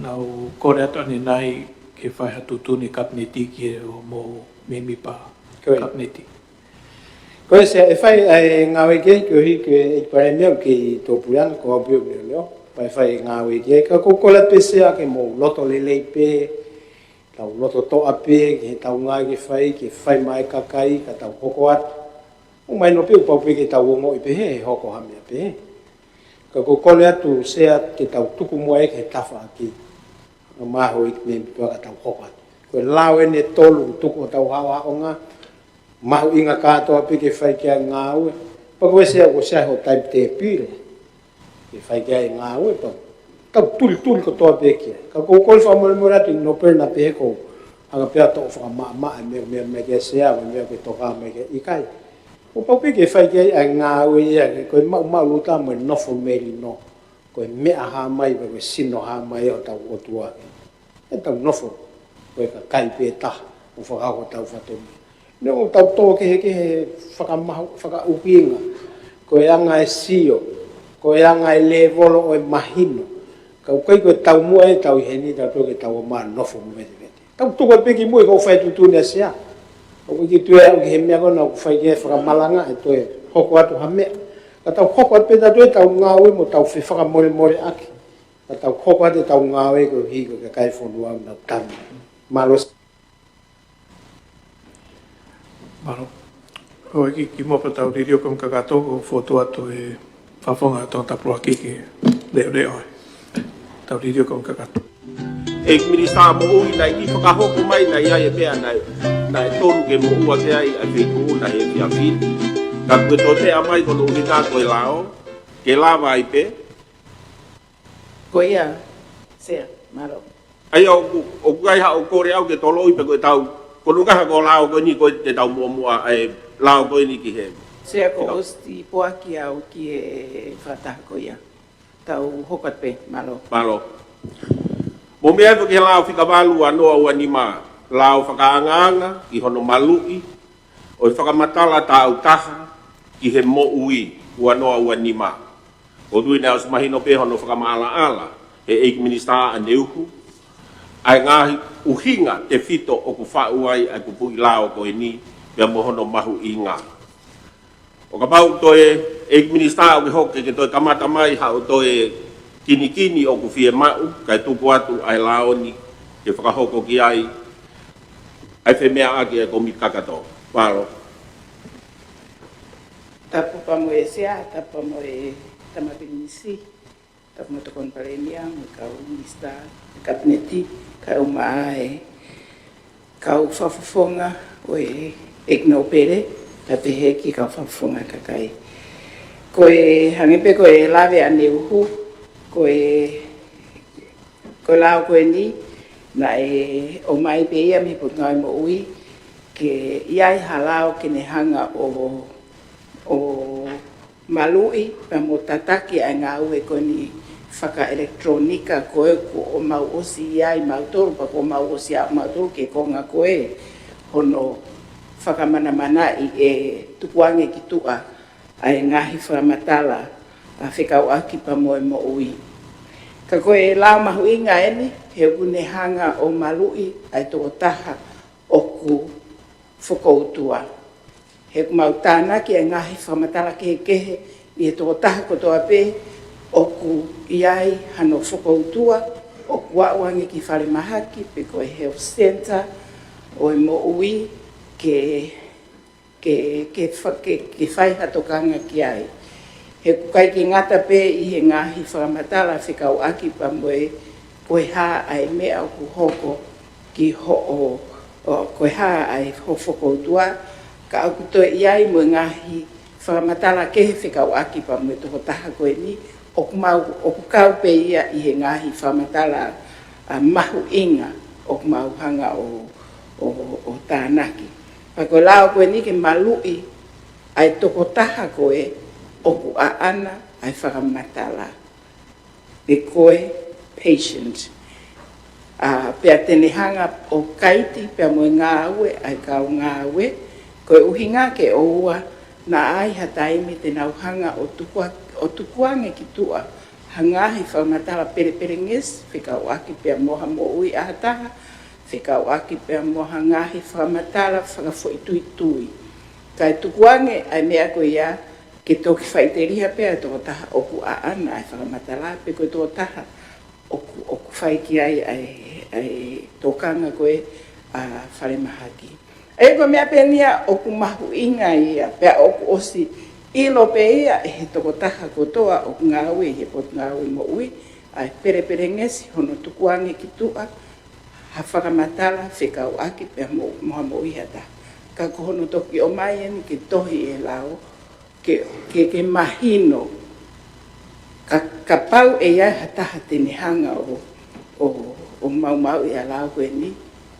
naʻa ku kole atu ʻanenai ke fai ha tuʻutuʻuni Kapineti ki he ʻū mēmipa Kapineti. Ko ia, Sea, ʻe fai ʻa e ngāue ki ai, koeʻuhi ko e ʻEiki Palēmia ʻoku kei tō puleʻanga, ko au pē ʻoku leʻoleʻo, pea ʻe fai e ngāue ki ai. Ka ʻoku ou kole pē, Sea, ke mou loto lelei pē, tau loto toʻa pē ki heʻetau ngāue ke fai, ke fai mai e kakai, ka tau hoko atu. ʻOku mahino pē ʻoku pau pē ke tau ongoʻi pē he hoko ha meʻa pē. Ka ʻoku ou kole atu, Sea, ke tau tuku muʻa ia ki he tafaʻaki. Mālō ʻEiki Mēmipa, ka tau hoko atu. Ko e lao eni ʻe tolu ʻoku tuku hotau haʻohaʻonga, mahuʻinga kātoa pē ke fai ki ai e ngāue. Pea ko e, Sea, ko e, Sea, hoʻo taimi tēpile ke fai ki ai e ngāue, pea tau tulituli kotoa pē ki ai. Ka ʻoku ou kole fakamolemole atu ʻEiki Nōpele naʻa pehē ʻoku ou hanga pē ʻo toʻo fakamaʻamaʻa e meʻa, meʻa mai ki ai, Sea, meʻa ke toka mai ki ai, ʻikai. ʻOku pau pē ke fai ki ai ʻa e ngāue ia, ko e maʻumaʻuluta mo e nofo melino. Ko e meʻa hā mai, ko e sino hā mai ʻo hotau ʻOtua. ʻEtau nofo ko e kakai pē taha, ʻo fakahoko hotau fatongia. Neongo ʻetau tō kehekehe fakamahu, fakaʻuhinga, ko e anga e sio, ko e anga e lēvolo ʻo e mahino. Ka ʻoku ʻikai ko e taumuʻa ʻetau ʻi heni, tau tō ke tau ō mai ʻo nofo movetevete. Tau tuku pē ki mui, ko e fai tuʻutuʻuni ʻa Sea. ʻOku ʻikai ke toe aʻu ki he meʻa ko ena ʻoku fai ki ai e fakamalanga ʻe toe hoko atu ha meʻa. Ka tau hoko atu pē tautolu ʻetau ngāue mo tau fefakamolemoleʻaki. Ka tau hoko atu ʻetau ngāue koeʻuhi ko e kakai e fonua ʻoku nau tanu. Mālō. Mālō. Ko e kiʻi, kiʻi moʻofa, tau liliu kakato, ko e fotu atu e fakafofonga ʻa Tongatapu ʻaki ke leʻoleʻo ai. Tau liliu kakato. ʻEiki Minisitā Moʻui, naʻe kiʻi fakahoko mai naʻe ʻi ai e meʻa naʻe, naʻe tonu ke moʻua ki ai ʻa e feituʻu na he efiafi ni. Ka kuo toe meʻa mai ko hono ʻuhinga ko e lao, ke lava ai pē. Ko ia, Sea, mālō. ʻA ia ʻoku, ʻoku ʻikai haʻo kole au ke toloi pe ko ʻetau, ko e ʻuhinga ko e lao ko eni ko e te tau muʻomuʻa, ʻa e lao ko eni ki he. Sea, kuo ʻosi poaki au ki he fakataha ko ia. Tau hoko atu pē, mālō. Mālō. Mou meʻa atu ki he lao fika valu, ua noa ua nima, lao fakaangaanga ki hono maluʻi ʻo e fakamatala taʻu taha ki he moʻui, ua noa ua nima. ʻOku ou tui naʻe ʻosi mahino pē hono fakamaʻalaʻala ʻe he ʻEiki Minisitā ʻaneuhu ʻa e ngaahi ʻuhinga tefito ʻoku faʻu ai ʻa e kupuʻi lao ko eni, pea mo hono mahuʻinga. ʻO kapau toe, ʻEiki Minisitā, ʻoku ke hoko ke toe kamata mai haʻo toe kinikini ʻoku fiemaʻu, kae tuku atu ʻa e lao ni ke fakahoko ki ai ʻa e femeʻaʻaki ʻa e kōmiti kakato. Mālō. Tapu pea mo e Sea, tapu pea mo e Tama Pilinisi, tapu mo e Tokoni Palēmia, mo e kau Minisitā, Kapineti, kae ʻumaʻā e kau fakafofonga ʻo e ʻEiki Nōpele, pea pehē ki he kau fakafofonga kakai. Ko e hangē pē ko e lave ʻaneuhu, ko e, ko e lao ko eni, naʻe ʻomai pē ia mei he Potungāue Moʻui, ke ʻi ai ha lao ke ne hanga ʻo, ʻo maluʻi pea mo tataki ʻa e ngāue ko eni fakaʻelekitulōnika ko ē kuo mau ʻosi ʻi ai mautolu, pea kuo mau ʻosi aʻu mautolu ki he konga ko ē hono fakamanamanaʻi e tukuange ki tuʻa ʻa e ngaahi fakamatala ʻa e fekauʻaki pea mo e moʻui. Ka ko e lao mahuʻinga eni, he ʻoku ne hanga ʻo maluʻi ʻa e tokotaha ʻoku fokoutua. He ʻoku mau tānaki e ngaahi fakamatala kehekehe ʻI he tokotaha kotoa pē ʻoku ʻi ai hano fokoutua, ʻoku aʻu ange ki falemahaki pe ko e health centre ʻo e moʻui ke, ke, ke, fa- ke, ke fai ha tokanga ki ai. He ʻoku ʻikai ke ngata pē ʻi he ngaahi fakamatala fekauʻaki pea mo e ko e hā ʻa e meʻa ʻoku hoko ki hoʻo, ʻo, ko e hā ʻa e ho fokoutua, ka ʻoku toe ʻi ai mo e ngaahi fakamatala kehe fekauʻaki pea mo e tokotaha ko eni, ʻoku mau, ʻoku kau pē ia ʻi he ngaahi fakamatala, ʻa, mahuʻinga ʻoku mau hanga ʻo, ʻo, ʻo tānaki. Pea ko e lao ko eni ke maluʻi ʻa e tokotaha ko ē ʻoku ʻaʻana ʻa e fakamatala pe ko e patient. ʻA, pea te ne hanga ʻo kaiti pea mo e ngāue ʻa e kau ngāue, ko e ʻuhinga ke ʻoua naʻa ʻi ai ha taimi te nau hanga ʻo tukua-, ʻo tukuange ki tuʻa ha ngaahi fakamatala pelepelengesi fekauʻaki pea mo ha moʻui ʻa ha taha, fekauʻaki pea mo ha ngaahi fakamatala fakafoʻituitui. Kae tukuange ʻa e meʻa ko ia ke toki faʻiteliha pē ʻa e tokotaha ʻoku ʻaʻana ʻa e fakamatala pe ko e tokotaha ʻoku, ʻoku fai ki ai ʻa e, ʻa e tokanga ko ē ʻa falemahaki. ʻA ia ko e meʻa pē eni ia ʻoku mahuʻinga ia, pea ʻoku ʻosi ʻilo pē ia ʻe he tokotaha kotoa ʻoku ngāue ʻi he potungāue moʻui, ʻa e pelepelengesi hono tukuange ki tuʻa ha fakamatala fekauʻaki pea mo, mo ha moʻui ha taha. Ka ko hono toki ʻomai eni ke tohi ʻe he lao, ke, ke, ke mahino, ka, kapau ʻe ʻi ai ha taha te ne hanga ʻo, ʻo, ʻo maumauʻi ʻa e lao ko eni,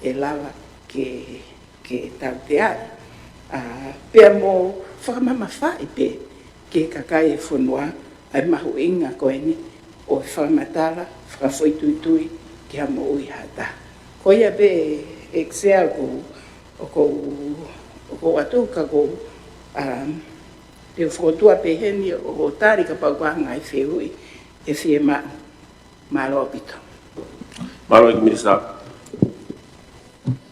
ʻe lava ke, ke tauteaʻi. ʻA, pea mo fakamamafaʻi pē ki he kakai e fonua ʻa e mahuʻinga ko eni ʻo e fakamatala fakafoʻituitui ki ha moʻui ha taha. Ko ia pē, ʻEiki Sea, ʻoku, ʻoku, ʻoku ʻatu ka ko, um, te u fokotuʻu pē heni ʻo tali kapau ko e ngaahi fehuʻi ʻe fiemaʻu. Mālō ʻaupito. Mālō ʻEiki Minisitā.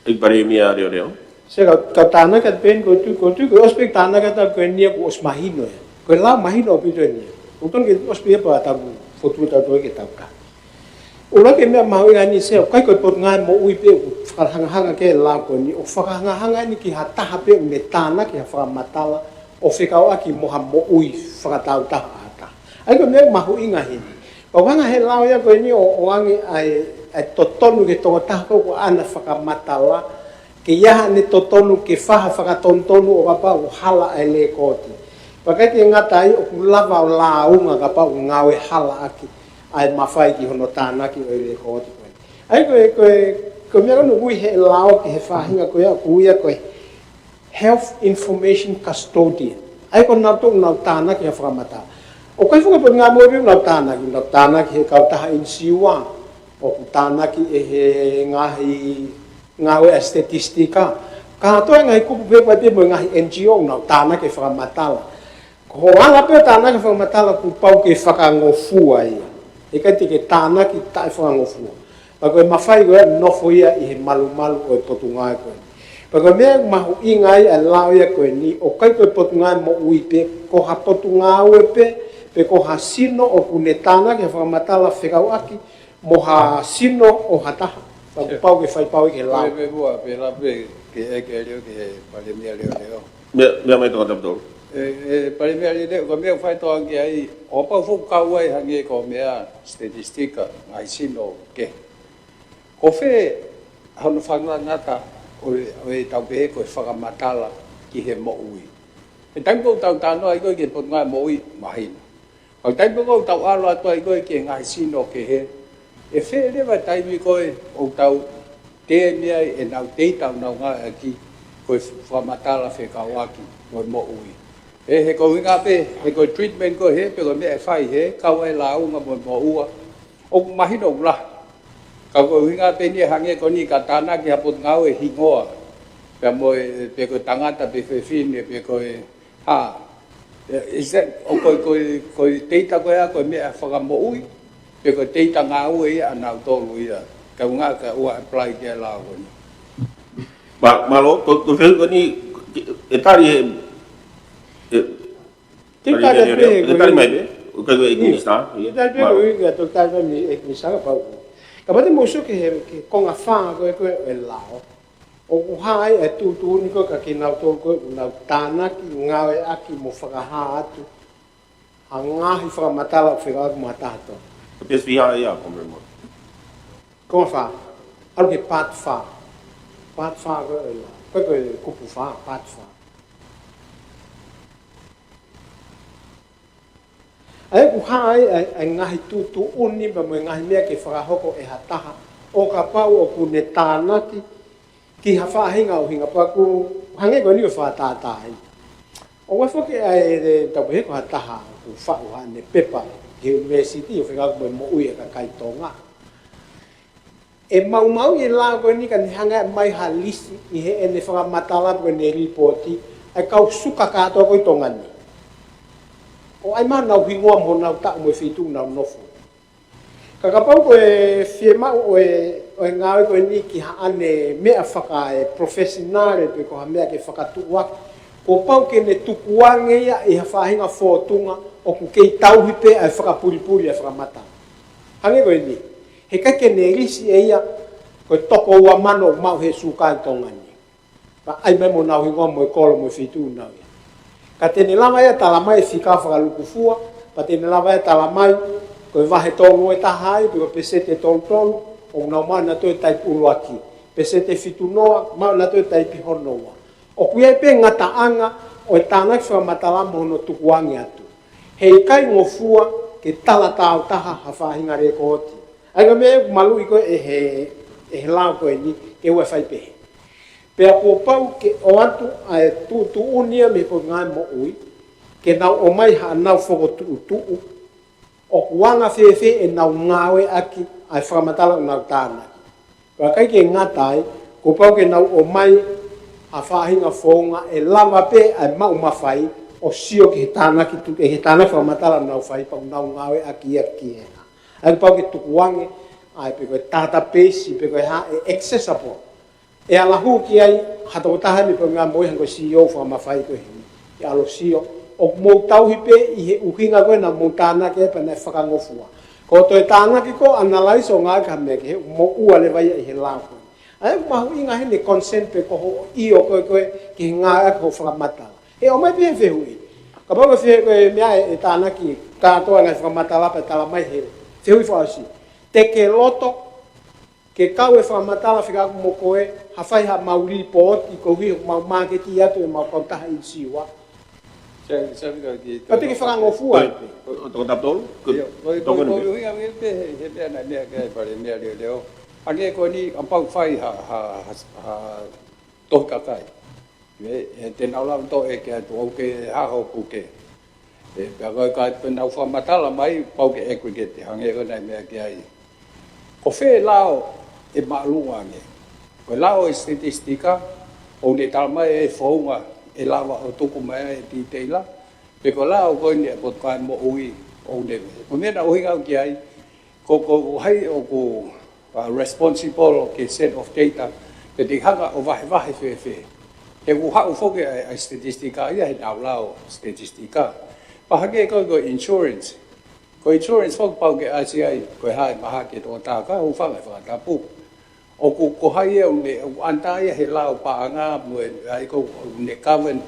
ʻEiki Palēmia Leoleo. Sea, ka, ka tānaki atu pē eni, ʻoku ou tui, ʻoku ou tui ko e ʻosi pē tānaki atu ko eni ia kuo ʻosi mahino ia. Ko e lao mahino ʻaupito eni ia. ʻOku totonu ke ʻosi pē ia pea tau fokotuʻu atu ke tau ka. ʻUluaki meʻa mahuʻinga eni, Sea, ʻoku ʻikai ko e Potungāue Moʻui pē ʻoku fakahangahanga ki he lao ko eni, ʻoku fakahangahanga eni ki ha taha pē ʻoku ne tānaki ha fakamatala ʻo fekauʻaki mo ha moʻui fakatāutaha ʻa ha taha. ʻA ia ko e meʻa mahuʻinga heni. Pea ʻoku hanga ʻe he lao ia ko eni ʻo, ʻo ʻoange ʻa e, ʻa e totonu ki he tokotaha ko ē ʻoku ʻaʻana fakamatala, ke ʻi ai haʻane totonu ke fai ha fakatonutonu ʻo kapau ʻoku hala ʻa e lēkooti. Pea ʻikai ke ngata ai, ʻoku lava ʻo lāunga kapau ʻoku ngāue hala ʻaki ʻa e mafai ki hono tānaki ʻo e lēkooti ko ē. ʻA ia ko e, ko e, ko e meʻa ko ē ʻoku ui ʻe he lao ki he faʻahinga ko ia, ʻoku ui ia ko e Health Information Custodian. ʻA ia ko kinautolu ʻoku nau tānaki ha fakamatala. ʻOku ʻikai foki ko e Potungāue Moʻui ʻoku nau tānaki, nau tānaki ʻe he kautaha ʻinisiua, ʻoku tānaki ʻe he ngaahi ngāue ʻa e statistika. Kātoa e ngaahi kupu pē ko ē pea mo e ngaahi NGO ʻoku nau tānaki e fakamatala. Ko hoʻo ala pē ʻo tānaki fakamatala kuo pau ke fakangofua ia. ʻIkai te ke tānaki taʻefakangofua. Pea ko e mafai ko ia ʻoku nofo ia ʻi he malumalu ʻo e potungāue ko ē. Pea ko e meʻa mahuʻinga ia ʻa e lao ia ko eni, ʻoku ʻikai ko e Potungāue Moʻui pē, ko ha potungāue pē, pe ko ha sino ʻoku ne tānaki ha fakamatala fekauʻaki mo ha sino ʻo ha taha. Pea kuo pau ke fai pau ia ki he lao. Pea pē muʻa, pea lave pē ki he ʻEiki Leoleo, ki he Palēmia Leoleo. Meʻa, meʻa mai tokoni ʻaupito. ʻE, ʻe, Palēmia Leoleo, ko e meʻa ʻoku fai tokanga ki ai, ʻo kapau foki ʻoku kau ai hangē ko e meʻa statistika, ngaahi sino kehe. Ko fē hono fakangatangata ʻo e, ʻo e tau pehē ko e fakamatala ki he moʻui. He taimi ko ē ʻoku tau talanoa ai ko ē ki he Potungāue Moʻui, mahino. Ka ko e taimi ko ē ʻoku tau ʻalu atu ai ko ē ki he ngaahi sino kehe, ʻe fē leva taimi ko ē ʻoku tau tēmia ai ʻenau teita ʻoku nau ngāueʻaki ko e fakamatala fekauʻaki mo e moʻui. He, he ko e ʻuhinga pē, he ko e treatment ko ē he, pe ko e meʻa ʻe fai he, kau ai e lāunga mo e moʻua. ʻOku mahino ʻoku lahi. Ka ko e ʻuhinga pē eni ia hangē ko eni ka tānaki ha potungāue hingoa. Pea mo e, pe ko e tangata pe fefine, pe ko e hā. Is that, ʻo ko e, ko e, ko e teita ko ia, ko e meʻa fakamoʻui, pe ko e teita ngāue ia ʻa nautolu ia. Ka ʻuhinga ka ʻoua apply ki he lao ko eni. Mā-, mālō, ko, ko e fehuʻi ko eni, ʻe tali ʻe, ʻe, Te u tali pē, te u tali mai pē, ʻoku ʻikai ko e ʻEiki Minisitā. Te u tali pē, ʻoku ʻikai ko e tali mai ʻEiki Minisitā kapau. Kapau te mou sio ki he, ki he konga fā ko ē ko ē ʻo e lao. ʻOku hā ai e tuʻutuʻuni ko ē kia kinautolu ko ē ʻoku nau tānaki, ngāueʻaki mo fakahā atu ha ngaahi fakamatala ʻoku fekauʻaki mo ha taha Tonga. Ko e P S V hā ia, Comrade Moa? Konga fā. ʻAlu ki he part fā. Part fā ko ē ʻo e lao. Ko e, ko e kupu fā, part fā. ʻA ia ʻoku hā ai ʻa e, ʻa e ngaahi tuʻutuʻuni pea mo e ngaahi meʻa ke fakahoko ʻe ha taha ʻo kapau ʻoku ne tānaki ki ha faʻahinga ʻuhinga pea ʻoku hangē ko eni ʻoku fakatātā ai. ʻOku ʻi ai foki ʻa e, e tau pehē ko ha taha ʻoku faʻu haʻane pepa ki he ʻunivēsiti ʻo fekauʻaki mo e moʻui ʻa e kakai Tonga. ʻE maumauʻi e lao ko eni ka ne hanga ʻe mai ha lisi ʻi heʻene fakamatala pe ko ʻene lipooti ʻa e kau suka kātoa ko ē ʻi Tonga ni. ʻO ʻai mai honau hingoa mo honau taʻu mo e feituʻu ʻoku nau nofo. Ka kapau ko e fiemaʻu ʻo e, ʻo e ngāue ko eni ki haʻane meʻa faka-, e professional pe ko ha meʻa ke fakatuʻuaki, kuo pau ke ne tukuange ia ʻi ha faʻahinga fōtunga ʻoku kei tauhi pē ʻa e fakapulipuli ʻa e fakamatala. Hangē ko eni, heʻikai ke ne lisi ʻe ia ko e toko ua mano ʻoku maʻu he suka ʻi Tonga ni. Pea ʻai mai mo honau hingoa mo e kolo mo e feituʻu ʻoku nau ʻi ai. Ka te ne lava ia ʻo tala mai e fika fakalukufua, pea te ne lava ia ʻo tala mai ko e vahe tolu ʻe taha ai, pe ko e peseti ʻe tolu tolu, ʻoku nau maʻu ʻenautolu e taipe ʻuluaki. Peseti ʻe fitu noa, maʻu ʻenautolu e taipe hono ua. ʻOku ʻi ai pē ngataʻanga ʻo e tānaki fakamatala mo hono tukuange atu. Heʻikai ngofua ke tala tāutaha ha faʻahinga lēkooti. ʻA ia ko e meʻa ʻoku maluʻi ko ē ʻe he, ʻe he lao ko eni, ke ʻoua ʻe fai pehē. Pea kuo pau ke ʻoatu ʻa e tuʻutuʻuni ia mei he Potungāue Moʻui, ke nau ʻomai haʻanau fokotuʻutuʻu, ʻoku anga fēfē ʻenau ngāueʻaki ʻa e fakamatala ʻoku nau tānaki. Pea ʻikai ke ngata ai, kuo pau ke nau ʻomai ha faʻahinga founga ʻe lava pē ʻa e maʻu mafai ʻo sio ki he tānaki tu-, ki he tānaki fakamatala ʻoku nau fai pea ʻoku nau ngāueʻaki ia ki he hā. ʻA ia kuo pau ke tukuange ʻa e pe ko e database, pe ko e hā ʻe accessible. ʻE ala hū ki ai ha tokotaha mei he Potungāue Moʻui hangē ko e C E O fakamafai ko eni. ʻE ʻalu ʻo sio, ʻoku mou tauhi pē ʻi he ʻuhinga ko ē naʻa mou tānaki ai pea naʻe fakangofua. Ko e toe tānaki ko ē ʻo analyze ʻo ngāueʻaki ha meʻa kehe, ʻoku mou ʻoua leva ia ʻi he lao ko ē. ʻA ia ʻoku mahuʻinga heni e concern pe ko hoʻo ʻio ko ē ko ē ki he ngāueʻaki hoʻo fakamatala. ʻE ʻomai pē he fehuʻi. Kapau ko e fe-, ko e meʻa ʻe, ʻe tānaki kātoa e ngaahi fakamatala pea tala mai he fehuʻi fakaʻosi. Te ke loto ke kau e fakamatala fekauʻaki mo koe, ha fai haʻamau lipooti koeʻuhi ʻoku mau māketi atu ʻemau kautaha ʻinisiua. Sa, sa fika ki Ka te ke fakangofua ai pē. ʻO, ʻo, toko tapu tolu? Ko, ʻio, ko, toko ko, eni ko, pē. Ui, ui, pē he, he meʻa naʻe meʻa ki ai e Palēmia leoleo. Hangē ko eni, kapau fai ha, ha, ha, ha tohi kakai. ʻE, ʻe te nau lava toʻo ʻe ke atu ʻoku ke haho puke. ʻE, pea ko e ka te nau fakamatala mai, pau ke aggregate, hangē ko e naʻe meʻa ki ai. Ko fē lao ʻe māʻolunga ange? Ko e lao ʻo e statistika, ʻoku ne tala mai e founga ʻe lava ʻo tuku mai ai e detail, pe ko e lao ko eni ʻa e Potungāue Moʻui ʻoku ne, ko e meʻa naʻe ʻuhinga au ki ai, ko, ko hai ʻoku, uh, responsible ki he set of data, pe te hanga ʻo vahevahe fēfē. He ʻoku haʻu foki ʻa e, ʻa e statistika ia he nau lao statistika. Pea hangē ko, ko e insurance. Ko e insurance foki pau ke ʻasi ai, ko e hā e mahaki ʻo e tokotaha ka hūfanga he fakatapu. ʻOku ko hai ia ʻoku ne, ʻoku ʻanata ia he lao paʻanga mo e, ʻa ia ko ē ʻoku ne govern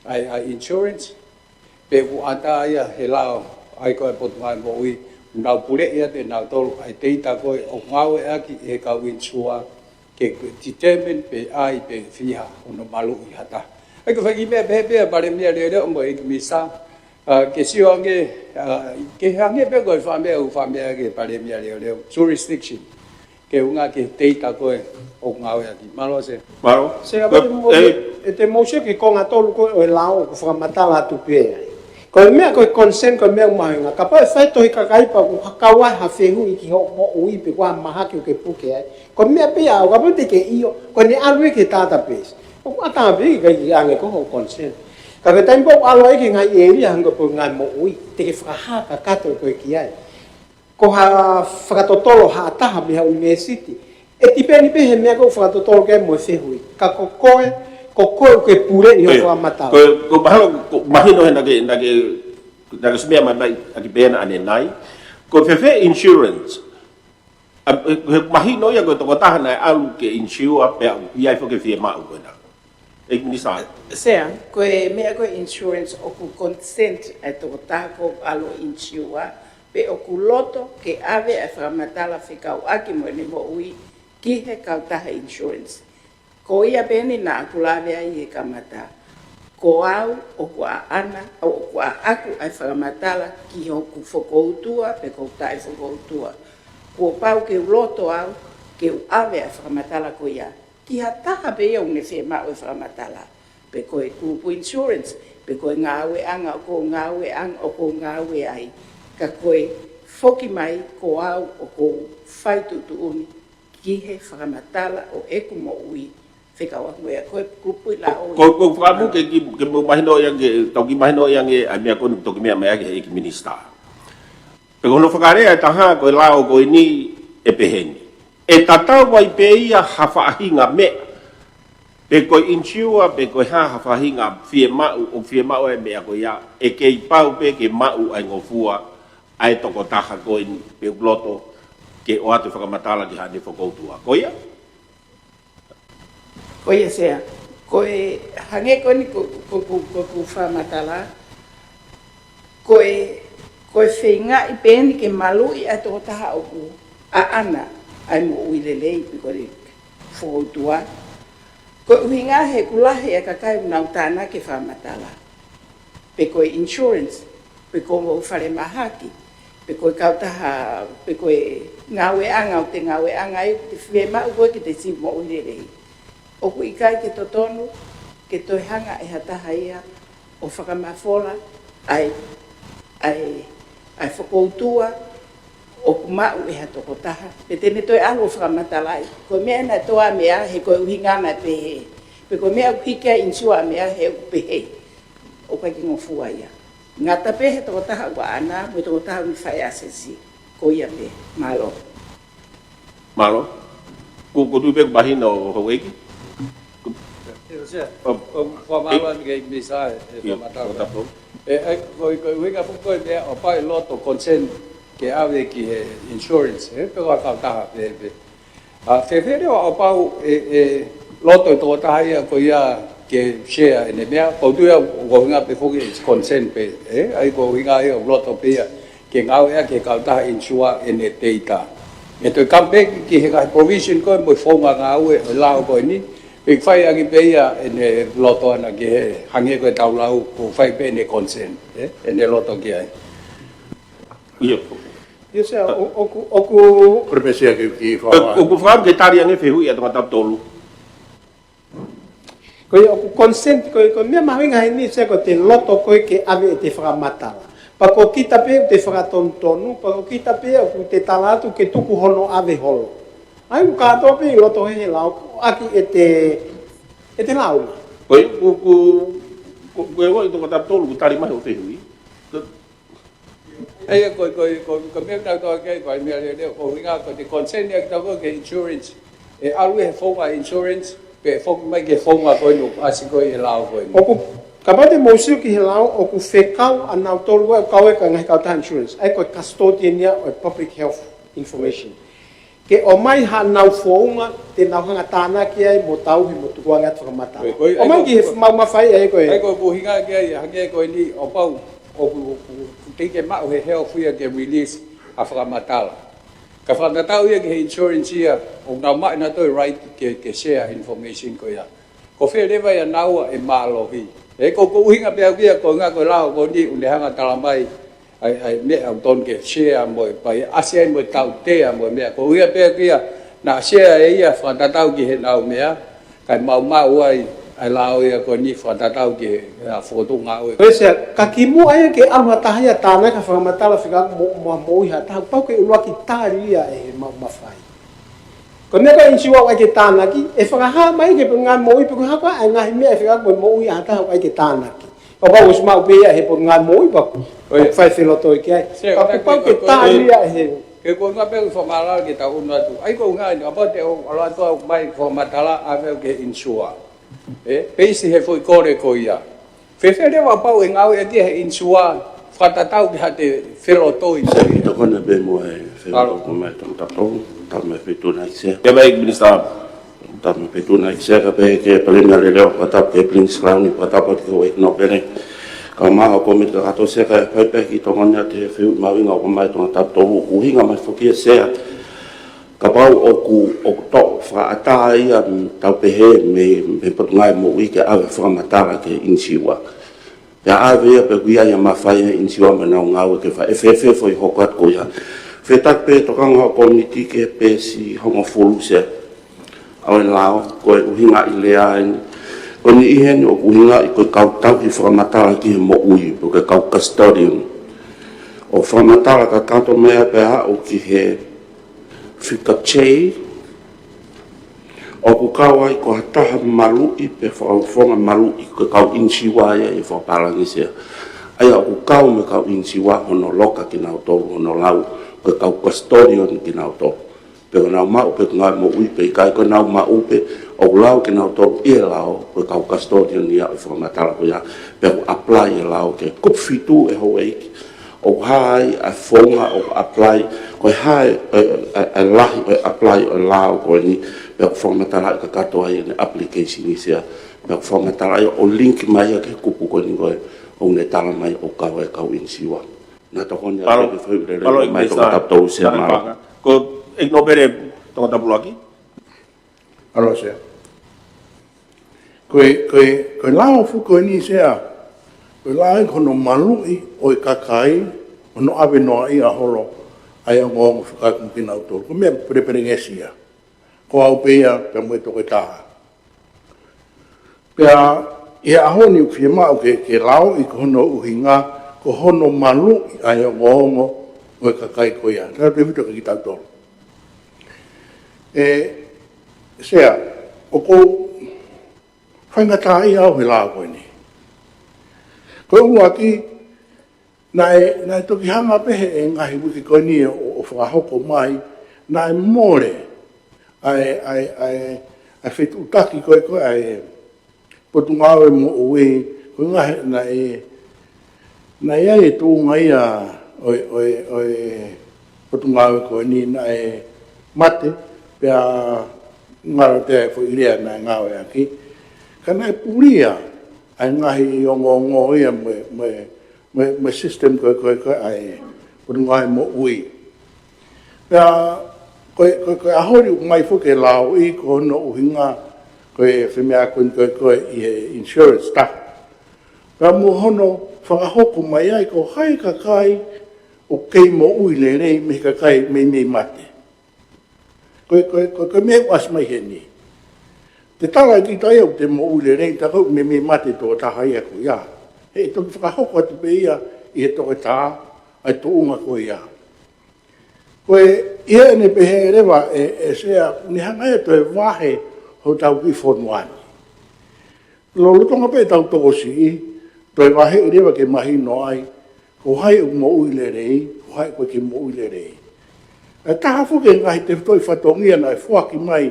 ʻa e, ʻa e insurance. Pe ʻoku ʻanata ia he lao ʻa ia ko ē ʻa e Potungāue Moʻui, ʻoku nau puleʻi atu ʻe nautolu ʻa e data ko ē ʻoku ngāueʻaki ʻe he kau ʻinisua ke, ke determine pe ʻai pe fiha hono maluʻi ha taha. ʻA ia ko e fanga kiʻi meʻa pehē pē ʻa e Palēmia leoleo mo e ʻEiki Minisitā, ʻa, ke sio ange, ʻa, ke hangē pē ko e fakameʻa ʻoku fakameʻa ki he Palēmia leoleo, jurisdiction. Ke ʻunga ki he data ko ē ʻoku ngāueʻaki. Mālō Sea. Mālō. Sea, ko, kapau te mou, ʻe, ʻe te mou sio ki he konga tolu ko ē ʻo e lao ʻoku fakamatala atu pē ai. Ko e meʻa ko e concern, ko e meʻa ʻoku mahuʻinga. Kapau ʻe fai tohi kakai pea ʻoku kau ai ha fehuʻi ki hoʻo moʻui pe ko e hā e mahaki ʻoku ke puke ai. Ko e meʻa pē ia, ʻo kapau te ke ʻio, ko ʻene ʻalu ia ki he database. ʻOku ʻatā pē ke ʻikai ke ʻange ko hoʻo concern. Ka ko e taimi ko ē ʻoku ʻalu ai ki he ngaahi ʻēlia hangē ko e Potungāue Moʻui, te ke fakahā kakato koe ki ai. Ko ha fakatotolo ha taha mei ha ʻunivēsiti, ʻe tipeni pē he meʻa ko ē ʻoku fakatotolo ki ai mo e fehuʻi. Ka ko koe, ko koe ʻoku ke puleʻi hoʻo fakamatala. Ko, ko mahalo, ko, mahino he naʻa ke, naʻa ke Naʻa ke ʻosi meʻa mai mai ʻaki pē ʻanenai. Ko e fēfē insurance? ʻA, he mahino ia ko e tokotaha naʻe ʻalu ke insure pea ʻi ai foki e fiemaʻu ko ena. ʻEiki Minisitā. Sea, ko e meʻa ko e insurance ʻoku consent ʻa e tokotaha ko ʻalu insure, pe ʻoku loto ke ʻave ʻa e fakamatala fekauʻaki mo ʻene moʻui ki he kautaha insurance. Ko ia pē eni naʻa ku lave ai he kamata. Ko au ʻoku ʻaʻana, ʻoku ʻaʻaku ʻa e fakamatala ki hoku fokoutua pe ko hoku taʻefokoutua. Kuo pau ke u loto au ke u ʻave ʻa e fakamatala ko ia ki ha taha pē ia ʻoku ne fiemaʻu e fakamatala. Pe ko e group insurance, pe ko e ngāueʻanga ʻoku ou ngāueʻanga ʻoku ou ngāue ai. Ka ko e foki mai ko au ʻoku ou fai tuʻutuʻuni ki he fakamatala ʻo ʻeku moʻui fekauʻaki mo ia. Ko e kupu ʻi la o. Ko, ko e fakamu ke, ke, ke mo mahino ia ke, tau ki mahino ia ke, ʻa e meʻa ko eni toki meʻa mai ʻaki he ʻEiki Minisitā. Pe ko hono fakalea ʻe taha ko e lao ko eni ʻe pehē ni. ʻE tatau ai pē ia ha faʻahinga meʻa. Pe ko e insure, pe ko e hā ha faʻahinga fiemaʻu, ʻo fiemaʻu e meʻa ko ia, ʻe kei pau pē ke maʻu ʻa e ngofua ʻa e tokotaha ko eni, pe ʻoku loto ke ʻoatu e fakamatala ki haʻane fokoutua. Ko ia? Ko ia Sea. Ko e hangē ko eni ko, ko, ko, ko, ko fakamatala. Ko e, ko e feingaʻi pē eni ke maluʻi ʻa e tokotaha ʻoku ʻaʻana ʻa e moʻui lelei pe ko e fokoutua. Ko e ʻuhinga he ʻoku lahi ʻa e kakai ʻoku nau tānaki e fakamatala. Pe ko e insurance, pe ko e falemahaki, pe ko e kautaha, pe ko e ngāueʻanga ʻoku te ngāueʻanga ai, te fiemaʻu koe ke te sivi moʻui lelei. ʻOku ʻikai ke totonu ke toe hanga ʻe ha taha ia ʻo fakamafola ʻa e, ʻa e, ʻa e fokoutua ʻoku maʻu ʻe ha tokotaha. Pe te ne toe ʻalu ʻo fakamatalaʻi. Ko e meʻa naʻe toʻa meʻa he ko e ʻuhinga naʻe pehē. Pe ko e meʻa ʻoku hiki ai insure meʻa he ʻoku pehē. ʻOku ʻikai ke ngofua ia. Ngata pē he tokotaha ʻoku ʻaʻana, mo e tokotaha ʻoku ne fai asesi. Ko ia pē. Mālō. Mālō. Ko, ko tu pē ʻoku mahino houʻeiki. ʻIo, Sea. ʻO, ʻoku fakamālō atu ki he Minisitā he, he ʻio, fakamatala. Fakamatala. ʻE, ʻe, ko, ko e ʻuhinga foki ko e meʻa ʻoku pau ʻe loto consent ke ʻave ki he insurance, ē, pe ko ha kautaha, pe, pe. ʻA, fēfē leva ʻoku pau ʻe, ʻe loto e tokotaha ia ko ia ke share ʻene meʻa, ko tu ia ko e ʻuhinga pē foki ʻe consent pē, ē, ʻa ia ko e ʻuhinga ia ʻoku loto pē ia ke ngāueʻaki ʻe he kautaha insure ʻene data. ʻE toe come back ki he ngaahi provision ko ē mo e founga ngāue ʻo e lao ko eni, pe fai ʻaki pē ia ʻene loto ʻana ki he hangē ko e tau lau ʻoku fai pē ʻene consent, ē, ʻene loto ki ai. ʻIo. ʻIo Sea, ʻo, ʻoku, ʻoku. Ko e pē Sea ke ki fā. ʻOku fakaʻamu ke tali ange fehuʻi ʻa Tongatapu tolu. Ko ia ʻoku consent, ko, ko e meʻa mahuʻinga heni Sea ko ʻete loto koe ke ʻave ʻete fakamatala. Pea ko kita pē ʻoku te fakatonutonu, pea ko kita pē ʻoku te tala atu ke tuku hono ʻave holo. ʻA ia ʻoku kātoa pē ʻi loto he, he lao, ʻaki ʻete, ʻete lao. Ko ia, ko, ko, ko, ko e ʻoku Tongatapu tolu, ʻoku tali mai hoʻo fehuʻi. ʻA ia, ko, ko, ko, ko e meʻa naʻa ku tala ki ai, ko e meʻa lelei, ko e ʻuhinga, ko ʻete consent ia ki he tau ko e insurance. ʻE ʻalu he founga insurance, pe foki mai ki he founga ko eni ʻoku ʻasi ko ē he lao ko eni. ʻOku, kapau te mou sio ki he lao, ʻoku fekau ʻa nautolu ʻoku kau he ngaahi kautaha insurance. ʻA ia ko e custodian ia ʻo e public health information. Ke ʻomai haʻanau founga, te nau hanga tānaki ai mo tauhi mo tukuange atu fakamatala. Ko e, ko e, ʻomai ki he maʻu mafai ʻa ia ko e. ʻA ia ko e ʻuhinga ki ai, hangē ko eni ʻoku pau, ʻoku, ʻoku, ʻoku teʻeki ke maʻu he health ia ke release ʻa e fakamatala. Ka fakatatau ia ki he insurance ia, ʻoku nau maʻu ʻenautolu e right ke, ke share information ko ia. Ko fē leva ia naua ʻe mālohi. Ē ko, ko e ʻuhinga pē au ia, ko e ʻuhinga ko e lao ko eni ʻoku ne hanga tala mai, ʻa e, ʻa e meʻa ʻoku totonu ke share mo e, pea ʻasi ai mo e tautea mo e meʻa. Ko ia pē ia, naʻa share ʻe ia fakatatau ki heʻenau meʻa, kae maumau ai ʻa e lao ia ko eni fakatatau ki he, ʻa e fokotuʻu ngāue. Ko ia Sea, ka kimuʻa ia ke ʻalu ha taha ia ʻo tānaki ha fakamatala fekauʻaki mo, mo, moʻui ha taha, pau ke ʻuluaki tali ia ʻe he maʻu mafai. Ko e meʻa ko e insure ʻoku ʻai ke tānaki, ʻe fakahā mai ki he potungāue moʻui pe ko e hā koā ʻa e ngaahi meʻa ʻe fekauʻaki mo e moʻui ʻa ha taha ʻoku ʻai ke tānaki. Kapau ʻosi maʻu pē ia he potungāue moʻui pea ʻoku, ʻoku fai felotoʻi ki ai. Ka ʻoku pau ke tali ia ʻe he. Ke ko e ʻuhinga pē ʻoku ou fakamālō ke tau ʻunu atu. ʻA ia ko e ʻuhinga eni, kapau te u ʻalu atu au mai fakamatala ʻave au ki he insure. Ē, peisi he foʻi kole ko ia. Fēfē leva ʻoku pau ʻe ngāueʻaki he insure fakatatau ki haʻate felotoi. Sea, ʻi he tokoni pē mo e felotoi. Mālō. Ko mai tong tato, tama pe tuna i sea. Ia mai, Minisitā. Tama pe tuna i sea ka pehē ki he Palēmia Lelei ʻo fakatapu ki he Prince Crown ʻi fakatapu ki he ʻEiki Nōpele. Kae ʻumaʻā e kōmiti kakato sea kae fai pē ki he tokoni ʻa e fehuʻi mahuʻinga ʻoku ʻomai ʻe he Tongatapu Tolu, ʻuhinga mai foki ʻa e sea. Kapau ʻoku, ʻoku toʻo fakaʻatā ia, mm, tau pehē mei, mei he Potungāue Moʻui ke ʻave fakamatala ki he ʻinisiua. Pea ʻave ia pea ʻoku ʻi ai ʻa e mafai ʻa e ʻinisiua mo ʻenau ngāue ke fai, ʻe fēfē e foʻi hoko atu ko ia. Fetaki pē tokanga hoʻo kōmiti ki he peesi hongofulu sea ʻo e lao, ko e ʻuhinga ʻi he lea eni. Ko e niʻihi eni ʻoku ʻuhinga ʻi ko e kau tauhi fakamatala ki he moʻui, ko e kau custodian. ʻO fakamatala kakato mai pea aʻu ki he fika J, ʻoku kau ai ko ha taha maluʻi pe fakafofonga maluʻi ko e kau ʻinisiua ia ʻi he fakapālangi sea. ʻA ia ʻoku kau mo e kau ʻinisiua hono loka kinautolu, hono lau ko e kau custodian kinautolu. Pe ko ʻenau maʻu pē ngāue moʻui pe ʻikai, ko ʻenau maʻu pē ʻoku lau kinautolu ʻi he lao, ko e kau custodian ia ʻo e fakamatala ko ia, pea ʻoku apply e lao ki he kupu fitu ʻe houʻeiki. ʻOku hā ai ʻa e founga ʻoku apply, ko e hā e, e, e, e lahi ʻo e apply ʻo e lao ko eni, pea ʻoku fakamatalaʻi kakato ai ʻene application ʻi sea, pea ʻoku fakamatalaʻi ʻo link mai ia ki he kupu ko eni ko ē ʻoku ne tala mai ʻoku kau ai e kau ʻinisiua. Naʻa tokoni atu. Mālō. Ke fai lele. Mālō, ʻEiki Minisitā. Tongatapu Tolu sea. Mālō. Ko ʻEiki Nōpele Tongatapu ʻuluaki. Mālō sea. Ko e, ko e, ko e lao fuko eni sea. Ko e lao eni ko hono maluʻi ʻo e kakai, hono ʻave noaʻia holo ʻa e ongoongo fakaekonga kinautolu. Ko e meʻa pelepelengesi ia. Ko au pē ia, pea mo e toketā. Pea ʻi he ʻaho ni ʻoku fiemaʻu ke, ke laoʻi ko hono ʻuhinga, ko hono maluʻi ʻa e ongoongo ʻo e kakai ko ia. Tautefito kia kitautolu. ʻE, sea, ʻoku ou faingataʻaʻia au he lao ko eni. Ko e ʻuluaki, naʻe, naʻe toki hanga pē he ngaahi uike ko eni ʻo, ʻo fakahoko mai, naʻe mole ʻa e, ʻa e, ʻa e, ʻa e fetuʻutaki ko ē ko ē ʻa e Potungāue Moʻui, ko e ngaahi naʻe, naʻe ʻi ai e tuʻunga ia ʻo e, ʻo e, ʻo e Potungāue ko eni naʻe mate, pea ngalo te foʻi lea naʻe ngāueʻaki. Ka naʻe pulia ʻa e ngaahi ongoongo ia mo e, mo e, mo e, mo e system ko ē, ko ē, ko ē ʻa e Potungāue Moʻui. Pea ko e, ko e, ko e ʻaho ni ʻoku ʻomai foki e lao ʻi ko hono ʻuhinga ko e femeʻa ko eni ko ē, ko ē ʻi he insurance taha. Pea mo hono fakahoko mai ai ko hai kakai ʻoku kei moʻui lelei mei he kakai meimei mate. Ko e, ko e, ko e, ko e meʻa ʻoku ʻasi mai heni. Te tala ʻe kita ia ʻoku te moʻui lelei, tā ko ē ʻoku meimei mate e tokotaha ia ko ia. He ʻe toki fakahoko atu pē ia ʻi he toketā ʻa e tuʻunga ko ia. Ko e, ʻi heʻene pehē leva ʻe, ʻe sea, ne hanga ia ʻo toe vahe hotau kiʻi fonua ni. Lolotonga pē ʻetau tokosiʻi, toe vaheʻi leva ke mahino ai ko hai ʻoku moʻui lelei, ko hai ʻoku ʻikai ke moʻui lelei. ʻE taha foki e ngaahi tefitoʻi fatongia naʻe foaki mai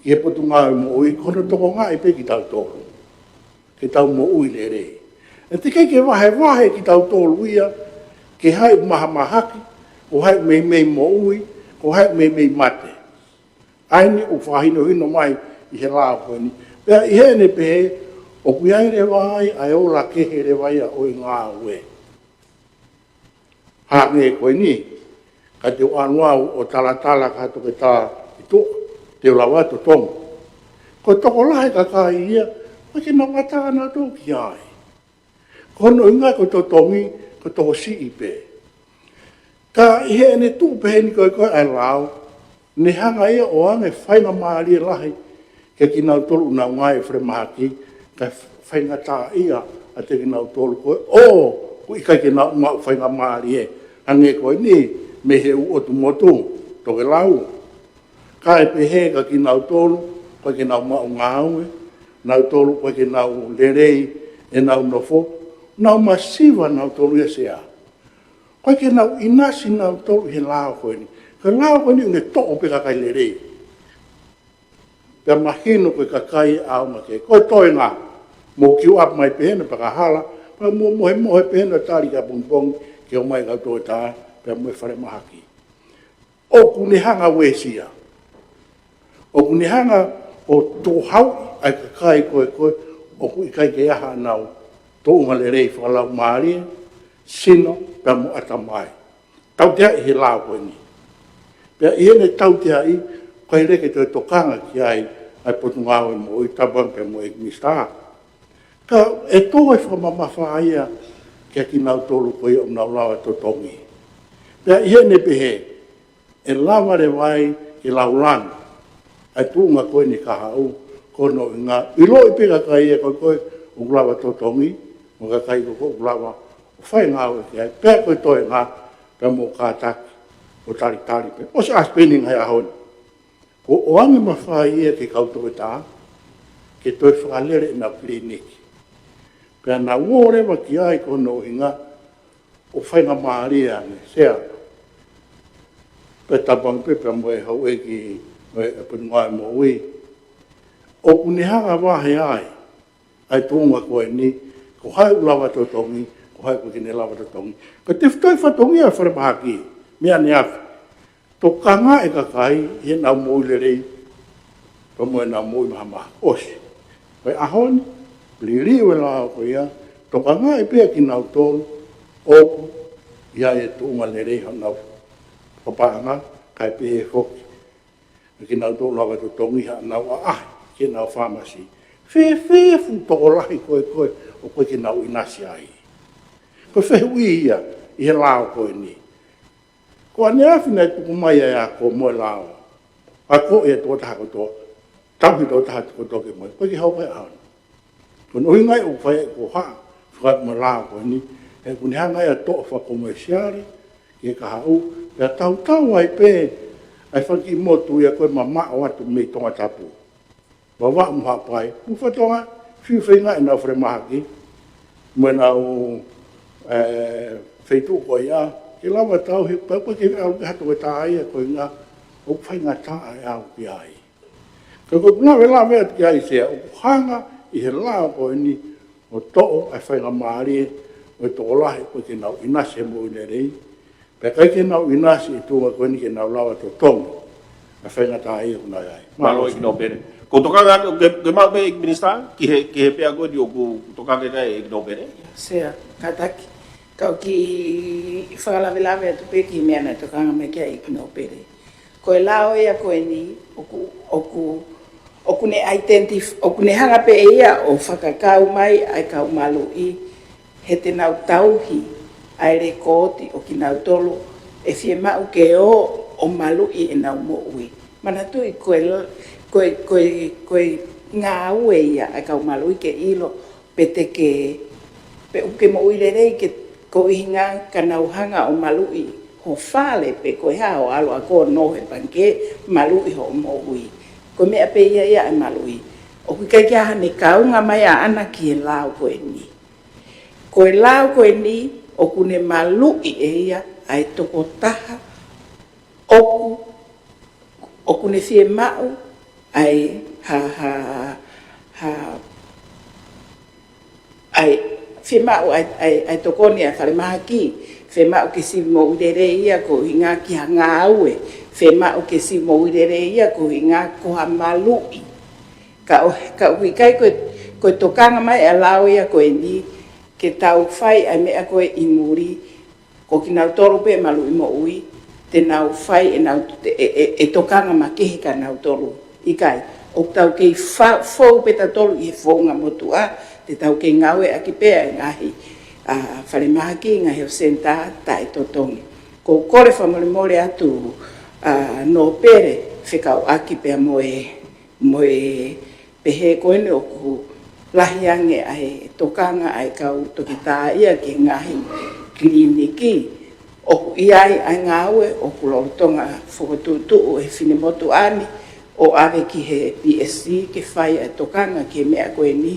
ki he Potungāue Moʻui, ko hono tokangaʻi pē kitautolu ke tau moʻui lelei. ʻE teʻeki ke vahevahe kitautolu ia, ke hai ʻoku mahamahaki, ko hai ʻoku meimei moʻui, ko hai ʻoku meimei mate. ʻA eni ʻoku fakahinohino mai ʻi he lao ko eni. Pea ʻi heʻene pehē, ʻoku ʻi ai leva ai ʻa e ola kehe leva ia ʻo e ngāue. Hangē ko eni, ka te u ʻalu au ʻo talatala ki ha toketā ʻi tuʻa, te u lava ʻo totongi. Ko e tokolahi e kakai ia, ʻoku ʻikai ke nau ʻatā nautolu ki ai. Ko hono ʻuhinga ko e totongi, ko e tokosiʻi pē. Ka ʻi heʻene tuʻu pehē ni ko ē ko ē ʻa e lao, ne hanga ia ʻo ʻoange faingamālie lahi kia kinautolu ʻoku nau ngāue falemahaki, kae faingataʻaʻia ʻa kinautolu ko ē ʻoku ʻikai ke nau maʻu faingamālie, hangē ko eni mei he ʻū ʻotu motu, tokelau. Kae pehē kia kinautolu ʻoku ʻikai ke nau maʻu ngāue, nautolu ʻoku ʻikai ke nau lelei ʻenau nofo, nau masiva nautolu ia sea. ʻOku ʻikai ke nau ʻinasi nautolu ʻi he lao ko eni. Ko e lao ko eni ʻoku ne toʻo pē kakai lelei. Pea mahino ko e kakai ʻaonga kehe. Ko e toenga, mou kiu ʻapi mai pē hena pakahala, Pea mo, mohemohe pē ʻenau tali ki he pongipongi ke ʻomai e kau toketā pea mo e falemahaki. ʻOku ne hanga ʻo uesia. ʻOku ne hanga ʻo tohau ʻa e kakai ko ē ko ē ʻoku ʻikai ke ʻi ai haʻanau tuʻunga lelei fakalaumālie, sino, pea mo ʻatamai. Tauteaʻi he lao ko eni. Pea ʻi heʻene tauteaʻi, ʻoku ʻikai leva ke toe tokanga ki ai ʻa e Potungāue Moʻui, tapu ange pea mo e ʻEiki Minisitā. Ka ʻe tō e fakamamafa ia kiate kinautolu ko ia ʻoku nau lava totongi. Pea ʻi heʻene pehē, ʻe lava leva ai ke lau lanu ʻa e tuʻunga ko eni kahaʻu, ko hono ʻuhinga, ʻiloʻi pē kakai ia ko ē ko ē ʻoku lava totongi, mo e kakai ko ē ko ē ʻoku lava ʻo fai e ngāue ki ai, pea ko e toenga, pea mo e kātaki, ʻo talitali pē. ʻOsi ʻasi pē eni he ngaahi ʻaho ni. Kuo ʻoange mafai ia ki he kau toketā ke toe fakalele ʻenau kiliniki. Pea nau ō leva ki ai ko hono ʻuhinga ʻoku faingamālie ange, Sea. Pea tapu ange pē pea mo e houʻeiki ʻo e Potungāue Moʻui. ʻOku ne hanga ʻo vahe ai ʻa e tuʻunga ko eni, ko hai ʻoku lava totongi, ko hai ʻoku ʻikai ke ne lava totongi. Ko e tefitoʻi fatongia ʻa e falemahaki, meʻa ʻaneafi. Tokangaʻi e kakai ʻi heʻenau moʻui lelei, pea mo ʻenau moʻui mahamaha. ʻOsi. Ko e ʻaho ni, liliu e lao ko ia, tokangaʻi pē kinautolu ʻoku ʻi ai e tuʻunga lelei haʻanau fakapaʻanga, kae pehē foki ʻa kinautolu lava totongi haʻanau ʻaʻahi ki heʻenau fāmasi. Fēfē e fuʻu tokolahi ko ē ko ē ʻoku ʻikai ke nau ʻinasi ai? Ko e fehuʻi ia ʻi he lao ko eni. Ko ʻaneafi naʻe tuku mai ʻa e ako mo e lao. Ako ia tokotaha kotoa. Tauhi tokotaha kotoa ke moʻui. ʻOku ʻikai ke hoko he ʻaho ni. Ko hono ʻuhinga ia ʻoku fai ai e hohaʻa fekauʻaki mo e lao ko eni, he ʻoku ne hanga ia ʻo toʻo fakakomēsiale ki he kahaʻu, pea tautau ai pē ʻa e fanga kiʻi motu ia ko ē mamaʻo atu mei Tongatapu. Vavaʻu mo Haʻapai, mo Fakatonga, fiu feinga ʻenau falemahaki, mo ʻenau, ē, feituʻu ko ia, ke lava tauhi, pea ʻoku ʻikai ke ʻalu ki ha toketā ia ko e ʻuhinga ʻoku faingataʻa e aʻu ki ai. Ka ko e lavelave atu ki ai, Sea, ʻoku hanga ʻe he lao ko eni ʻo toʻo ʻa e faingamālie ʻo e tokolahi ʻoku ʻikai ke nau ʻinasi he moʻui lelei. Pea ʻikai ke nau ʻinasi ʻi he tuʻunga ko eni ke nau lava totongi ʻa e faingataʻa ia ʻoku nau ʻi ai. Mālō ʻEiki Nōpele. Ko e tokanga atu ke, ke maʻu pē ʻEiki Minisitā, ki he, ki he pea ko eni ʻoku tokanga ki ai ʻEiki Nōpele. Sea, kātaki. Kau kiʻi fakalavelave atu pē ki he meʻa naʻe tokanga mai ki ai ʻEiki Nōpele. Ko e lao ia ko eni, ʻoku, ʻoku, ʻoku ne identif-, ʻoku ne hanga pē ia ʻo fakakau mai ʻa e kau maluʻi, he te nau tauhi ʻa e lekooti ʻo kinautolu ʻe fiemaʻu ke ō ʻo maluʻi ʻenau moʻui. Manatuʻi ko e la-, ko e, ko e, ko e ngāue ia ʻa e kau maluʻi ke ʻilo pe te ke, pe ʻoku ke moʻui lelei ke, ko e ʻuhinga ka nau hanga ʻo maluʻi ho fale pe ko e hā, ʻo ʻalu ʻo ako ʻo nofo he pangikē, maluʻi hoʻo moʻui. Ko e meʻa pē ia ia ʻa e maluʻi. ʻOku ʻikai ke ʻi ai haʻane kaunga mai ʻaʻana ki he lao ko eni. Ko e lao ko eni, ʻoku ne maluʻi ʻe ia ʻa e tokotaha ʻoku, ʻoku ne fiemaʻu ʻa e ha, ha, ha, ʻa e fiemaʻu ʻa e, ʻa e, ʻa e tokoni ʻa e falemahaki, fiemaʻu ke sivi moʻui lelei ia ko e ʻuhinga ki ha ngāue, fiemaʻu ke sivi moʻui lelei ia ko e ʻuhinga ko ha maluʻi. Ka ʻo, ka ʻoku ʻikai ko e, ko e tokanga mai ʻa e lao ia ko eni, ke tau fai ʻa e meʻa ko ē ʻi muli, ko kinautolu pē maluʻi moʻui, te nau fai ʻenau, ʻe, ʻe, ʻe tokanga makehe kia nautolu. ʻIkai, ʻoku tau kei fa-, fou pē tautolu ʻi he founga motuʻa, te tau kei ngāueʻaki pē ʻa e ngaahi, ʻa, falemahaki, ngaahi ʻo senitā taʻetotongi. Ko u kole fakamolemole atu, ʻa, Nōpele fekauʻaki pea mo e, mo e pehē ko eni ʻoku lahi ange ʻa e tokanga ʻa e kau toketā ia ki he ngaahi kiliniki. ʻOku ʻi ai ʻa e ngāue ʻoku lolotonga fokotuʻutuʻu ʻe he finemotuʻa ni ʻo ʻave ki he PSC ke fai ʻa e tokanga ki he meʻa ko eni,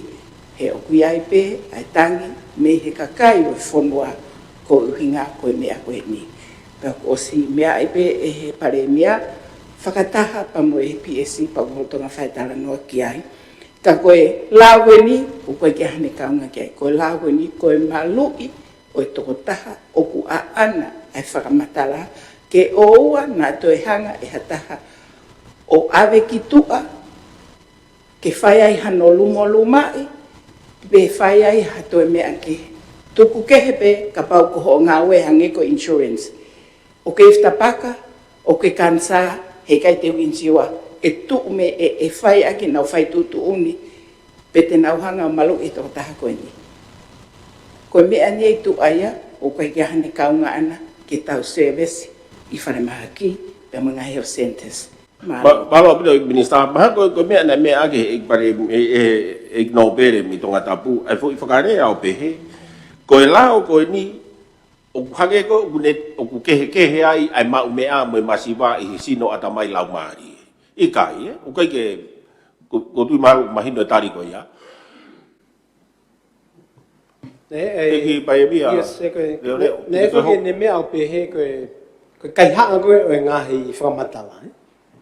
he ʻoku ʻi ai pē ʻa e tangi mei he kakai ʻo e fonua ko e ʻuhinga ko e meʻa ko eni. Pea kuo ʻosi meaʻi pē ʻe he Palēmia fakataha pea mo e PSC pea ʻoku lolotonga fai e talanoa ki ai. Ka ko e lao ko eni, ʻoku ʻikai ke ʻi ai hano kaunga ki ai. Ko e lao ko eni, ko e maluʻi ʻo e tokotaha ʻoku ʻaʻana ʻa e fakamatala, ke ʻoua naʻa toe hanga ʻe ha taha ʻo ʻave ki tuʻa, ke fai ai hano lumolumaʻi, pe fai ai ha toe meʻa kehe. Tuku kehe pē kapau ko hoʻo ngāue hangē ko e insurance. ʻOku ke fitapaka, ʻoku ke kanisā, heʻikai te u insiua, ʻe tuʻu mei he, ʻe fai ʻaki ʻenau fai tuʻutuʻuni, pe te nau hanga ʻo maluʻi e tokotaha ko eni. Ko e meʻa ni ʻi tuʻa ia, ʻoku ʻikai ke ʻi ai hano kaunga ʻaʻana ke tau service ʻi falemahaki, pea mo e ngaahi health centres. Mālō. Mālō ʻaupito Minisitā, mahalo ko e, ko e meʻa naʻe meʻa ʻaki ʻe he pale, ʻe, ʻe, ʻe Nōpele mei Tongatapu, ʻa e foʻi fakalea ʻo pehē, ko e lao ko eni, ʻoku hangē ko ē ʻoku ne, ʻoku kehekehe ai ʻa e maʻu meʻa mo e masiva ʻi he sino, ʻatamai, laumālie. ʻIkai, ē? ʻOku ʻikai ke, ko, ko tui mahalo mahino e tali ko ia. ʻE, ʻEiki Palemia, yes, ʻe ko e, Leoleo, ne, ne ko e meʻa ʻo pehē ko e, ko e kaihaʻa ko ē ʻo e ngaahi fakamatala, ē?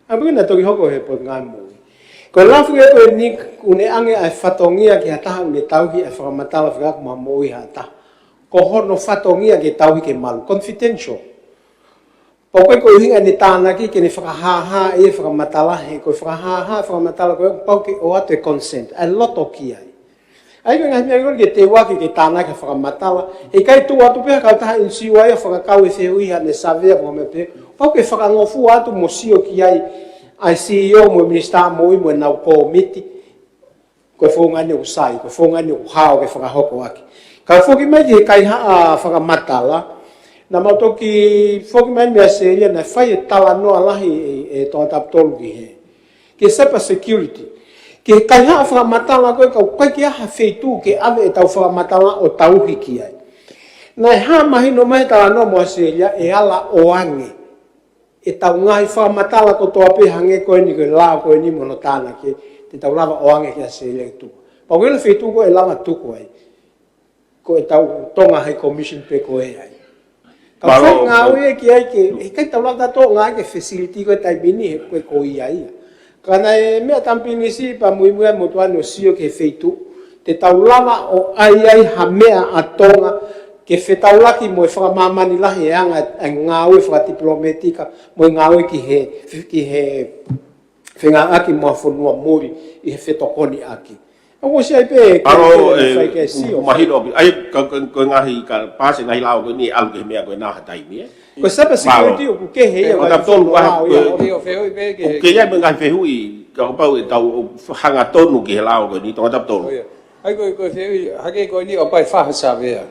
ʻA ia naʻe toki hoko he Potungāue Moʻui. Ko e lafu ē ko eni, ʻoku ne ʻange ʻa e fatongia ki ha taha ʻoku ne tauhi ʻa e fakamatala fekauʻaki mo ha moʻui ha taha. Ko hono fatongia ke tauhi ke malu, confidential. Pau ko e, ko e ʻuhinga ʻene tānaki ke ne fakahāhā e fakamatala, he ko e fakahāhā fakamatala ko ē, pau ke ʻoatu e consent, ʻa e loto ki ai. ʻA ia ko e ngaahi meʻa ko eni ke teuaki ke tānaki ha fakamatala, heʻikai tuʻu atu pē ha kautaha insiua ia ʻo fakakau e fehuʻi ʻa haʻane savea pe ko e meʻa pehē, pau ke fakangofua atu mo sio ki ai ʻa e C E O mo e Minisitā Moʻui mo ʻenau kōmiti, ko e founga eni ʻoku sai, ko e founga eni ʻoku hao ke fakahoko ʻaki. Ka foki mai ki he kaihaʻa fakamatala, naʻa mau toki foki mai mei ʻAositelēlia naʻe fai e talanoa lahi ʻe, ʻe Tongatapu tolu ki he, ki he cyber security. Ki he kaihaʻa fakamatala ko ē, ka ʻoku ʻikai ke ʻi ai ha feituʻu ke ʻave ʻetau fakamatala ʻo tauhi ki ai. Naʻe hā mahino mai he talanoa mo ʻAositelēlia ʻe ala ʻoange ʻetau ngaahi fakamatala kotoa pē hangē ko eni, ko e lao ko eni mo hono tānaki, te tau lava ʻoange ki ʻAositelēlia ke tuku. Pau ko e feituʻu ko ē ʻe lava tuku ai, ko ʻetau Tonga High Commission pē ko ē ai. Ka Mālō, fai ngāue ki ai ke, heʻikai tau lava tautolu ngāue ki he facility ko ē taimi ni he ko e ko ia ia. Ka naʻe meʻa Tama Pilinisi pea muimui ai e motuʻa ni ʻo sio ki he feituʻu te tau lava ʻo ʻai ai ha meʻa ʻa Tonga ke fetaulaki mo e fakamāmani lahi e anga e ngāue fakatipilōmētika mo e ngāue ki he, ki he fengāueʻaki mo e fonua muli ʻi he fetokoniʻaki. ʻOku ʻosi ai pē ke, Mālō, ke ʻe, fai ke sio. Mahino ʻaupito. ʻA ia, ka, ka, ko e ngaahi ka pasi ngaahi lao ko eni ʻalu ki he meʻa ko ena ha taimi, ē? Ko e cyber security Mālō. ʻOku kehe ia, Ko e ngaahi tolu fono ka, lao ko ia. e, ʻIo, fehuʻi pē ke ʻOku kei ai mo e ngaahi fehuʻi, ka ʻo kapau ʻe tau hangatonu ki he lao ko eni, Tongatapu tolu. ʻIo. ʻA ia ko e, ko e fehuʻi, hake ko eni ʻoku ʻi ai e faʻahinga savea.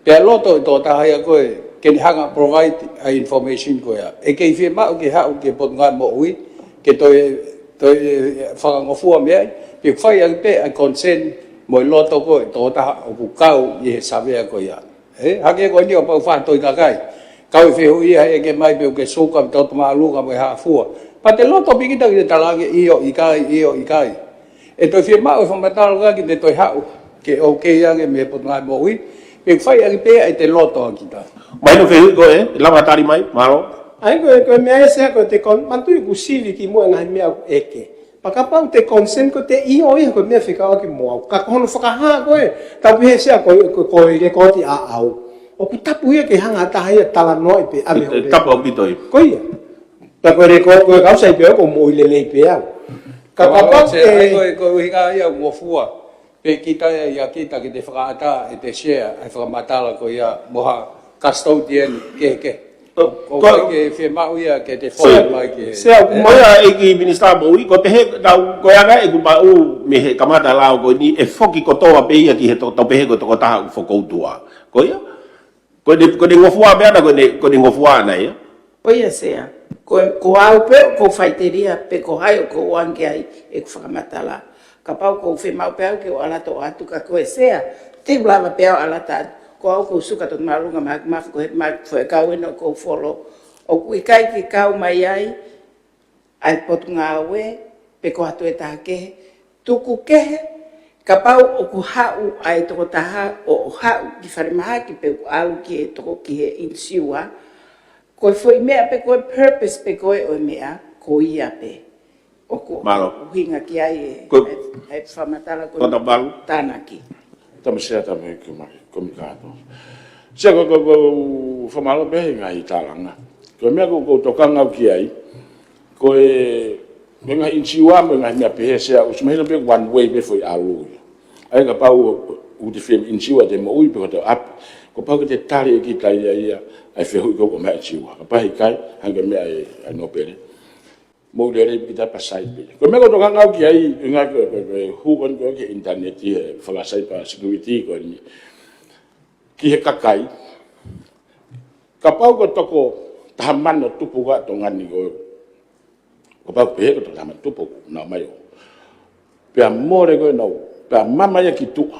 Pea loto e tokotaha ia ko ē, ke ne hanga provide ʻa e information ko ia. ʻE kei fiemaʻu ke haʻu ki he Potungāue Moʻui, ke toe, toe fakangofua mei ai, pe fai ʻaki pē ʻa e consent mo e loto ko ē e tokotaha ʻoku kau ʻi he savea ko ia. Ē, hake ko eni ʻoku pau faʻa toe kakai. Kau e fehuʻi ia ʻe ʻeke mai pe ʻoku ke suka, pe toto māʻolunga mo e hā fua. Pea te loto pē kita ke te talaange ʻio ʻikai, ʻio ʻikai. ʻE toe fiemaʻu e fakamatala ka ke te toe haʻu, ke OK ange mei he Potungāue Moʻui, pe fai ʻaki pē ʻa e te loto ʻa kita. Mahino fehuʻi ko ē, ʻe lava tali mai, mālō. ʻA ia ko e, ko e meʻa ʻe Sea ko e te kon-, manatuʻi ʻoku sivi kimuʻa e ngaahi meʻa ʻoku ʻeke. Pea kapau te consent ko e te ʻio ia ko e meʻa fekauʻaki mo au. Ka ko hono fakahā ko ē, tau pehē Sea ko, ko, ko e lekooti ʻaʻau. ʻOku tapu ia ke hanga ha taha ia ʻo talanoaʻi pe ʻave ʻIo, ho tapu lekooti. ʻaupito ia. Ko ia. Pea ko e lekooti, ko e kau sai pē au, ʻoku ou moʻui lelei pē au. Ka Ka kapau ʻoku ke ʻai ko e, ko e ʻuhinga ia ʻoku ngofua. Pe kita ia, ia kita ke te fakaʻatā ʻe te Sea ʻa e fakamatala ko ia mo ha custodian kehekehe. Ko, ʻOku ko ʻikai ke fiemaʻu ia ke te Sea, foki mai ki he Sea, ʻoku ʻIo. Ko ia ʻEiki Minisitā Moʻui, ko e pehē, tau, ko e anga ʻeku maʻu mei he kamata lao ko eni, ʻe foki kotoa pē ia ki he to-, tau pehē ko e tokotaha ʻoku fokoutua. Ko ia? Ko ʻene, ko ʻene ngofua pē ʻana, ko ʻene, ko ʻene ngofua ʻana ia. Ko ia Sea. Ko, ko au pē ʻoku ou faʻiteliha pe ko hai ʻoku ou ʻoange ai ʻeku fakamatala. Kapau ʻoku ou fiemaʻu pē au ke u ʻalu atu ka ko e Sea, te u lava pē au ʻalu atu. Ko au ʻoku ou suka toto māʻolunga mo e hā fua ko e ma-, fua e kau ena ʻoku ou folo. ʻOku ʻikai ke kau mai ai ʻa e Potungāue, pe ko ha toe taha kehe, tuku kehe, kapau ʻoku haʻu ʻa e tokotaha ʻo, ʻo haʻu ki falemahaki pe ʻoku ʻalu ki he toko ki he insiua, ko e foʻi meʻa pē ko e purpose pē ko ē ʻo e meʻa, ko ia pē. ʻOku mālō. ʻUhinga ki ai e, Ko- e, e fakamatala ko Tokatapavalu. Tānaki. Tama Sea, tama e ki mai, ko mi kāto. Sea ko, ko, ko, fakamālō pē he ngaahi tālanga. Ko e meʻa ko, ko tokanga au ki ai, ko e, ko e ngaahi insiua mo e ngaahi meʻa pehē Sea, ʻosi mahino pē one way pē foʻi ʻalu ia. ʻA ia kapau ʻoku te fie insiua ʻete moʻui pe ko ʻete ʻapi, kuo pau ke te tali ʻe kita ia, ʻa e fehuʻi ko ē ʻomai ʻe he insiua. Kapau he ʻikai, hangē ko e meʻa ʻa e, ʻa e nōpele. Mou lele pē kita pea sai pē. Ko e meʻa ko tokanga au ki ai, ʻuhinga ko, ko, ko e hū ko eni ko ē ki he ʻinitaneti, he faka-cyber security ko eni. Ki he kakai. Kapau ko e toko taha mano tupu ko ē ʻa Tonga ni ko ē. Kapau pehē ko e toko taha mano tupu, nau mai ʻo pea mole ko ē nau, pea mama ia ki tuʻa.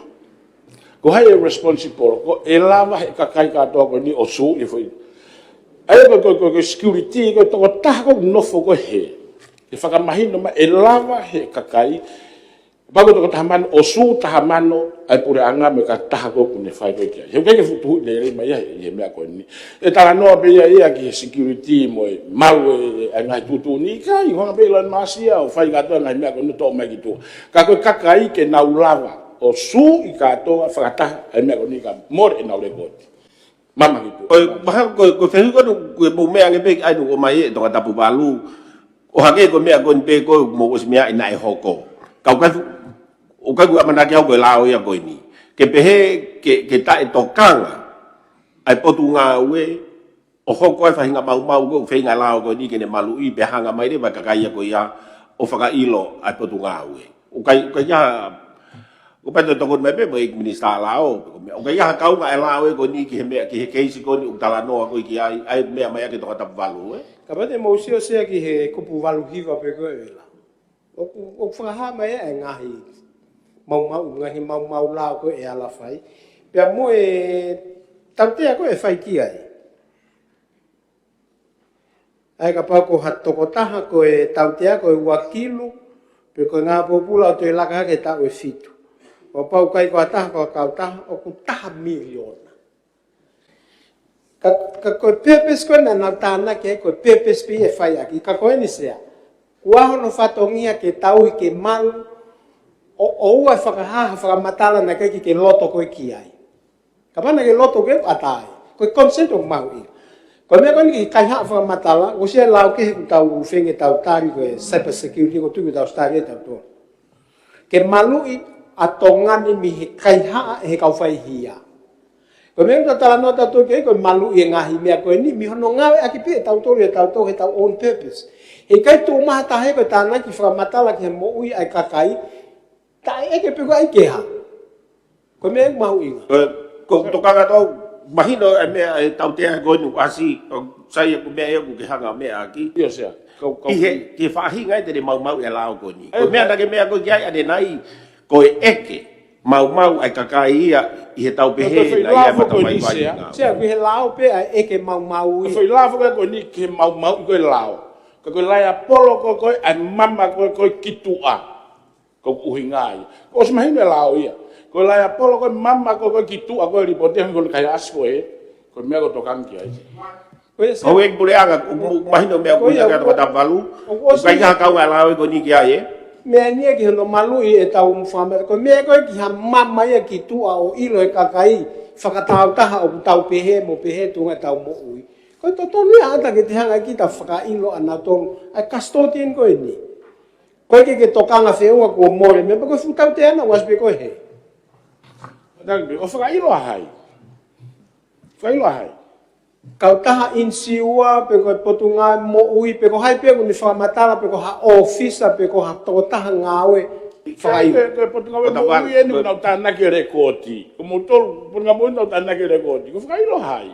Ko hai ʻe responsible, ko e lava he kakai kātoa ko eni ʻo sue ʻi he foʻi. ʻA ia ko, ko, ko, ko e security, ko e tokotaha ko ē ʻoku nofo ko ē he. Ke fakamahino mai ʻe lava he kakai, kapau ko e toko taha mano, ʻo sue taha mano, ʻa e puleʻanga mo e kautaha ko ē ʻoku ne fai ko ē ki ai. He ʻoku ʻikai ke fuʻu tuhuʻi lelei mai ia he, he meʻa ko eni. ʻE talanoa pē ia ia ki he security mo e malu e, e, e ngaahi tuʻutuʻuni ʻikai, hanga pē ʻe Elon Musk ia ʻo fai kātoa e ngaahi meʻa ko eni ʻo toʻo mai ki tuʻa. Ka ko e kakai ke nau lava ʻo sue ʻi kātoa fakataha e meʻa ko eni ka mole ʻenau lēkooti. Mama ki tuʻa. Ko e, mahalo ko e, ko e fehuʻi ko eni, ko e mou meʻa ange pē ai ʻoku ʻomai ʻe Tokatapavalu. ʻO hangē ko e meʻa ko eni pē ko ē mou ʻosi meaʻi naʻe hoko. Ka ʻoku ʻikai, ʻoku ʻikai ko e ʻamanaki au ko e lao ia ko eni. Ke pehē, ke, ke taʻetokanga ʻa e Potungāue, ʻo hoko e faʻahinga maumau ko ē, ʻoku feinga e lao ko eni ke ne maluʻi pea hanga mai leva e kakai ia ko ia ʻo fakaʻilo ʻa e Potungāue. ʻOku ʻikai, ʻoku ʻikai ha, ʻoku pau ke tokoni mai pē mo e ʻEiki Minisitā Lao, ʻoku ʻikai ha kaunga e lao ē ko eni ki he meʻa, ki he keisi ko eni ʻoku talanoa ko ē ki ai, ʻa e meʻa mai ʻa e Tokatapavalu, ē? Kapau te mou sio Sea ki he kupu valu hiva pē ko ē ʻa e lao. ʻOku, ʻoku fakahā mai ʻa e ngaahi maumau, ngaahi maumau lao ko ē ʻe ala fai. Pea mo e tautea ko ē ʻe fai ki ai. ʻA ia kapau ko ha tokotaha ko e tautea ko e ua kilu, pe ko e ngāue pōpula ʻo toe laka hake he taʻu ʻe fitu. Kapau ʻikai ko ha taha, ko ha kautaha, ʻoku taha miliona. Ka, ka ko e purpose ko ē naʻa nau tānaki ai, ko e purpose pē ia ʻe fai ʻaki, ka ko eni Sea. Kuo hono fatongia ke tauhi ke malu, ʻo, ʻoua ʻe fakahā ha fakamatala naʻe ʻikai ke ke loto koe ki ai. Kapau naʻa ke loto koe ʻoku ʻatā ai. Ko e consent ʻoku mahuʻinga. Ko e meʻa ko eni ki he kaihaʻa fakamatala, ʻoku ʻosi ʻi ai e lao kehe ʻoku tau feinga ke tau tali ko e cyber security, ʻoku ou tui ʻoku tau study ʻe tautolu. Ke maluʻi ʻa Tonga ni mei he kaihaʻa ʻe he kau faihia. Ko e meʻa ʻoku tau talanoa tautolu ki ai, ko e maluʻi e ngaahi meʻa ko eni, mei hono ngāueʻaki pē ʻe tautolu ʻe tautolu he tau own purpose. He ʻikai tuʻumaʻu ha taha ia ko e tānaki fakamatala ki he moʻui ʻa e kakai, taʻeʻeke pe ko e ʻai ke hā. Ko e meʻa ia ʻoku mahuʻinga. Ko, ko e tokanga atu, mahino e meʻa e tautea ko eni ʻoku ʻasi, ʻoku sai ʻoku meʻa ia ʻoku ke hanga meʻa ʻaki. ʻIo Sea. Kau, kau Ki he, ki he faʻahinga ʻe te ne maumauʻi e lao ko eni. Ko e meʻa naʻa ke meʻa ko ē ki ai ʻanenai, ko e ʻeke maumau ʻa e kakai ia ʻi he tau pehē naʻe ʻi ai e matamaivai Sea. Sea, ko e lao pē ʻa e ʻeke maumau ia. Ko e foʻi lao foki ko eni ki he maumauʻi ko ē lao. Ka ko e laiapolo ko ē, ko e ʻai mama ko ē, ko ē ki tuʻa. Ko e ʻuhinga ia. Kuo ʻosi mahino e lao ia. Ko e laiapolo ko ē mama ko ē, ko ē ki tuʻa ko e lipooti ʻa e kaihaʻasi ko ē. Ko e meʻa ʻoku tokanga ki ai. Ko ia Sea. ʻOku ʻEiki Puleʻanga, ʻoku mahino e meʻa ʻoku ʻuhinga ki ai ʻa Tokatapavalu. ʻOku ʻikai ha kaunga e lao ko eni ki ai, ē? Meʻa ni ia ki hono maluʻi e tau fakamatala. Ko e meʻa ko ē ki ha mama ia ki tuʻa ʻo ʻilo e kakai fakataautaha ʻoku tau pehē mo pehē tuʻunga e tau moʻui. Ko e totonu ia ʻa ʻata ke te hanga kita fakaʻilo ʻa nautolu. ʻA e custodian ko eni. Ko e ke ke tokanga feʻunga kuo mole, meʻa pē ko e fuʻu tautea naʻe ʻosi pē ko ē he. Tangbi, ʻo fakaʻilo ʻa hai? Fakaʻilo ʻa hai? Kautaha insiua, pe ko e Potungāue Moʻui, pe ko hai pē ʻoku ne fakamatala, pe ko ha ʻōfisa, pe ko ha tokotaha ngāue. Fakaʻilo. Ko e, ko e Potungāue Moʻui eni ʻoku nau tānaki e lēkooti. Ko moutolu, Potungāue Moʻui nau tānaki e lēkooti. Ko e fakaʻilo ʻa hai?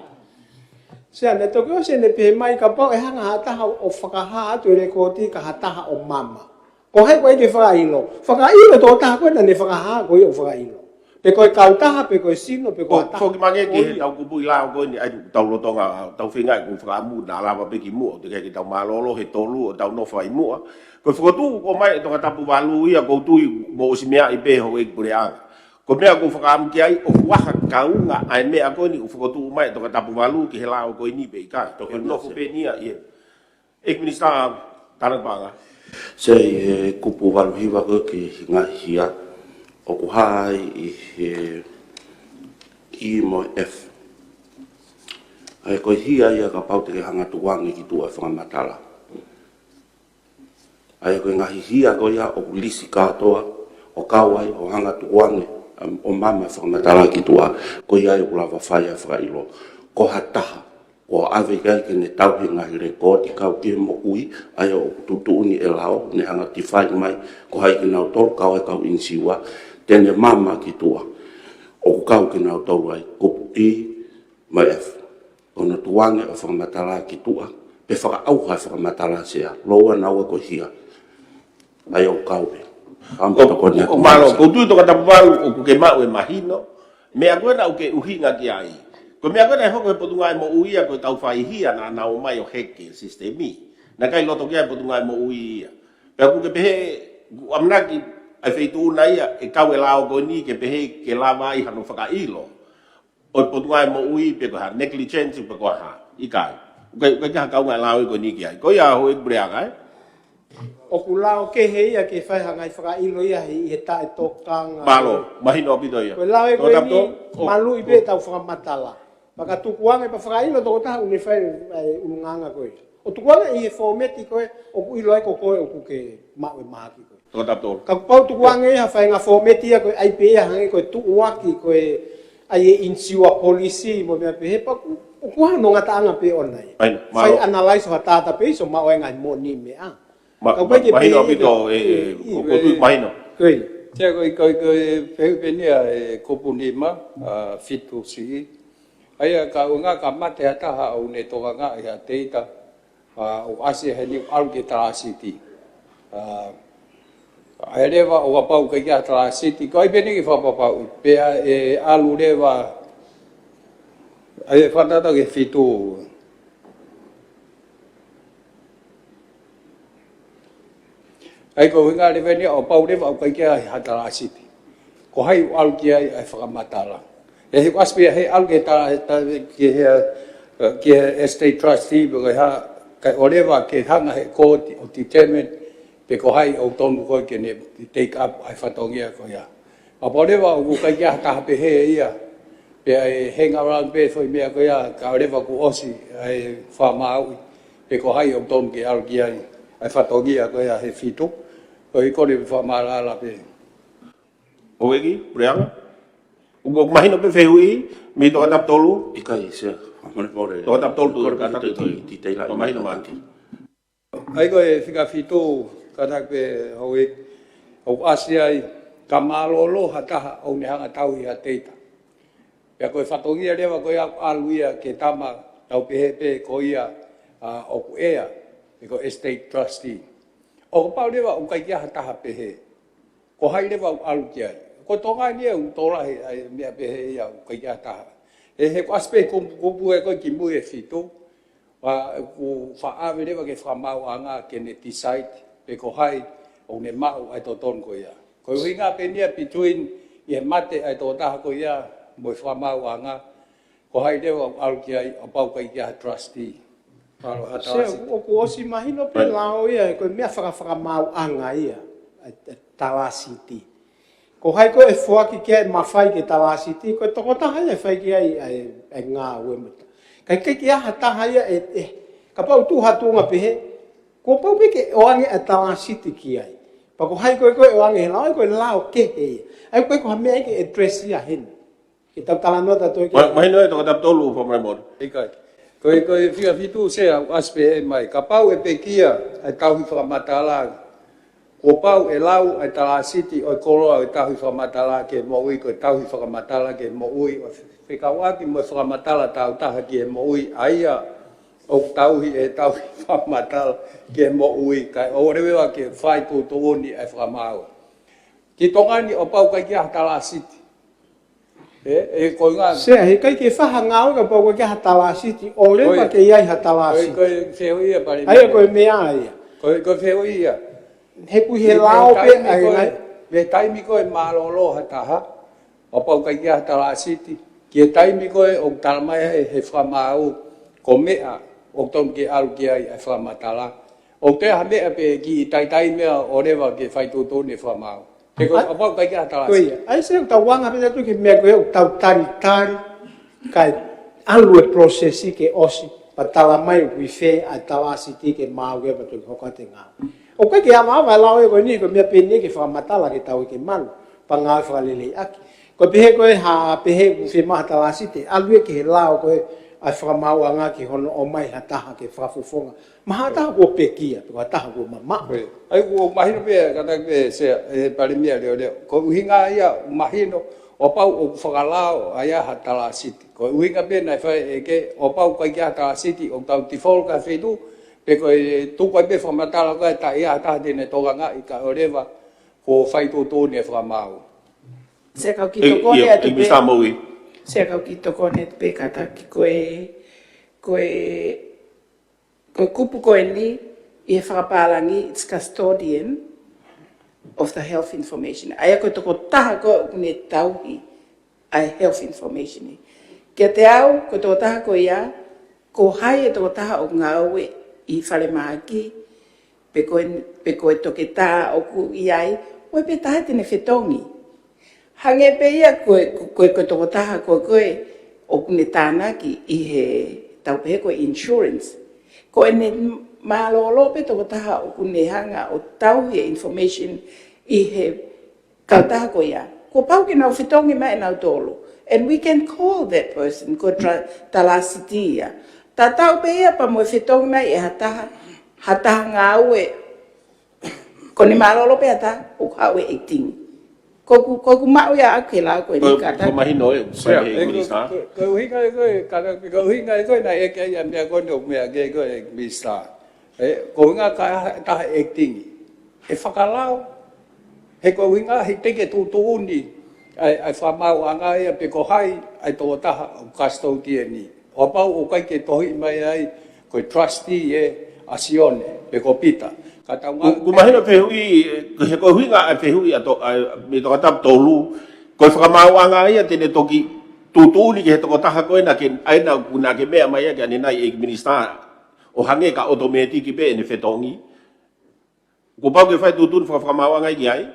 Sea, naʻe toki ʻosi ʻene pehē mai kapau ʻe hanga ha taha ʻo fakahā atu e lēkooti ka ha taha ʻo mama. Ko hai ko ē ke fakaʻilo? Fakaʻilo e tokotaha ko ē naʻa ne fakahā ko ia ʻoku fakaʻilo. Pe ko e kautaha, pe ko e sino, pe ko ha taha. Foki mai ange ki he tau kupuʻi lao ko eni, ʻa ia ʻoku tau lolotonga, tau feinga ʻoku fakaʻamu naʻa lava pē ki muʻa, ʻoku teʻeki ke tau mālōlō he tolu ʻo tau nofo ai muʻa. Ko e fokotuʻu ʻoku ʻomai ʻe Tokatapavalu ia ʻoku ou tui mou ʻosi meaʻi pē ʻe houʻeiki puleʻanga. Ko e meʻa ʻoku ou fakaʻamu ki ai, ʻoku ʻi ai ha kaunga ʻa e meʻa ko eni ʻoku fokotuʻu mai ʻe Tokatapavalu ki he lao ko eni pe ʻikai. Tokoni nofo pē eni ia, ʻEiki Minisitā Tānaki Paʻanga. Sai, he kupu valu hiva ko ē ki he ngaahi hia ʻoku hā ai ʻi he E mo e F. ʻA ia ko e hia ia kapau te ke hanga tukuange ki tuʻa e fakamatala. ʻA ia ko e ngaahi hia ko ia ʻoku lisi kātoa ʻo kau ai ʻo hanga tukuange, um, ʻo mama e fakamatala ki tuʻa, ko ia ʻoku lava fai ai e fakaʻilo. Ko ha taha ʻoku ʻave ki ai ke ne tauhi e ngaahi lēkooti kau ki he moʻui, ʻa ia ʻoku tuʻutuʻuni ʻe he lao, ne hanga ʻo tifai mai ko hai kinautolu, kau ai e kau ʻinisiua, te ne mama ki tuʻa. ʻOku kau kinautolu ai kupu E mo e F. Ko hono tukuange ʻo e fakamatala ki tuʻa, pe fakaʻauha e fakamatala, Sea, lōua naua ko e hia. ʻA ia ʻoku kau pē. Kam ʻO, tokoni atu ʻo mālō, Sea. Ko u tui Toketā Tuvalu ʻoku ke maʻu e mahino, meʻa ko ē naʻa ke ʻuhinga ki ai. Ko e meʻa ko ē naʻe hoko he Potungāue Moʻui ia, ko e tau faihia naʻa nau ō mai ʻo heke e sisitemi. Naʻe ʻikai loto ki ai e Potungāue Moʻui ia. Pea ʻoku ke pehē, ʻoku ʻamanaki ʻa e feituʻu na ia, ʻe kau e lao ko eni ke pehē ke lava ai hano fakaʻilo ʻo e Potungāue Moʻui pe ko ha negligence pe ko ha, ʻikai. ʻOku ʻikai, ʻikai ke ha kaungā lao ia ko eni ki ai. Ko ia Houʻeiki Puleʻanga, ē? ʻOku lao kehe ia ke fai ha ngaahi fakaʻilo ia he, he taʻetokanga. Mālō, mahino ʻaupito ia. Ko e lao ē ko eni, Toketā Tuvalu, ʻo, maluʻi pē ʻetau fakamatala. Pea ka tukuange pea fakaʻilo tokotaha ʻoku ne fai e ʻulungaanga ko ia. ʻO tukuange ʻi he fōmeti ko ē ʻoku ʻilo ai ko koe ʻoku ke maʻu e mahaki ko ē. Toketā Tuvalu. Kapau tukuange ia ha faʻahinga fōmeti ia ko ē ʻai pē ia hangē ko e tuʻuaki ko ē ʻa e insurance policy mo e meʻa pehē pea ʻoku, ʻoku ʻi ai hono ngataʻanga pē ʻoʻona ia. Mahino, fai mālō. Analyze ʻo ha database ʻo maʻu ai e ngaahi moʻoniʻi meʻa. Ma-, ka ʻoku ʻikai ke mahino pehē ʻaupito ia, ʻe, ʻe, ʻe, ko u tui mahino. Ko ia. Sia ko e, ko e, ko e fehuʻi pē eni ia ʻa e kupu nima, ʻa, fitu C. ʻA ia ka ʻuhinga ka mate ha taha ʻoku ne tokangaʻi ha data, ʻa, ʻo ʻasi heni ʻo ʻalu ki he talāsiti. ʻA, ʻa e leva ʻo kapau ʻikai ke ʻi ai ha talāsiti, ko e ʻai pē eni ke fakapapauʻi, pea ʻe ʻalu leva, ʻa e fakatātā ki he fitu. ʻA ia ko e ʻuhinga leva eni ia ʻo kapau leva ʻoku ʻikai ke ʻi ai ha talāsiti. Ko hai ʻoku ʻalu ki ai ʻa e fakamatala. ʻE he ʻasi pē ia he ʻalu ki he tala-, ta-, ki he, ʻe, ki he estate trustee pe ko e hā, kae ʻoua leva ke hanga he kooti ʻo determine pe ko hai ʻoku tonu ko ē ke ne take up ʻa e fatongia ko ia. Kapau leva ʻoku ʻikai ke ʻi ai ha taha pehē ia, pea ʻe hang around pē foʻi meʻa ko ia, kae ʻoua leva kuo ʻosi ʻa e fakamāuʻi pe ko hai ʻoku tonu ke ʻalu ki ai ʻa e fatongia ko ia he fitu, ko e kole pē fakamaʻalaʻala pē. Houʻeiki Puleʻanga? ʻOku, ʻoku mahino pē fehuʻi mei Toketā Tuvalu? ʻIkai, Sea. Mālō, mālō. Toketā Tuvalu, kole pē kātaki te, te, te, te, te, mahino mai. ʻA ia ko e fika fitu, kātaki pē Houʻeiki, ʻoku ʻasi ai, ka mālōlō ha taha ʻoku ne hanga tauhi ha data. Pea ko e fatongia leva ko ia ʻoku ʻalu ia ki he tama tau pehē pē ko ia, ʻa, ʻoku ʻea, pe ko e estate trustee. ʻO kapau leva ʻoku ʻikai ke ʻi ai ha taha pehē, ko hai leva ʻoku ʻalu ki ai. Ko Tonga ni ʻoku tokolahi ʻa e meʻa pehē ia ʻoku ʻikai ke ʻi ai ha taha. ʻE he ʻoku ʻasi pē kupu, kupu ē ko ē kimui ʻe fitu, ʻoku faʻa ʻave leva ki he fakamaauʻanga ke ne decide pe ko hai ʻoku ne maʻu ʻa e totonu ko ia. Ko e ʻuhinga pē eni ia between ʻi he mate ʻa e tokotaha ko ia mo e fakamaauʻanga, ko hai leva ʻoku ʻalu ki ai kapau ʻikai ke ʻi ai ha trustee. Mālō, ha Sea, talāsiti. ʻOku ʻosi mahino pē Right. lao ia, ko e meʻa faka-, fakamaauʻanga ia, ʻa e, ʻa e talāsiti. Ko hai ko ē ʻe foaki ki ai e mafai ke talāsiti, ko e tokotaha ia ʻe fai ki ai ʻa e, ʻa e ngāue mo e ta-. Ka ʻikai ke ʻi ai ha taha ia ʻe, ʻe, kapau tuʻu ha tuʻunga pehē, kuo pau pē ke ʻoange ʻa e talāsiti ki ai. Pea ko hai ko ē ʻe ʻoange he lao, ko e lao kehe ia. ʻA ia ʻoku ʻikai ko ha meʻa ia ke address ia heni. Ke tau talanoa tautolu ki ai. Ma-, mahino ē Toketā Tuvalu, Fakamolemole. ʻIkai. Ko e, ko e fika fitu Sea ʻoku ʻasi pē ē mai. Kapau ʻe pekia ʻa e tauhi fakamatala, kuo pau ʻe lau ʻa e talāsiti ʻo e koloa ʻo e tauhi fakamatala ki he moʻui, ko e tauhi fakamatala ki he moʻui, ʻo fekauʻaki mo e fakamatala tāutaha ki he moʻui, ʻa ia ʻoku tauhi ʻe he tauhi fakamatala ki he moʻui, kae ʻoua leva ke fai tuʻutuʻuni ʻa e fakamaau. Ki Tonga ni ʻoku pau ʻikai ke ʻi ai ha talāsiti. ʻE, ʻe ko e ngā- Sea, he ʻikai ke fai ha ngāue kapau ʻikai ke ʻi ai ha talāsiti, ʻoua leva Ko e- ke ʻi ai ha talāsiti. Ko e, ko e fehuʻi ia, Palēmia. ʻA ia ko e meʻa ia. Ko e, ko e fehuʻi ia. He ʻoku ʻi he Mei he lao pē taimi ʻa e ko e, ngaahi- mei he taimi ko ē mālōlō ha taha, ʻoku pau ʻikai ke ʻi ai ha talāsiti. Ki he taimi ko ē ʻoku tala mai he, he fakamaau, ko e meʻa ʻoku tonu ke ʻalu ki ai ʻa e fakamatala. ʻOku ʻi ai ha meʻa pē kiʻi taitai meʻa ʻoku lava ke fai tuʻutuʻuni e fakamaau. He ko e ʻai, kapau ʻoku ʻikai ke ʻi ai ha tala. Ko ia. ʻAi, sai, ʻoku tau anga pē atu ki he meʻa ko ē ʻoku tau talitali, kae ʻalu e process ke ʻosi, pea tala mai ʻoku ʻi fē ʻa e tala siti ke maau ke pea toki hoko atu e ngāue. ʻOku ʻikai ke avaava e lao ia ko eni, ko e meʻa pē eni ke fakamatala ke tau ʻi he malu, pea ngāue fakaleleiʻaki. Ko e pehē ko ē ha pehē ʻoku fiemaʻu ha tala siti, ʻalu ia ki he lao ko ē ʻa e fakamaauʻanga ki hono ʻomai ha taha ke fakafofonga. Mahalo ha taha kuo pekia, pe ko ha taha kuo mamaʻo. Ko ia. ʻAi, ʻoku mahino pē, kātaki pē Sea, ʻe Palēmia Leoleo. Ko e ʻuhinga ia, mahino, ʻo kapau ʻoku fakalao ai ha tala siti. Ko e ʻuhinga pē naʻe fai ʻe he, ʻo kapau ʻoku ʻikai ke ʻi ai ha tala siti, ʻoku tau default ki ha feituʻu, pe ko e tuku ai pē fakamatala ko ē taʻe ʻi ai ha taha te ne tokangaʻi kae ʻoua leva kuo fai tuʻutuʻuni e fakamaau. Sea, kau kiʻi, ʻe, tokoni ʻio, atu ʻe pē. Minisitā Moʻui. Sea, kau kiʻi tokoni atu pē kātaki, ko e, ko e, ko e kupu ko eni ʻi he fakapālangi, it's custodian of the health information. ʻA ia ko e tokotaha ko ē ʻoku ne tauhi ʻa e health information. Kiate au, ko e tokotaha ko ia, ko hai e tokotaha ʻoku ngāue ʻi falemahaki, pe ko e, pe ko e toketā ʻoku ʻi ai, ʻoku ʻi ai pē taha te ne fetongi. Hangē pē ia ko e, ko e, ko e tokotaha ko ē ʻoku ne tānaki ʻi he, tau pehē ko e insurance. Ko ʻene mālōlō pē tokotaha ʻoku ne hanga ʻo tauhi e information ʻi he kautaha ko ia. Kuo pau ke nau fetongi mai ʻe nautolu. And we can call that person, ko e tra-, tala siti ia. Tatau pē ia pea mo e fetongi mai ʻe ha taha, ha taha ngāue, ko ʻene mālōlō pē ha taha, ʻoku haʻu e acting. Ko ʻeku, ko ʻeku maʻu ia ʻaʻaku ke lau ko eni. Ko, kātaki. Ko mahino ē, Sea, sai he ʻe ko, minisitā. Ko, ko e ʻuhinga ē ko ē, kātaki, ko e ʻuhinga ē ko ē naʻe ʻeke ai ʻa e meʻa ko eni ʻoku meʻa ki ai ko ē minisitā. ʻE, ko e ʻuhinga ka taha acting. ʻE fakalao. He ko e ʻuhinga he teʻeki ke tuʻutuʻuni ʻa e, ʻa e fakamaauʻanga ia pe ko hai ʻa e tokotaha ʻoku custodian. ʻO kapau ʻoku ʻikai ke tohi mai ai, ko e trustee ē, ʻa Sione, pe ko Pita. Ka tau ngā- ʻOku, ʻoku mahino fehuʻi, ʻe, he ko e ʻuhinga ʻa e fehuʻi ʻa to-, ʻa e, mei Tongatapu tolu, ko e fakamaauʻanga ia te ne toki tuʻutuʻuni ki he tokotaha ko ē naʻa ke, ʻa ia naʻa ku, naʻa ke meʻa mai ʻaki ʻanenai ʻEiki Minisitā, ʻo hangē ka automatic pē ʻene fetongi. Kuo pau ke fai tuʻutuʻuni faka-, fakamaauʻanga ki ai.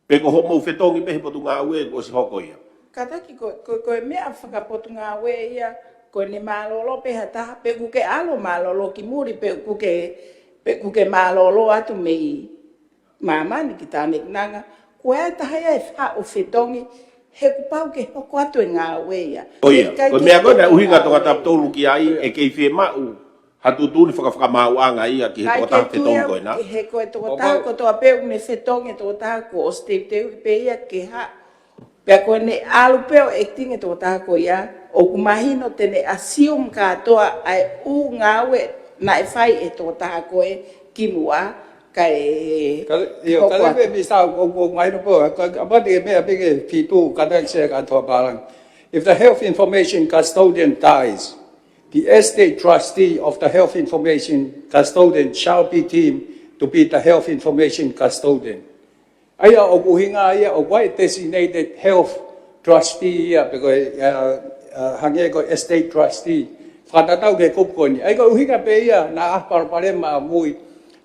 Pe ko hoʻomou fetongi pē he potungāue kuo ʻosi hoko ia. Kātaki ko, ko, ko e meʻa fakapotungāue ia, ko ʻene mālōlō pē ha taha, pe ʻoku ke ʻalu mālōlō ki muli, pe ʻoku ke, pe ʻoku ke mālōlō atu mei māmani ki Tāmekinanga, ko e taha ia ʻe faʻo fetongi, he kuo pau ke hoko atu e ngāue ia. ʻO ia, ʻikai ko e ke meʻa ko ē naʻe ʻuhinga ngāue. Tongatapu tolu ki ai, ʻe kei fiemaʻu ha tuʻutuʻuni faka-, fakamaauʻanga ia ki he tokotaha fetongi ko ena. He ko e tokotaha kotoa pē ʻoku ne fetongi e tokotaha kuo ʻosi teuteuʻi pē ia ke haʻu. Pea ko ʻene ʻalu pē ʻo acting e tokotaha ko ia, ʻoku mahino te ne assume kātoa ʻa e ʻū ngāue naʻe fai ʻe he tokotaha ko ē kimuʻa, kae, ka, ʻio, hoko atu. Ka leve misa, ʻoku, ʻoku mahino pē, ka, ka, kapau te ke meʻa pē ke fitu, kātaki Sea, kātoa pālangi. If the health information custodian dies, the estate trustee of the health information custodian shall be deemed to be the health information custodian. ʻA ia ʻoku ʻuhinga ia ʻoku ʻi ai e designated health trustee ia pe ko e, uh, uh, hangē ko e estate trustee. Fakatatau ki he kupu ko eni. ʻA ia ko e ʻuhinga pē ia naʻe ʻi ai e palopalema ʻamui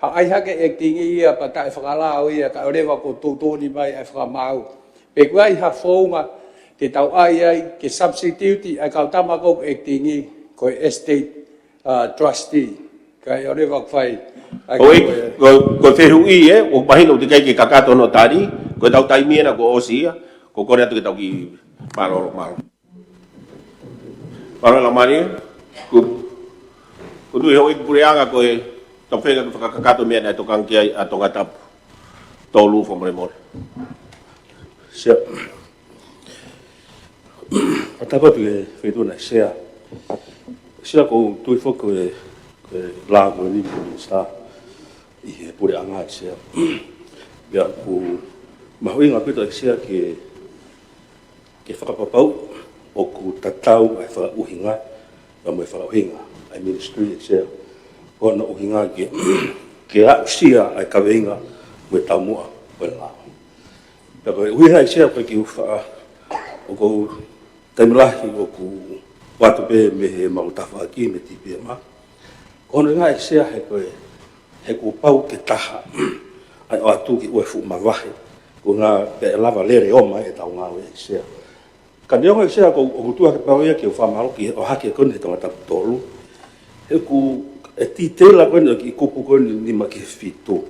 ha ʻai hake e acting ia pea taʻefakalao ia kae ʻoua leva kuo tuʻutuʻuni mai ʻa e fakamaau. Pe ʻoku ʻi ai ha founga te tau ʻai ai ke substitute ʻa e kau tama ko ē ʻoku acting ko e estate, uh, trustee. Kae ʻoua leva kuo fai. ʻA ia ko e, ko e, ko e fehuʻi ē, ʻoku mahino ʻoku teʻeki ai ke kakato hono tali, ko ʻetau taimi ena kuo ʻosi ia, ko e kole atu ke tau kiʻi mālōlō, mālōlō. Mālōlō Laumālie, ko, ko e tui houʻeiki puleʻanga ko e tau feinga ke fakakakato e meʻa naʻe tokanga ki ai ʻa Tongatapu tolu, fakamolemole. Sea. Fakatapu atu ki he feituʻu naʻe Sea. Sea, ʻoku ou tui foki ko e, ko e lao ko eni Minisitā ʻi he puleʻanga ʻe Sea. Pea ʻoku mahuʻinga ʻaupito ʻe Sea ke ke fakapapauʻi ʻoku tatau ʻa e fakaʻuhinga, pea mo e fakaʻuhinga ʻa e ministry ʻe Sea. Ko hono ʻuhinga ke, ke aʻusia ʻa e kaveinga mo e taumuʻa ʻo e lao. Pea ko e ʻuhinga ʻe Sea ko e kiʻi ʻuhinga, ʻoku ou taimi lahi ʻoku ou ʻoatu pē mei he maʻu tafaʻaki mei he T P M. Ko hono ʻuhinga ʻe Sea he ko e, ʻoku pau ke taha ʻa e ʻoatu ki ʻUefu mavahe, ko e ʻuhinga pea ʻe lava lele ʻo mai ʻetau ngāue ʻEiki Sea. Ka neongo ʻEiki Sea ʻoku, ʻoku tuʻu hake pau ia ke u fakamālō ki he ʻohake ko eni he Tongatapu tolu. He ʻoku ʻi he titela ko eni ʻo e kiʻi kupu ko eni nima ki he fitu.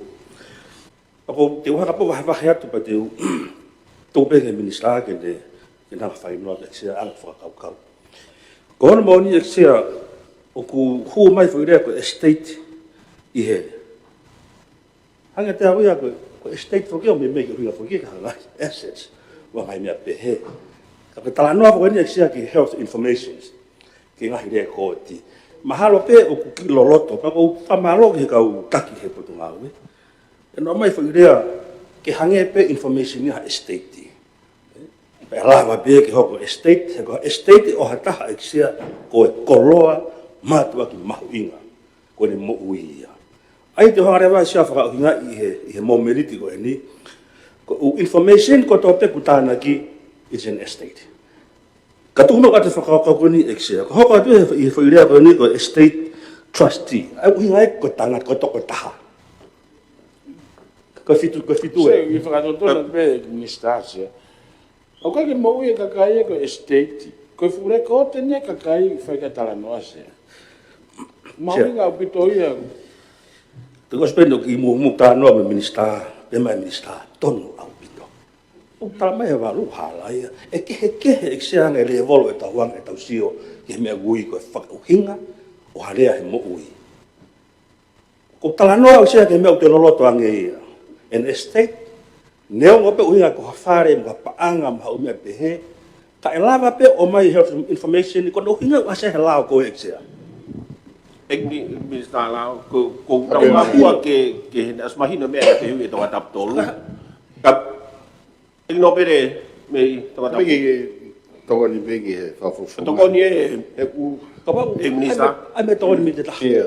ʻOku te u hanga pē ʻo vahevahe atu pea te u tuku pē ki he minisitā ke ne, ke ne hanga ʻo fai noa ʻEiki Sea ʻa e fakakaukau. Ko hono moʻoni ʻEiki Sea ʻoku hū mai foʻi lea ko e estate ʻi he. Hangē ʻe au ia ko e, ko e estate foki ʻoku meimei ke ʻuhinga foki ki he ngaahi assets, mo e ngaahi meʻa pehē. Ka ko e talanoa foki eni ʻEiki Sea ki he health informations, ki he ngaahi lēkooti. Mahalo pē ʻoku kiʻi loloto, pea ʻoku ou fakamālō ki he kau taki he Potungāue. ʻE nofo mai foʻi lea ke hangē pē information ia ha estate. Pea lava pē ke hoko estate, he ko e estate ʻo ha taha ʻEiki Sea ko e koloa mātuʻaki mahuʻinga ko ʻene moʻui ia. ʻAi te u hanga leva ʻEiki Sea ʻo fakaʻuhingaʻi ʻi he, ʻi he momeniti ko eni, ko e ʻū information kotoa pē ʻoku tānaki, it's an estate. Ka tuku mai ʻa e fakakaukau ko eni ʻEiki Sea. Ko e hoko atu ʻi he, ʻi he foʻi lea ko eni ko e estate trustee. ʻA e ʻuhinga ē ko e tangata, ko e tokotaha. Ko e fitu, ko e fitu ē. Sea, ʻi he fakatotonu pē minisitā Sea. ʻOku ʻikai ke moʻui e kakai ia ko e estate. Ko e fuʻu lēkooti eni ʻa e kakai ʻoku fai ki ai e talanoa Sea. Mahuʻinga ʻaupito ia. Te u ʻosi pē eni ʻo kiʻi muʻomuʻa talanoa mo e minisitā, pea mo e minisitā, tonu ʻaupito. ʻOku tala mai he valu hala ia. ʻE kehekehe ʻEiki Sea ange lēvolo ʻetau anga ʻetau sio ki he meʻa ʻoku ui ko e fakaʻuhinga ʻo ha lea he moʻui. ʻOku ou talanoa ʻEiki Sea ki he meʻa ʻoku te loloto ange ia. An estate, neongo pē ʻuhinga ko ha fale, mo ha paʻanga, mo ha ʻū meʻa pehē. Ka ʻe lava pē ʻo mai health information, ko hono ʻuhinga ʻoku ʻasi he lao ko ē ʻEiki Sea. ʻEiki mi-, minisitā lao, ko, ko u tau Okay. mahua ke, ke he ʻasi mahino meʻa ke hui e Tongatapu tolu. Ka, ʻEiki Nōpele, mei Tongatapu. Piki, tokoni piki he fakafofonga. Tokoni ē. He ʻoku, kapau, ʻEiki minisitā. ʻAi mei, ʻai mei tokoni mei te taha. Ia,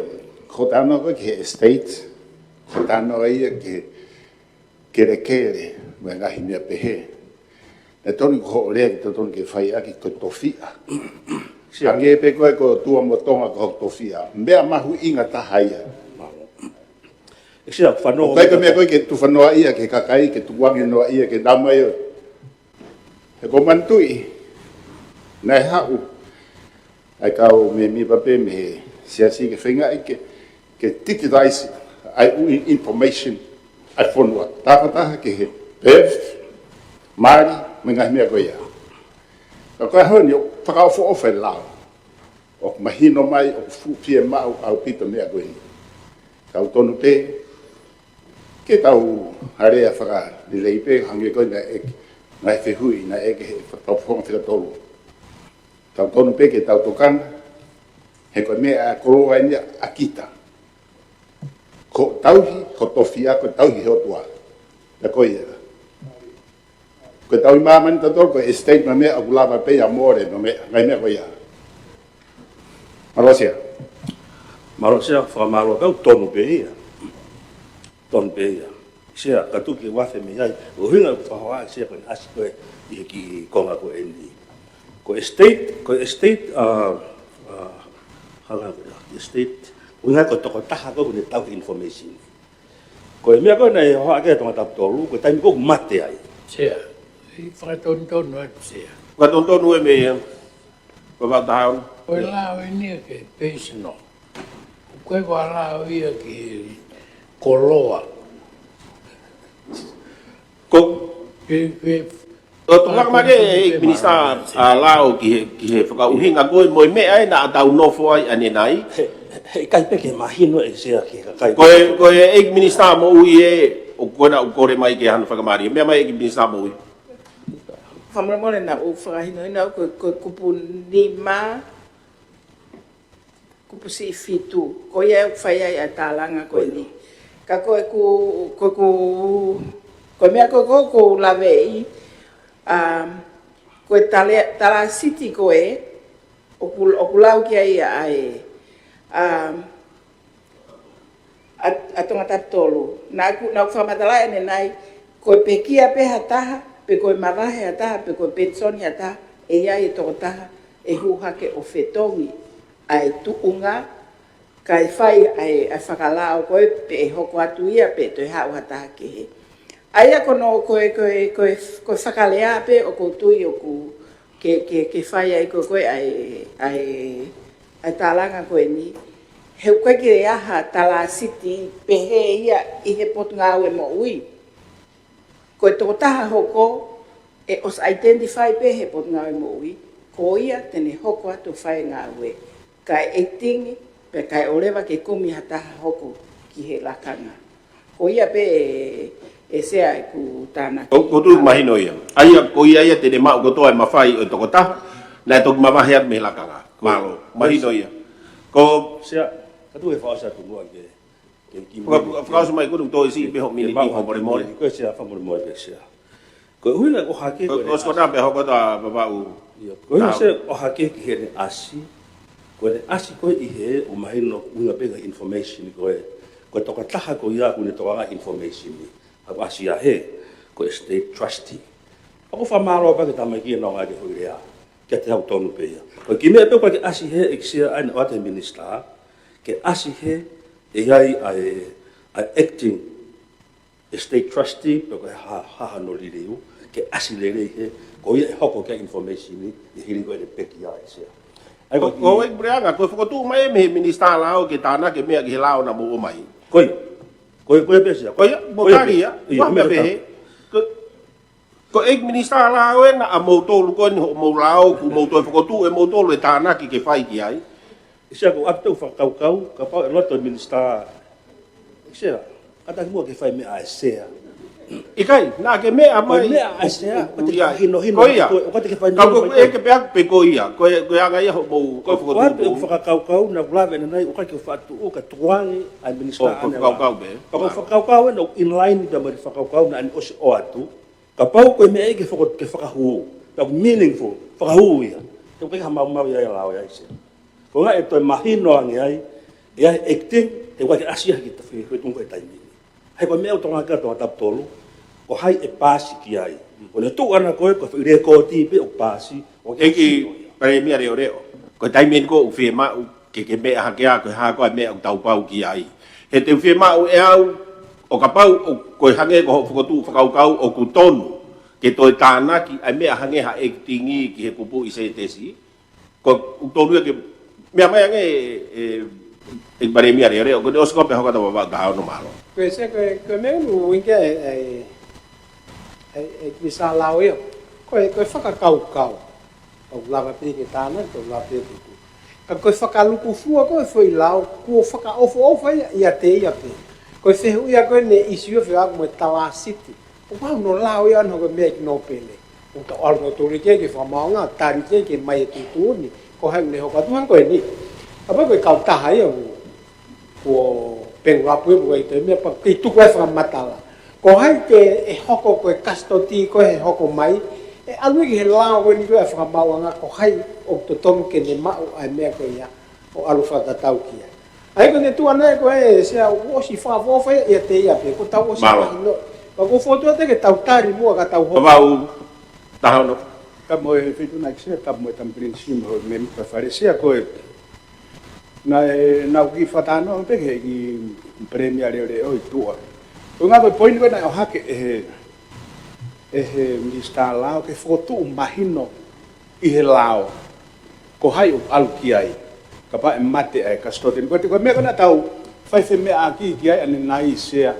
ko e talanoa ko ē ki he estate, ko e talanoa ia ki he kelekele, mo e ngaahi meʻa pehē. Naʻe tonu ko hoʻo lea ke totonu ke fai ʻaki ko e tofiʻa. Sea. Hangē pē ko e ko Tuʻa mo Tonga ko hoku tofiʻa. Meʻa mahuʻinga taha ia. ʻEiki Sea, fanongo. ʻOku ʻikai ko e meʻa ko ē ke tuku noa ia ki he kakai, ke tukuange noa ia ke nau mai ʻo. He ʻoku ou manatuʻi, naʻe haʻu ʻa e kau mēmipa pē mei he siasi ke feingaʻi ke, ke digitize ʻa e ʻū in-, information ʻa e fonua. Takitaha ki he birth, mali, mo e ngaahi meʻa ko ia. Ka ko e ʻaho ni ʻoku fakaʻofoʻofa e lao. ʻOku mahino mai, ʻoku fuʻu fiemaʻu ʻaupito e meʻa ko eni. Ka ʻoku tonu pē ke tau hanga ʻo fakalelei pē, hangē ko ē naʻe ʻeke, ngaahi fehuʻi naʻe ʻeke he fakatapu fofonga fika tolu. Ka ʻoku tonu pē ke tau tokanga, he ko e meʻa ʻa e koloa eni ʻa kita. Ko e tauhi, ko e tofiʻa, ko e tauhi he ʻOtua. Pea ko ia. Ko e tauhi māmani tautolu, ko e estate mo e meʻa ʻoku lava pē ia ʻo mole mo e meʻa, ngaahi meʻa ko ia. Mālō Sea. Mālō Sea, fakamālō, ka ʻoku tonu pē ia. Tonu pē ia. Sea, ka tuku ke u afe mei ai. ʻUhinga ʻoku fakahoa Sea ko eni ʻasi ko ē ʻi he kiʻi konga ko eni. Ko e estate, ko e estate, uh, uh, hanga ko e estate. ʻUhinga ko e tokotaha ko ē ʻoku ne tauhi e information. Ko e meʻa ko ē naʻe hohaʻa ki ai e Tongatapu tolu, ko e taimi ko ē ʻoku mate ai. Sea, ʻi fakatonutonu atu Sea. Fakatonutonu ē mei, ē, Vavau Tahaun. Ko e lao eni ia ki he personal. Ko e ko e lao ia ki he koloa. Ko Ke, ke ʻOku tokanga mai e ʻEiki Minisitā ʻa e Lao ki he, ki he fakaʻuhinga ko ē mo e meʻa ē naʻa tau nofo ai ʻanenai. He, he ʻikai pē ke mahino ʻEiki Sea ki he kakai. Ko e, ko e ʻEiki Minisitā Moʻui ē, ʻoku ʻikai ke u kole mai ke hano fakamālie. Meʻa mai ʻEiki Minisitā Moʻui. Fakamolemole naʻa ku fakahinohino ko, ko e kupu nima, kupu siʻi fitu, ko ia ʻoku fai ai ʻa e tālanga ko eni. Ka ko ʻeku, ko ʻeku, ko e meʻa ko ē ʻoku ou laveʻi, um, ko e tale-, talāsiti ko ē, ʻoku, ʻoku lau ki ai ʻa e, um, ʻa, ʻa Tongatapu tolu. Naʻa ku, naʻa ku fakamatalaʻi ʻanenai, ko e pekia pē ha taha, pe ko e mavahe ha taha, pe ko e penisoni ha taha, ʻe ʻi ai e tokotaha ʻe hū hake ʻo fetongi ʻa e tuʻunga kae fai ʻa e, ʻa e fakalao ko ē pe ʻe hoko atu ia pe toe haʻu ha taha kehe. ʻA ia ko hono, ko e, ko e, ko e, ko e fakalea pē ʻoku ou tui ʻoku ke, ke, ke fai ai ko ē ko ē ʻa e, ʻa e, ʻa e tālanga ko eni. He ʻoku ʻikai ke ʻi ai ha talāsiti pehē ia ʻi he Potungāue Moʻui. Ko e tokotaha hoko ʻe ʻosi identify pē he Potungāue Moʻui, ko ia te ne hoko atu ʻo fai e ngāue, kae acting, pe kae ʻoleva ke kumi ha taha hoko ki he lakanga. Ko ia pē ʻe, ʻe Sea ʻeku tānaki. ʻOku ou tui mahino ia. ʻA ia, ko ia ia te ne maʻu kotoa e mafai ʻo e tokotaha, naʻe toki mavahe atu mei he lakanga. Mālō, mahino ia. Ko Sea, ka tuku ke fakaʻosi atu muʻa ke, ke ki Faka-, fakaʻosi mai, ko e toe siʻi pē hoʻo miniti, fakamolemole. Ko e Sea, fakamolemole pē Sea. Ko e ʻuhinga ʻoku ʻohake, ko e ʻosi ko ena pē hoko atu ʻa Vavaʻu. Ia, ko e ʻuhinga Sea ʻoku ʻohake ki heʻene ʻasi. Ko ʻene ʻasi ko ē ʻi hē ʻoku mahino ʻuhinga pē ki he information ko ē. Ko e tokotaha ko ia ʻoku ne tokanga ki he information ni. ʻOku ʻasi ia hē, ko e estate trustee. ʻOku ou fakamālō pē ki he tamaiki ʻi he nonga ke hoi lea. Kiate au tonu pē ia. Ko e kiʻi meʻa pē ʻoku ʻikai ke ʻasi hē ʻEiki Sea ʻa ia naʻe ʻoatu ʻe he minisitā, ke ʻasi hē ʻe ʻi ai ʻa e, ʻa e acting estate trustee, pe ko e hā, hā hano liliu, ke ʻasi lelei hē, ko ia ʻe hoko ki ai e information ni, ʻi he hili ko ē ʻene pekia ʻEiki Sea. ʻA ia ko Ko, ko e ʻEiki Puleʻanga, ko e fokotuʻu mai mei he minisitā lao ke tānaki e meʻa ki he lao naʻa mou ʻomai. Ko ia. Ko ia, ko ia pē Sea. Ko ia, mou Ko ia tali pē. Ia, ʻoku ʻikai meʻa pē pehē. Ko, ko e ʻEiki Minisitā Lao ena ʻa moutolu ko eni hoʻomou lao, kuo mou toe fokotuʻu ʻe moutolu e tānaki ke fai ki ai. Sea, ko ʻeku ʻatu ʻeku fakakaukau, kapau ʻe loto e minisitā, Sea, kātaki muʻa ke fai meʻa ʻa e Sea. ʻIkai, naʻa ke meʻa mai. Ko e meʻa ʻa e Sea, ʻoku ʻikai te ke fakahinohino. Ko ia. Ko e, ʻoku ʻikai te ke fai Ka ko e, ʻoku ʻikai ke pehē pē ko ia. Ko e, ko e anga ia hoʻomou, ko e fokotuʻu. Ko ʻeku ʻatu ʻeku fakakaukau, naʻa ku lave ʻanenai, ʻoku ʻikai ke u fakatuʻu, ka tukuange ʻa e minisitā ʻanenai. Ko e fakakaukau pē. Ka ko e fakakaukau ena ʻoku in line pē mo e fakakaukau naʻa ne ʻosi ʻoatu. Kapau ko e meʻa ia ke faka-, ke fakahū, ka ʻoku meaningful, fakahū ia. He ʻoku ʻikai ha maumau ia ʻi he lao ia ʻEiki Sea. Ko e ʻuhinga ʻe toe mahino ange ai, ʻe ʻi ai e acting, he ʻoku ʻikai ke ʻasi ia ki he tafe, ko e tuʻunga ko e taimi ni. He ko e meʻa ʻoku tokanga ki ai ʻa tautolu, ko hai ʻe paasi ki ai. Ko ʻene tuʻu ʻana ko ē, ko e foʻi lēkooti pē ʻoku paasi, ʻoku ʻikai ke ʻAsi ia. ʻEiki Palēmia Leʻoleʻo, ko e taimi eni ʻoku fiemaʻu ke ke meʻa hake ā, ko e hā koā e meʻa ʻoku tau pau ki ai. He te u fiemaʻu ʻe au, ʻo kapau, ʻo, ko e hangē ko hoʻo fokotuʻu fakakaukau ʻoku tonu, ke toe tānaki ʻa e meʻa hangē ha acting ki he kupuʻi sētesi. Ko, ʻoku tonu ia ke, meʻa mai ange ʻe, ʻe, ʻEiki Palēmia Leʻoleʻo, ko ʻene ʻosi ko ē pē hoko atu ʻa Vavaʻu taha ono, mālō. Ko e Sea, ko e, ko e meʻa ʻoku ʻuhinga ki ai e, e, e, e minisitā lao ia. Ko e, ko e fakakaukau. ʻOku lava pē ke tānaki, ʻoku lava pē ke tuʻu. Ka ko e fakalūkufua ko ē foʻi lao, kuo fakaʻofoʻofa ia, ʻiate ia pē. Ko e fehuʻi ia ko ē naʻe ʻisiua fekauʻaki mo e talāsiti. ʻOku ʻi ai hono lao ia ʻa hono ko e meʻa ʻEiki Nōpele. ʻOku tau ʻalu ʻo tuli ke, ke fakamaauʻanga, tali ke, ke ʻomai e tuʻutuʻuni. Ko hai ʻoku ne hoko atu hangē ko eni. Kapau ko e kautaha ia ʻoku kuo pengulapu ia ʻoku ʻikai toe meʻa pea kei tuku ai e fakamatala. Ko hai ke ʻe hoko ko e custody ko ē he hoko mai, ʻe ʻalu ia ki he lao ko eni ko ē ʻa e fakamaauʻanga ko hai ʻoku totonu ke ne maʻu ʻa e meʻa ko ia ʻo ʻalu fakatatau ki ai. ʻA ia ko ʻene tuʻu ʻana ia ko ē Sea ʻoku ʻosi fakaʻofoʻofa ia ʻiate ia pē, ko ʻetau ʻosi Mālō. mahino. Pea ʻoku ou fokotuʻu atu ke tau tali muʻa ka tau hoko. Vavaʻu taha ono. Ka mo e Feituʻu Naʻa Ke Sea, ka mo e Tama Pilinisi mo e mēmipa Fale Sea ko ē. Naʻe, naʻa ku kiʻi fakatalanoa pē ki he ʻEiki Palēmia Leʻoleʻo ʻi tuʻa. Ko e ʻuhinga ko e poini ko ē naʻe ʻohake ʻe he, ʻe he minisitā lao ke fokotuʻu mahino ʻi he lao. Ko hai ʻoku ʻalu ki ai. Kapau ʻe mate ʻa e custodian. Ko e, ko e meʻa ko ē naʻa tau faifai meʻa ʻaki ki ai ʻanenai Sea.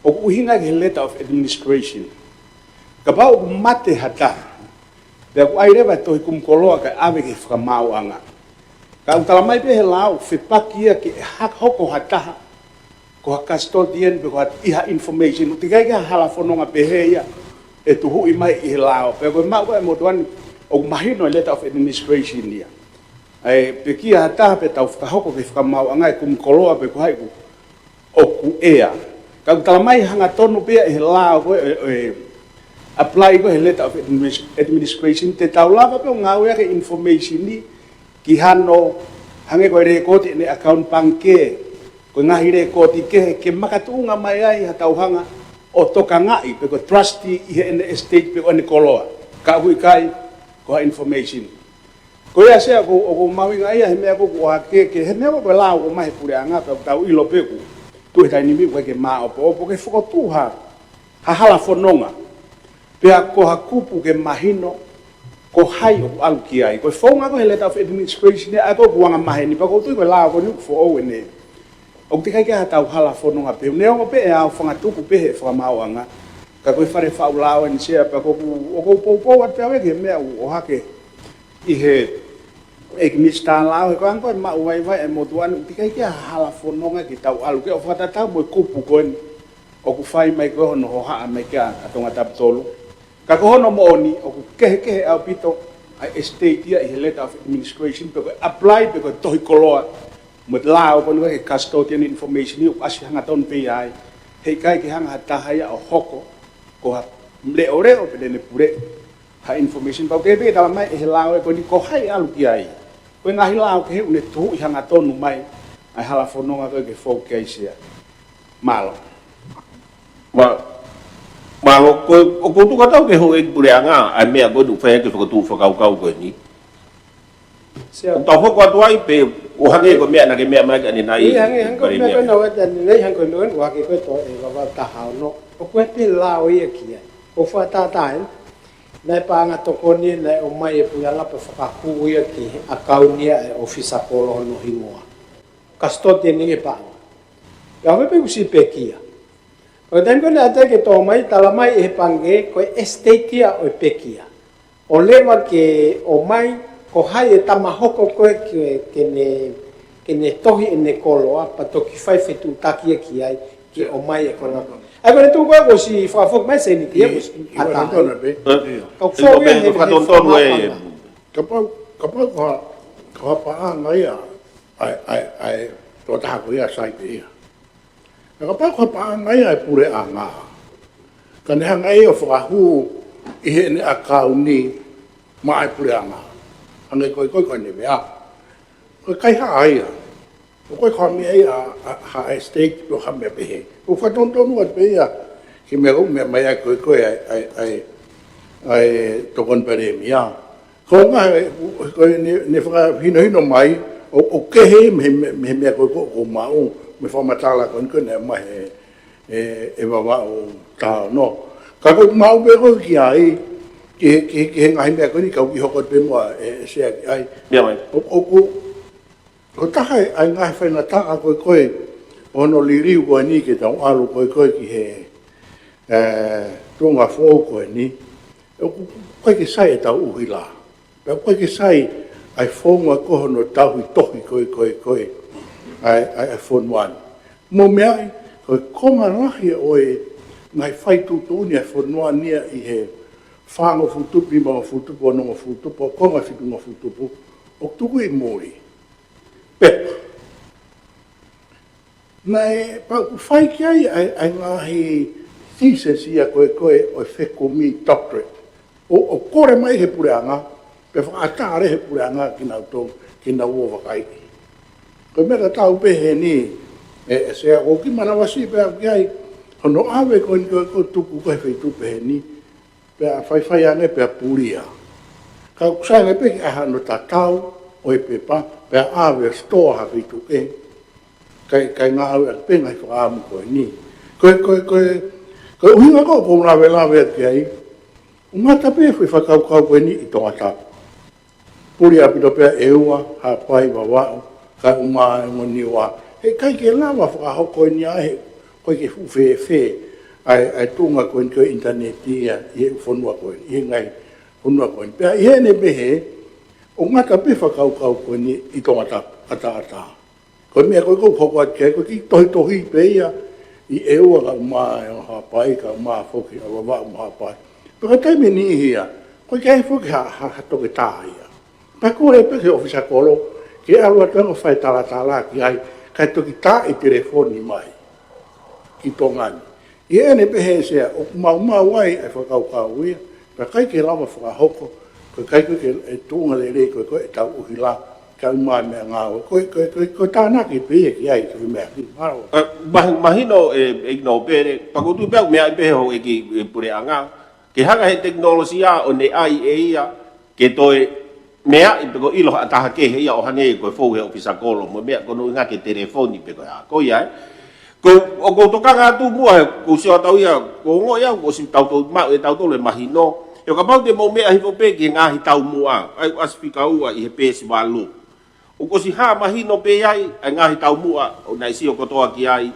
ʻOku ʻuhinga ki he letter of administration. Kapau ʻoku mate ha taha. Pea ʻoku ʻi ai leva e tohi kumi koloa kae ʻave ki he fakamaauʻanga. Ka ʻoku tala mai pē he lao, fepaki ia ke ʻe hoko ha taha, ko ha custodian pe ko ha ʻi ha information, ʻoku teʻeki ai ke hala fononga pehē ia, ʻe tuhuʻi mai ʻi he lao. Pea ko e maʻu ko ē ʻa e motuʻa ni, ʻoku mahino e letter of administration ia. ʻA e pekia ha taha pea tau fakahoko ki he fakamaauʻanga e kumi koloa pe ko hai ʻoku ʻoku ʻea. Ka ʻoku tala mai hangatonu pē ia ʻe he lao ko ē, ʻe, ʻe apply ko ē he letter of administ-, administration, te tau lava pē ʻo ngāueʻaki e information ni ki hano hangē ko e lēkooti ʻene account pangikē, ko e ngaahi lēkooti kehe, ke makatuʻunga mai ai ha tau hanga ʻo tokangaʻi pe ko e trustee ʻi heʻene estate pe ko ʻene koloa. Ka ʻoku ʻikai ko ha information. Ko ia Sea, ʻoku ou mahuʻingaʻia he meʻa ko ē ʻoku ʻohake, ke he meʻa ko ē ʻoku lau ʻoku ʻomai he puleʻanga, pea ʻoku tau ʻilo pē ʻoku tuʻu he taimi ni ʻoku ʻikai ke māʻopoʻopo, ke fokotuʻu ha, ha hala fononga. Pea ko ha kupu ke mahino ko hai ʻoku ʻalu ki ai. Ko e founga ko ē he letter of administration ia, ʻa ia ko ē ʻoku anga maheni, pea ʻoku ou tui ko e lao ko eni ʻoku foʻou ʻeni. ʻOku teʻeki ai ke ʻi ai haʻatau hala fononga pē, neongo pē ʻe ʻi ai e fanga tuku pē he fakamaauʻanga. Ka ko e fale faʻu lao ʻeni Sea, pea ʻoku ou, ʻoku ou poupou atu pē au ki he meʻa ʻoku ʻohake ʻi he ʻEiki Minisitā Lao, he ko e anga ko ē e maʻu vaivai ʻa e motuʻa ni, ʻoku teʻeki ai ke ʻi ai ha hala fononga ke tau ʻalu ki ai ʻo fakatatau mo e kupu ko eni ʻoku fai mai ko ē hono hohaʻa mai ki ai ʻa Tongatapu tolu. Ka ko hono moʻoni, ʻoku kehekehe ʻaupito ʻa e state ia ʻi he letter of administration, pe ko e apply, pe ko e tohi koloa, mo e lao ko eni ʻo e custodian information, ʻoku ʻasi hangatonu pē ia ai. Heʻikai ke hanga ha taha ia ʻo hoko ko ha leʻoleʻo pe lele pule ha information. Pea ʻoku teʻeki pē ke tala mai ʻe he lao ko eni ko hai ʻalu ki ai. Ko e ngaahi lao kehe ʻoku ne tuhuʻi hangatonu mai ʻa e hala fononga ko ē ke fou ki ai Sea. Mālō. Ma, ma ʻoku, ʻoku ou tuku atu au ki he houʻeiki puleʻanga, ʻa e meʻa ko ē ʻoku fai ʻaki e fokotuʻu fakakaukau ko eni. Sea. ʻOku tau hoko atu ai pē, ʻo hangē ko e meʻa naʻa ke meʻa mai ki ai ʻanenai. ʻIo, hangē, hangē ko e meʻa ko ē naʻe ʻoatu ʻanenai, hangē ko e meʻa ko ē ʻoku ʻohake ko ē ʻi he tohi ʻe valu taha ono. ʻOku ʻi ai pē lao ia ki ai. ʻOku fakatātā eni. Naʻe paʻanga tokoni, naʻe ʻomai e puleʻanga pea fakahū ia ki he ʻakauni ʻa e ʻōfisa kolo hono hingoa. Custodian ʻi he paʻanga. Pea ʻoku ʻi ai pē kuo ʻosi pekia. Ko e taimi ko ē naʻe ʻatā ke tō mai, tala mai ʻe he pangikē, ko e estate ia ʻo e pekia. ʻOleva ke ʻomai, ko hai e tama hoko ko ē ke, ke ne, ke ne tohi ʻene koloa, pea toki fai fetuʻutaki ia ki ai, ke ʻomai e koloa. ʻA ia ko e tuʻu ko ē kuo ʻosi fakafoki mai Seniti ia, kuo ʻosi ʻatā. Tonton pē. Kau foki ia he, he fakatotonu e fakamaauʻanga. Kapau, kapau ko ha, ko ha paʻanga ia, ʻa e, ʻa e, ʻa e, tokotaha ko ia sai pē ia. Ka kapau ko ha paʻanga ia ʻa e puleʻanga, ka ne hanga ʻe ia ʻo fakahū ʻi heʻene ʻakauni maʻa e puleʻanga. Hangē ko e, ko e, ko ʻene meʻa. Ko e kaihaʻa ia. ʻOku ʻikai ko ha meʻa ia ʻa, ʻa, ʻa e state pe ko ha meʻa pehē. ʻOku fakatonutonu atu pē ia ki he meʻa ʻoku meʻa mai ai ko e, ko e, ʻa e, ʻa e, ʻa e, ʻa e Tokoni Palēmia. Ko e ngaahi, ko ʻene, ʻene fakahinohino mai, ʻoku, ʻoku kehe mei he, mei he, mei he meʻa ko ē ʻoku, ʻoku maʻu, mei he fakamatala ko eni ko ē naʻe ʻomai ʻe, ʻe, ʻe Vavaʻu taha ono. Ka ko e maʻu pē ko ē ki ai, ki he, ki he, ki he ngaahi meʻa ko eni ka ʻoku ʻi hoko pē muʻa ʻe, ʻe Sea ki ai. Meʻa mai. ʻO, ʻoku, ko e taha ʻa e ngaahi faingataʻa ko ē ko ē ʻo hono liliu ko eni ke tau ʻalu ko ē ko ē ki he, ē, tuʻunga foʻou ko eni, ʻoku ʻikai ke sai ʻetau ʻuhila. Pea ʻoku ʻikai ke sai ʻa e founga ko ē hono tauhi tohi ko ē ko ē ko ē ʻa e, ʻa e, ʻa e fonua ni. Mou meaʻi, ko e konga lahi ʻo e ngaahi fai tuʻutuʻuni ʻa e fonua ni ia ʻi he fāngofulu tupu, limangofulu tupu, onongofulu tupu, ʻo konga fitungofulu tupu, ʻoku tuku ʻi muli. Pepa. Naʻe pau ʻoku fai ki ai ʻa e, ʻa e ngaahi thesis ia ko ē ko ē ʻo e fekumi doctorate. ʻO, ʻo kole mai he puleʻanga, pea fakaʻatā leva he puleʻanga kinautolu, kinautolu ʻo vakaiʻi. Ko e meʻa tatau pē heni, ē, ʻe Sea, ʻoku ou kiʻi manavasiʻi pē au ki ai, hono ʻave ko eni ko ē ʻo tuku ko ē he feituʻu pehē ni, pea faifai ange pea pulia. Ka ʻoku sai ange pē ke ʻai hano tatau ʻo e pepa, pea ʻave ʻo sitoa ha feituʻu kehe. Kae, kae ngāueʻaki pē ngaahi fakaʻamu ko eni. Ko e, ko e, ko e, ko e ʻuhinga ko ē ʻoku ou lavelave atu ki ai, ʻoku ngata pē foʻi fakakaukau ko eni ʻi Tongatapu. Puli ʻaupito pē ʻa ʻEua, Haʻapai, Vavaʻu, kae ʻumaʻā ʻa e ongo Niua. Heʻikai ke lava fakahoko eni ia he ʻoku ʻikai ke fuʻu fēfē ʻa e, ʻa e tuʻunga ko eni ko e ʻinitaneti ia ʻi he fonua ko eni, ʻi he ngaahi fonua ko eni. Pea ʻi heʻene pehē, ʻoku ngata pē fakakaukau ko eni ʻi Tongatapu, ʻataʻatā. Ko e meʻa ko ē ʻoku ou hoko atu ki ai, ko e kiʻi tohitohi pē ia ʻi ʻEua kae ʻumaʻā ʻa Haʻapai, kae ʻumaʻā foki ʻa Vavaʻu mo Haʻapai. Pea ko e taimi ʻe niʻihi ia, ʻoku ʻikai foki ha, ha, ha toketā ia. Pea kole pē ki he ʻōfisa kolo, ke ʻalu atu ange ʻo fai talatala ki ai, kae toki tā ʻi telefoni mai ki Tonga ni. ʻI heʻene pehē Sea, ʻoku maumau ai ʻa e fakakaukau ia, pea ʻikai ke lava fakahoko, ko e ʻikai ko ē ke, ʻe tuʻunga lelei ko ē ko ē ʻetau ʻuhila, kae ʻumaʻā e meʻangāue. Ko e, ko e, ko e, ko e tānaki pē ia ki ai, ko e meʻa ki. Mālō. Ē, mahi-, mahino ē, ʻEiki Nōpele, pea ʻoku ou tui pē au meʻa ai pē he houʻeiki, ē, puleʻanga, ke hanga he tekinolosia ʻo ne ʻai ʻe ia, ke toe meaʻi pe ko e ʻilo ha taha kehe ia ʻo hangē ko e fou he ʻofisa kolo mo e meʻa ko hono ʻuhinga ke telefoni pe ko e hā. Ko ia ē. Ko, ʻoku ou tokanga atu muʻa he ʻoku ou sio atu au ia, ʻoku ou ongoʻi au, kuo ʻosi tautolu maʻu ʻe tautolu e mahino. He kapau te mou meʻa hifo pē ki he ngaahi taumuʻa, ʻa ia ʻoku ʻasi fika ua ʻi he peesi valu. ʻOku ʻosi hā mahino pē ai, ʻa e ngaahi taumuʻa, ʻo naʻe sio kotoa ki ai,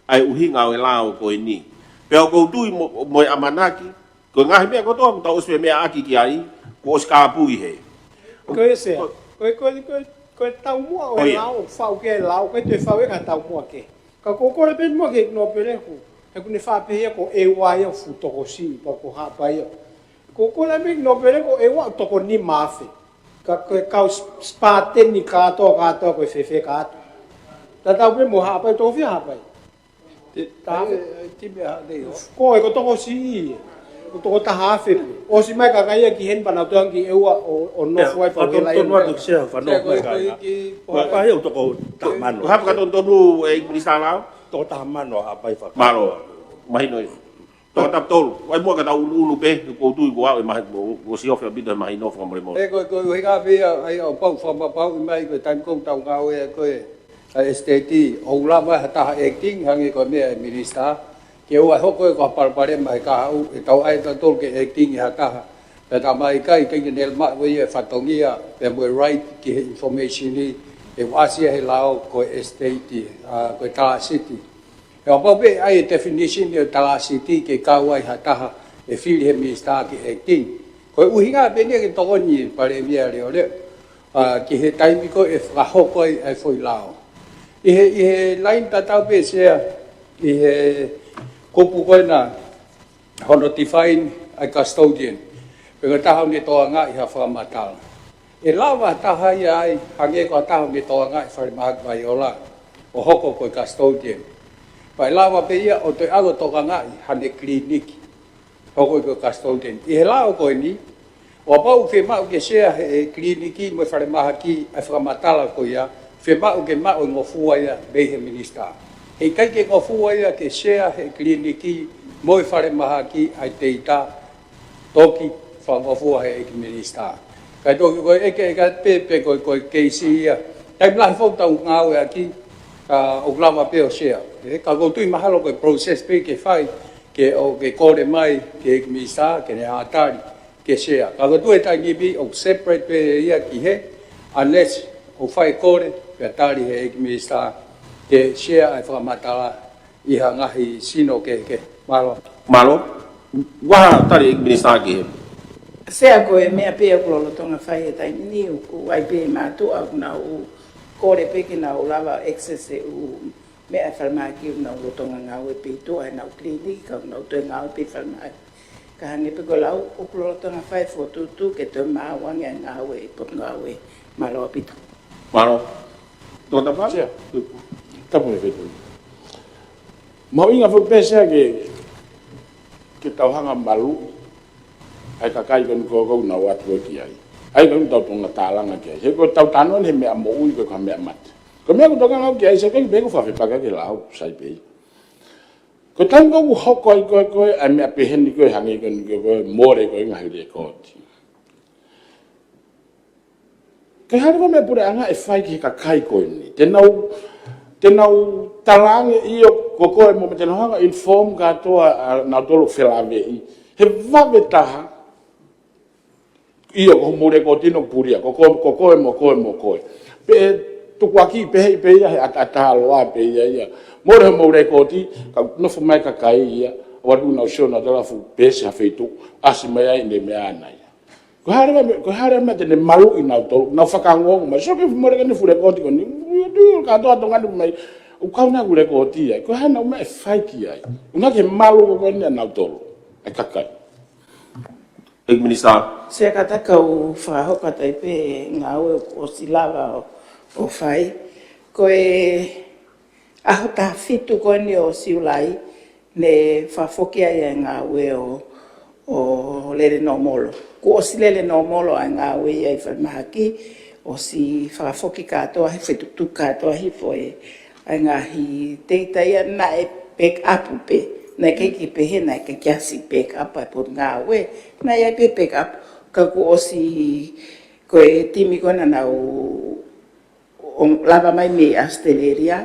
ʻa e ʻuhinga ʻo e lao ko eni. Pea ʻoku ou tui mo, mo e ʻamanaki, ko e ngaahi meʻa kotoa, kuo tau ʻosi meʻa ʻaki ki ai, kuo ʻosi kāpui hē. Ko e sea, ko e, ko e, ko e, ko e taumuʻa ʻo e lao, ʻoku fau ke lao, ko e toe fau e ka taumuʻa ke. Ka ʻoku ou kole pē muʻa ki he nōpele ʻoku, he ʻoku ne faʻa pehē ia ko e ua ia ʻoku fuʻu tokosiʻi, pea ko Haʻapai ia. ʻOku ou kole pē ki he nōpele ko e ua ʻoku toko nima afe. Ka ko e kau s-, sipateni kātoa, kātoa ko e fēfē kātoa. Tatau pē mo Haʻapai, toko fiha Haʻapai. Te, tā, e, e, timi a nei o. Ko e ko tokosiʻi, ko toko taha afe pē. ʻOsi mai ka kaia ki heni pea nau toe angi e ua ʻo, ʻo nofo ai pea hela ia. Tonu atu ki sea, fanongo mai ka ia. Ko Haʻapai ʻoku toko taha mano. Ko Haʻapai ka tonu tonu e Minisitā Lao? Toko taha mano Haʻapai faka. Mālō, mahino ia. Toko taha tolu, ʻai muʻa ka tau ʻunuʻunu pē, ʻoku ou tui ko au e mahi, ʻoku ʻosi ʻofa ʻaupito he mahino fakamolemole. E ko, ko, ʻuhinga pē ia, ʻa ia ʻoku pau fakamapau mai ko e taimi ʻoku tau ngāue ko e ʻa e ʻEsiteiti, ʻoku lava ha taha acting, hangē ko e meʻa e Minisitā, ke ʻoua ʻe hoko ia ko ha palopalema he kahaʻu, ʻe tau ʻai tautolu ke acting ʻi ha taha. Pea tā mai kai, kai ke ne maʻu ia e fatongia, pea mo e right ki he information ʻi, ʻe ʻasi ia he lao ko e ʻEsiteiti, ʻa, ko e Talāsiti. ʻE ʻoku pau pē ʻai e definition ʻo e Talāsiti ke kau ai ha taha ʻe fili he Minisitā ke acting. Ko e ʻuhinga pē eni ia ke tokoni e Palēmia leʻoleʻo, ʻa, ki he taimi ko ē ʻe fakahoko ai ʻa e foʻi lao. ʻI he, ʻi he laine tatau pē Sea, ʻi he kupu ko ena hono define ʻa e custodian. Pe ko e taha ʻoku ne tokangaʻi ha fakamatala. ʻE lava ha taha ia ai, hangē ko ha taha ʻoku ne tokangaʻi falemahaki vaiola, ʻo hoko ko e custodian. Pea ʻe lava pē ia ʻo toe ʻalu ʻo tokangaʻi haʻane kiliniki, hoko ko e custodian. ʻI he lao ko eni, ʻoku pau ke maʻu ke Sea he kiliniki mo e falemahaki ʻa e fakamatala ko ia, fiemaʻu ke maʻu e ngofua ia mei he Minisitā. Heʻikai ke ngofua ia ke Sea he kiliniki mo e falemahaki ʻa e teita, toki fakangofua he ʻEiki Minisitā. Kae toki ko e ʻeke ʻe ka pē, pe ko, ko e keisi ia. Taimi lahi foki ʻoku tau ngāueʻaki, ʻa, ʻoku lava pē ʻo Sea. ʻE, ka ʻoku ou tui mahalo ko e process pē ke fai, ke ʻo, ke kole mai ki he ʻEiki Minisitā, ke ne ʻatali ke Sea. Ka ʻoku ou tui he taimi ni ʻoku separate pē ia ki he, unless ʻoku fai e kole, pea tali he ʻEiki Minisitā, ke Sea ʻa e fakamatala ʻi ha ngaahi sino kehekehe. Mālō. Mālō. Vaha tali ʻEiki Minisitā ki he. Sea, ko e meʻa pē ʻoku lolotonga fai he taimi ni, ʻoku ʻi ai pē mātuʻa ʻoku nau kole pē ke nau lava access e ʻū meʻa falemahaki ʻoku nau lolotonga ngāue pē ʻi tuʻa heʻenau kiliniki, ka ʻoku nau toe ngāue pē falemahaki. Ka hangē pē ko e lau, ʻoku lolotonga fai e fokotuʻutuʻu ke toe maʻu ange ʻa e ngāue ʻi he potungāue. Mālō ʻaupito. Mālō. Tō tapa? Sea. Tapu e fetu. Mahuʻinga foki pē Sea ke, ke tau hanga maluʻi ʻa e kakai ko eni ʻoku nau ō atu ki ai. ʻA ia ʻoku tau tokanga tālanga ki ai. He ko ʻetau talanoa ni he meʻa moʻui, ʻikai ko ha meʻa mate. Ko e meʻa ʻoku tokanga au ki ai Sea, ʻikai pē ke u fakafepaki ki he lau, sai pē. Ko e taimi ʻoku hoko ai ko ē, ko ē, ʻa e meʻa pehē ni ko ē, hangē ko eni ko ē, ko e mole ko ē ngaahi lekooti. Ko e hā leva e meʻa puleʻanga ʻe fai ki he kakai ko eni? Te nau, te nau talaange ʻio ko koe mo, mo te nau hanga inform kātoa ʻa nautolu felāveʻi. He vave taha, ʻio ko hoʻomou lekooti ʻoku pulia, ko koe, ko koe mo koe mo koe. Pea tukuakiʻi pē ia, pē ia he ʻataʻatā loa pē ia ia. Mole hoʻomou lekooti, ka nofo mai e kakai ia, ʻo ʻalu ʻo nau sio nautolu ʻo fuʻu pehē ha feituʻu, ʻasi mai ai ʻene meʻa ʻana ia. Ko e hā leva e meʻa, ko e hā leva e meʻa te ne maluʻi nautolu, nau fakaongoongo mai. Sio ki he mole ko eni e fuʻu lekooti ko eni, ui, ui, kātoa Tonga ni mai, ʻoku kau ʻena ʻū lekooti ai. Ko e hā ʻenau meʻa ʻe fai ki ai? ʻUhinga ki he malu ko eni ʻa nautolu, ʻa e kakai. ʻEiki Minisitā. Sea, kātaki ke u fakahoko atu ai pē e ngāue ʻoku ʻosi lava ʻo, ʻo fai. Ko e ʻaho taha fitu ko eni ʻo Siulai, ne fakafoki ai e ngāue ʻo, ʻo lele nōmolo. Kuo ʻosi lele nōmolo ʻa e ngāue ia ʻi falemahaki, ʻosi fakafoki kātoa, he fetukutuku kātoa hifo e, ʻa e ngaahi teita ia naʻe back up pē. Naʻe ʻikai ke pehē naʻe ʻikai ke ʻasi back up ʻa e potungāue. Naʻe ʻi ai pē back up, ka kuo ʻosi ko e timi ko ē naʻa nau ō lava mai mei ʻAositelēlia,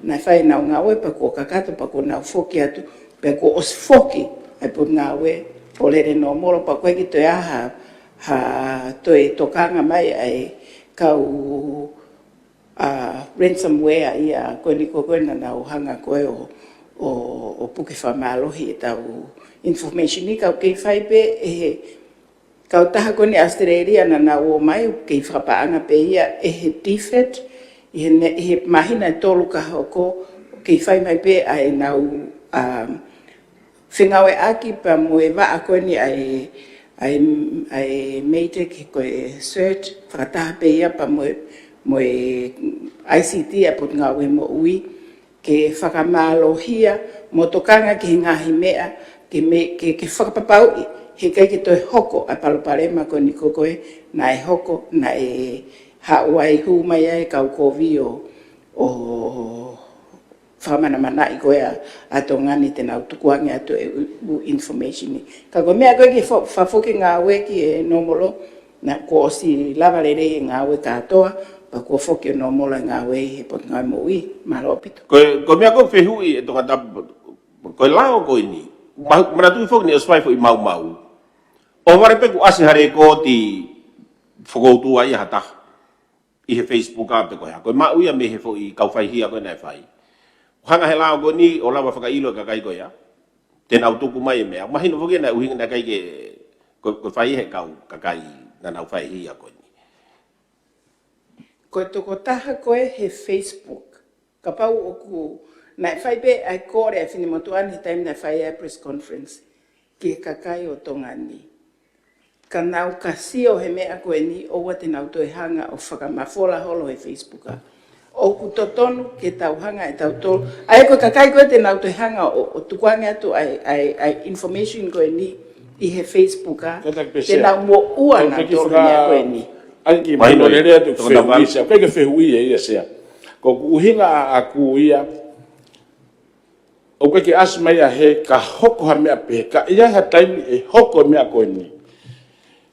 naʻe fai ʻenau ngāue pea kuo kakato pea kuo nau foki atu, pea kuo ʻosi foki ʻa e potungāue ʻo lele nōmolo pea ʻoku ʻikai ke toe ʻi ai ha, ha toe tokanga mai ʻa e kau ʻa e ransomware ia ko eni ko ē naʻa nau hanga ko ē ʻo, ʻo, ʻo puke fakamālohi ʻetau information ni, ka ʻoku kei fai pē ʻe he kautaha ko eni ʻAositelēlia naʻa nau ō mai, ʻoku kei fakapaʻanga pē ia ʻe he DFAT, ʻi he, ʻi he māhina ʻe tolu ka hoko, ʻoku kei fai mai pē ʻa ʻenau, um, fengāueʻaki pea mo e vaʻa ko eni ʻa e, ʻa e, ʻa e MEIDECC ko e cert, fakataha pē ia pea mo e, mo e ICT ʻa e Potungāue Moʻui, ke fakamālohia mo tokanga ki he ngaahi meʻa, ke me-, ke, ke fakapapauʻi, heʻikai ke toe hoko ʻa e palopalema ko eni ko ē naʻe hoko, naʻe haʻu ai hū mai ai e kau kovi ʻo, ʻo fakamanamanaʻi ko ē ʻa, ʻa Tonga ni te nau tukuange atu e ʻū, ʻū information ni. Ka ko e meʻa ko ē ke fa-, fakafoki ngāue ki he nōmolo, naʻa kuo ʻosi lava lelei e ngāue kātoa, pea kuo foki ʻo nōmolo e ngāue ʻi he Potungāue Moʻui. Mālō ʻaupito. Ko e, ko e meʻa ko e fehuʻi ʻe Tongatapu, ko e lao ko eni. Ma-, manatuʻi foki naʻe ʻosi fai foʻi maumau. ʻOhovale pē kuo ʻasi ha lēkooti fokoutua ia ha taha ʻi he Facebook ʻa pe ko e hā. Ko e maʻu ia mei he foʻi kau faihia ko ē naʻe fai. Hanga he lao ko eni ʻo lava fakaʻilo e kakai ko ia te nau tuku mai e meʻa. Mahino foki naʻe ʻuhinga naʻe ʻikai ke, ko, ko e fai he kau kakai naʻa nau faihia ko eni. Ko e tokotaha ko ē he Facebook, kapau ʻoku, naʻe fai pē ʻa e kole ʻa e finemotuʻa ni he taimi naʻe fai ai e press conference ki he kakai ʻo Tonga ni. Ka nau ka sio he meʻa ko eni, ʻoua te nau toe hanga ʻo fakamafola holo he Facebook ʻa. ʻOku totonu ke tau hanga ʻe tautolu. ʻA ia ko e kakai ko ē te nau toe hanga ʻo, ʻo tukuange atu ʻa e, ʻa e, ʻa e information ko eni ʻi he Facebook ʻa. Kātaki pē te Sea. Nau moʻua Kātaki nautolu he faka-, meʻa ko eni. ʻAi ki Mahino mai ia. Lele atu Tokona fehuʻi Palu. Sea. ʻIkai ke fehuʻi ia ia Sea. Ko ʻeku ʻuhinga ʻaʻaku ia, ʻoku ʻikai ke ʻasi mai ia he ka hoko ha meʻa pehē, ka ʻi ai ha taimi ʻe hoko e meʻa ko eni.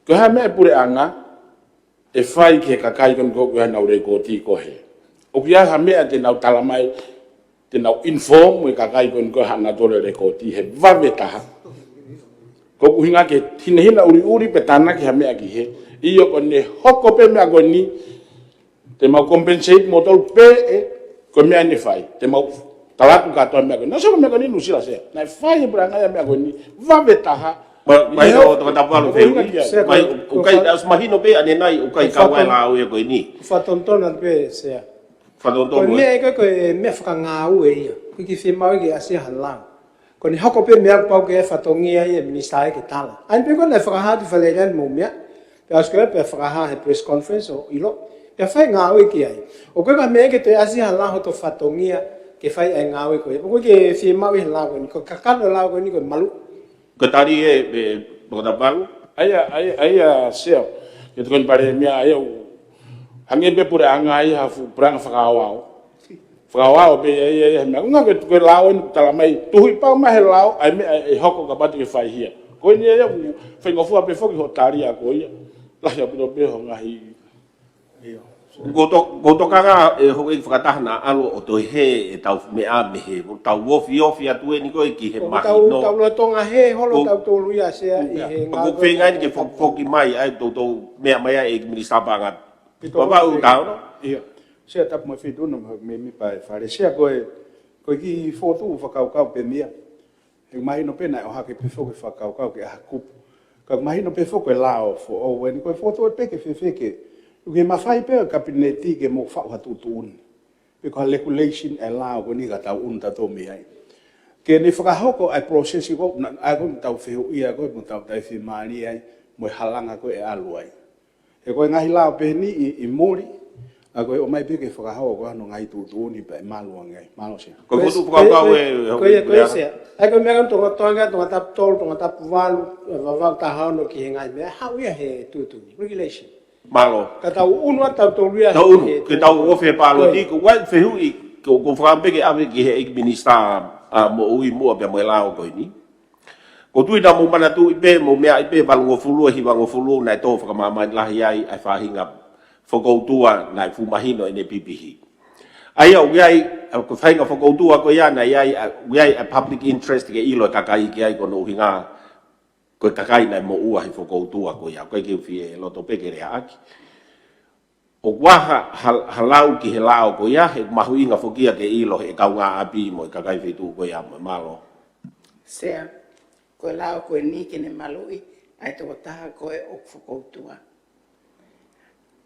Ko e hā e meʻa ʻa e puleʻanga ʻe fai ki he kakai ko eni ko ē ʻoku ʻi ai haʻanau lēkooti ko ē. ʻOku ʻi ai ha meʻa te nau tala mai, te nau inform e kakai ko eni ko ē haʻanau tole lēkooti he vave taha. Ko ʻeku ʻuhinga ke hinehina ʻuliʻuli pe tānaki ha meʻa ki hē. ʻIo ko ʻene hoko pē meʻa ko eni, te mau compensate moutolu pē ʻe, ko e meʻa ʻene fai. Te mau tala atu kātoa meʻa ko eni. Naʻe sio ko e meʻa ko eni Nuʻusila Sea. Naʻe fai he puleʻanga ia meʻa ko eni. Vave taha. Ma-, mai ʻIo. ʻo Tokona Palu Ko fehuʻi. ʻuhinga ke Sea, Mai, ko, ko ʻoku ʻikai, fa- ʻosi mahino pē ʻanenai ʻoku ʻikai ko kau ai faton-, lao ia ko eni. ko fatonutonu pē Sea. Fatonutonu Ko e meʻa ia ko e, ko e meʻa fakangāue ia. ʻOku ʻikai ke fiemaʻu ke ʻasi ha lao. Ko ʻene hoko pē meʻa pau ke fatongia ia e minisitā ia ke tala. ʻA ia pē ko ē naʻe fakahā atu Fale Alea ni mo e meʻa. Pea ʻosi ko ē pea fakahā he press conference ʻo ʻilo. Pea fai ngāue ki ai. ʻOku ʻikai ko ha meʻa ke toe ʻasi ha lao hoto fatongia ke fai ʻa e ngāue ko ē. ʻOku ʻikai ke fiemaʻu ʻe he lao ko eni. Ko e kakano e lao ko eni ko e maluʻi. Ko e tali ē, ē, Tokona Palu? ʻA ia, ʻa ia, ʻa ia, Sea. Ke tokoni Palēmia, ʻa ia ʻoku hangē pē puleʻanga ia ha fuʻu puleʻanga fakaaoao. Fakaaoao pē ia, ia, ia, he meʻa. ʻUhinga ko e, ko e lao eni ʻoku tala mai, tuhuʻi pau mai he lao, ʻa e meʻa ʻe hoko kapau te ke faihia. Ko eni ia, ia ʻoku faingofua pē foki hoʻo tali ʻa ko ia. Lahi ʻaupito pē hoʻo ngaahi ʻIo. Ko to-, ko e tokanga ʻe houʻeiki fakataha naʻa ʻalu ʻo toe hē ʻetau meʻa mei he, ʻo tau ofiofi atu eni ko ē ki he Ko e tau, mahino. tau lolotonga hē holo Ko, tautolu ia Sea ʻi he ko ngāue ko e feinga eni ke fo-, foki mai ai toutou meʻa mai ai ʻEiki Minisitā Paʻanga. Pito Vavaʻu ua. Taono. ʻIo. Sea tapu mo e Fitu na mo e mēmipa e Fale. Sea ko e, ko e kiʻi fokotuʻu fakakaukau pē ia. He mahino pē naʻe ʻohake pē foki e fakakaukau ke ʻai ha kupu. Ka mahino pē foki e lao foʻou eni ko e fokotuʻu pē ke fēfē ke. ʻOku ke mafai pē ʻa e Kapineti ke mou faʻu ha tuʻutuʻuni. Pe ko ha regulation ʻa e lao ko eni ka tau ʻunu tautolu mei ai. Ke ne fakahoko ʻa e process ko ē, naʻa, ʻa ia ko ē ʻoku tau fehuʻia ko ē, mo tau taʻefiemālie ai, mo e halanga ko ē ʻe ʻalu ai. He ko e ngaahi lao pē eni ʻi, ʻi muli, ʻa ko e ʻomai pē ke fakahoko ko ē hano ngaahi tuʻutuʻuni pea ʻe malu ange ai. Mālō Sea. Ko e Ko e, fokotuʻu ko e, fakakaukau ko e, ē, ko e, ko e Sea. ʻA ia ko e meʻa ko ē Tongatapu, Tongatapu tolu, Tongatapu valu, ē, Vavaʻu taha ono ki he ngaahi meʻa, haʻu ia he tuʻutuʻuni. Regulation. Mālō. Ka tau ʻunu atu tautolu ia Tau he ʻunu, ke tau tuʻutuʻuni. Ofi he pāloti, Ko e. ko e fehuʻi, ko, ko e fakaʻamu pē ke ʻave ki he ʻEiki Minisitā, ʻa, Moʻui Muʻa pea mo e Lao ko eni. Ko tui na mo manatuʻi pē, mo meaʻi pē, valungofulu e hivangofulu naʻe tō fakamāmani lahi ai ʻa e faʻahinga fokoutua naʻe fuʻu mahino ʻene pipihi. ʻA ia ʻoku ʻi ai, ko e faʻahinga fokoutua ko ia naʻe ʻi ai, ʻoku ʻi ai ʻa e public interest ke ʻilo e kakai ki ai ko hono ʻuhinga ko e kakai naʻe moʻua he fokoutua ko ia, ko e ke fie loto pē ke leaʻaki. ʻOku ʻi ai ha, ha, ha lau ki he lao ko ia, he mahuʻinga foki ia ke ʻilo he kaungāʻapi mo e kakai feituʻu ko ia mo e mālō. Sea, ko e lao ko eni ke ne maluʻi ʻa e tokotaha ko ē ʻoku fokoutua.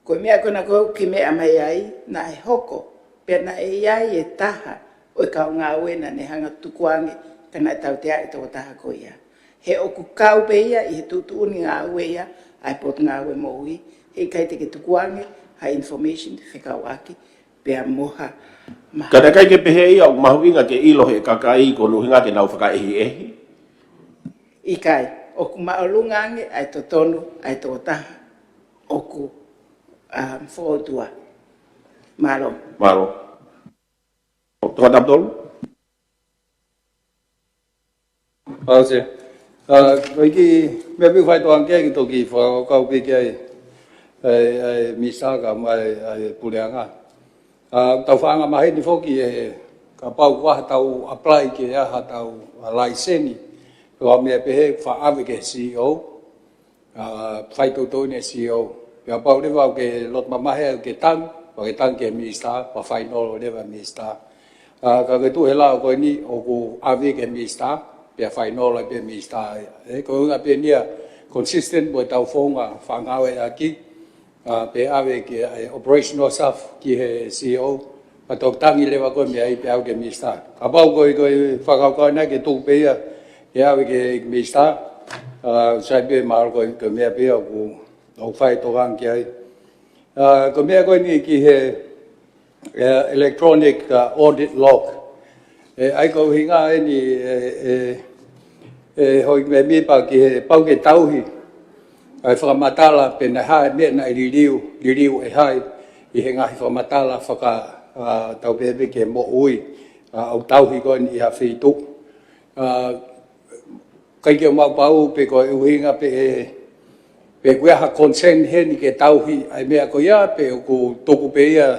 Ko e meʻa ko ena ko ē ʻoku ke meʻa mai ai, naʻe hoko, pea naʻe ʻi ai e taha ʻo e kau ngāue naʻa ne hanga tukuange ka naʻe tautea e tokotaha ko ia. He ʻoku kau pē ia ʻi he tuʻutuʻuni ngāue ia ʻa e Potungāue Moʻui, he ʻikai te ke tukuange ha information fekauʻaki pea mo ha maha. Ka naʻe ʻikai ke pehē ia ʻoku mahuʻinga ke ʻilo he kakai ko hono ʻuhinga ke nau fakaʻehiʻehi. ʻIkai, ʻoku māʻolunga ange ʻa e totonu ʻa e tokotaha ʻoku, um, fokoutua. Mālō. Mālō. Tokataputolu. Pause. Uh, ko e kiʻi meʻa pē ʻoku fai toʻa ange ki he toki fakakaukau pē ki ai, ʻa e, ʻa e Minisitā ka mai ʻa e Puleʻanga. Uh, tau faʻahinga maheni foki ʻe kapau ko ha tau apply ki ha tau, uh, laiseni. Ko e meʻa pehē faʻa ʻave ki he C E O. Uh, fai toutou ʻe he C E O. Pea kapau leva ʻoku ke loto mamahi ʻoku ke tangi, pea ke tangi ki he Minisitā, pea final leva Minisitā. Uh, ka ko e tuʻu he lao ko eni ʻoku ʻave ki he Minisitā, pea final ai pē Minisitā. ʻE, ko e ʻuhinga pē eni ia consistent mo e tau founga faʻa ngāueʻaki, uh, pea ʻave ki he operational staff ki he C E O, pea toki tangi leva ko e meʻa ia pea ʻave ki he Minisitā. Kapau ko e, ko e fakakaukau ena ke tuku pē ia, ke ʻave ki he Minisitā, uh, sai pē mahalo ko e, ko e meʻa pē ia ʻoku, ʻoku fai toʻa ange ki ai. Uh, ko e meʻa ko eni ki he, uh, electronic, uh, audit log. ʻE, ʻa ia ko e ʻuhinga eni, ʻe, ʻe, ʻe hoi me mi pa ki he pau ke tauhi ʻa e fakamatala pe naʻe hā e meʻa naʻe liliu, liliu ʻe hai ʻi he ngaahi fakamatala faka, uh, tau pehē pē ki he moʻui, uh, ʻoku tauhi ko eni ʻi ha feituʻu. Uh, ʻikai ke u maʻu pau pe ko e ʻuhinga pē ʻe, pe ʻoku ʻi ai ha concern heni ke tauhi ʻa e meʻa ko ia, pe ʻoku tuku pē ia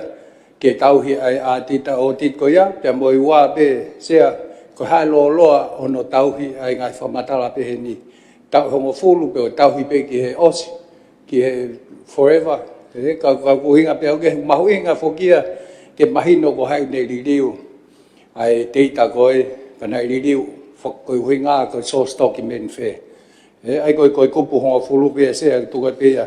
ke tauhi ʻa e ʻaudit, audit ko ia, pea mo e ua pē Sea, ko e hā e lōloa hono tauhi ʻa e ngaahi fakamatala pehē ni, taʻu hongofulu pe ʻoku tauhi pē ki he ʻosi, ki he forever. ʻE, ka, ka ʻoku ʻuhinga pē ʻoku mahuʻinga foki ia ke mahino ko hai naʻe liliu ʻa e data ko ē, ka naʻe liliu, fo-, ko e ʻuhinga ko e source document fē. ʻE, ʻa ia ko e, ko e kupu hongofulu pē ia Sea, tuku pē ia,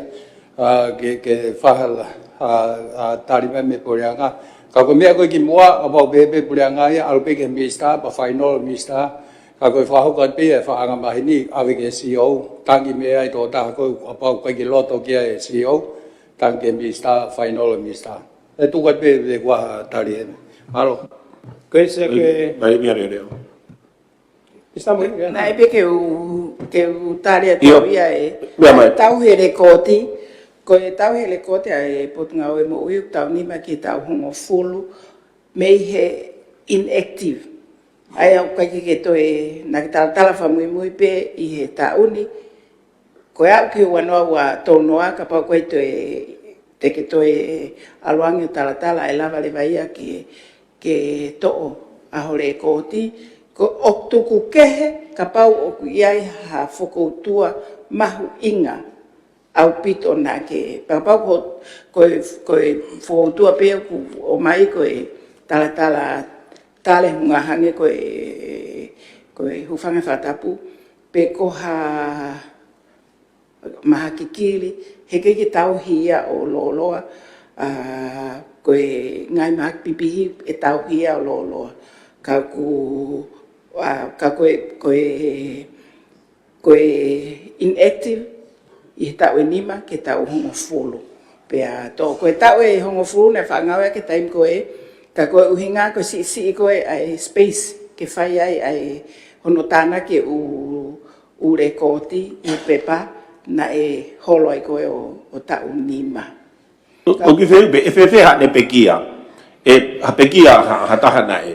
uh, ke, ke fai ha, uh, uh, tali mai mei he Puleʻanga. Ka ko e meʻa ko ē kimuʻa, kapau pē, pē Puleʻanga ia, ʻalu pē ki he Minisitā, pea final Minisitā. Ka ko e fakahoko atu pē ia, faʻahinga maheni, ʻave ki he C E O, tangi mei ai tokotaha ko ē, kapau ʻoku ʻikai ke loto ki ai e C E O, tangi ki he Minisitā, final Minisitā. ʻE tuku atu pē, pē kuo tali ē. Mālō. Ko e Sea ke Mai, mai, mai, mai. Naʻe pē ke u, ke u tali atu ia ē. Meʻa mai. Tauhi e lekooti, ko e tauhi e lekooti ʻa e Potungāue Moʻui ʻoku taʻu nima ki he taʻu hongofulu mei he inactive. ʻA ia ʻoku ʻikai ke toe, naʻa ke talatala fakamuimui pē ʻi he taʻu ni, ko e aʻu ki he ua noa ua tolu noa kapau ko e toe, te ke toe ʻalu ange ʻo talatala ʻe lava leva ia ke, ke toʻo ʻa ho lekooti, ko e ʻoku tuku kehe kapau ʻoku ʻi ai ha fokoutua mahuʻinga ʻaupito naʻa ke, kapau ko, ko e, ko e fokoutua pē ʻoku ʻomai ko e talatala tale hunga hangē ko e, ko e hūfanga he fakatapu, pe ko ha mahaki kili, he ʻikai ke tauhi ia ʻo lōloa, uh, ko e ngaahi mahaki pipihi ʻe tauhi ia ʻo lōloa. Ka ʻoku, uh, ka ko e, ko e, ko e inactive ʻi he taʻu ʻe nima ki he taʻu hongofulu. Pea toʻo ko e taʻu ʻe hongofulu naʻe faʻa ngāueʻaki e taimi ko ē, ka ko e ʻuhinga ko e siʻisiʻi ko ē ʻa e space ke fai ai ʻa e hono tānaki e ʻū, ʻū lekooti ʻi he pepa naʻe holo ai ko ē ʻo, ʻo taʻu nima. ʻO, ʻoku fēfē, ʻe fēfē haʻane pekia, ʻe ha pekia ha, ha taha naʻe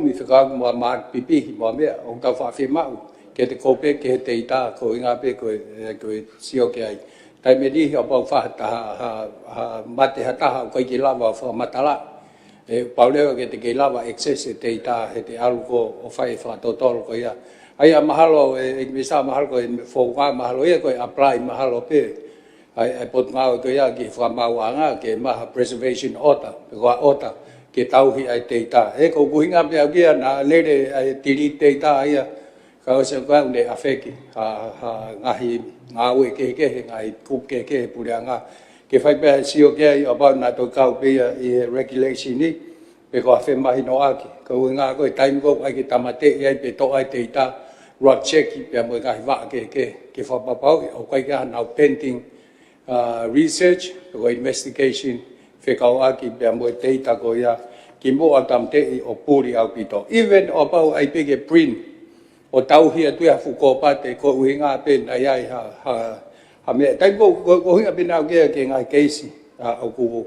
kumi fekauʻaki mo e maʻa pipihi mo e meʻa, ʻoku tau faʻa fiemaʻu ke te kope ki he teita, ko e ʻuhinga pē ko e, ē, ko e sio ki ai. Taimi ni ʻoku pau faʻa ha, ha, ha mate ha taha ʻoku ʻikai ke lava fakamatala. ʻE pau leva ke te kei lava access e teita he te ʻalu ko ē ʻo fai e fakatotolo ko ia. ʻA ia mahalo, ʻe, ʻe Misa mahalo ko e founga mahalo ia ko e apply mahalo pē ʻa e, ʻa e potungāue ko ia ki he fakamaauʻanga ke maʻu ha preservation order, pe ko ha order ke tauhi ʻa e teita. ʻE ko e ʻuhinga pē ʻaʻaku ia naʻa lele ʻa e delete teita ia, ka ʻosi ko ē ʻoku ne ʻafeki ha, ha ngaahi ngāue kehekehe, ngaahi kupu kehekehe puleʻanga. Ke fai pē ha sio ki ai ʻo pau naʻa toe kau pē ia ʻi he regulation ni, pe ko ha femahinoʻaki. Ko e ʻuhinga ko e taimi ko ē ʻoku ʻai ke tāmateʻi ai pe toʻo ai teita, rot check pea mo e ngaahi vaʻa kehekehe, ke fakapapauʻi ʻoku ʻikai ke ʻi ai hanau pending, uh, research, pe ko e investigation, fekauʻaki pea mo e teita ko ia, kimuʻa ʻoku tāmateʻi ʻo puli ʻaupito. Even ʻo pau ʻai pē ke print, ʻo tauhi atu ia ha fuʻu kōpate, ko e ʻuhinga pē naʻe ʻi ai ha, ha, ha meʻa. Taimi ko ē, ko, ko e ʻuhinga pē naʻa ku ʻeke ki he ngaahi keisi, ʻa, ʻoku,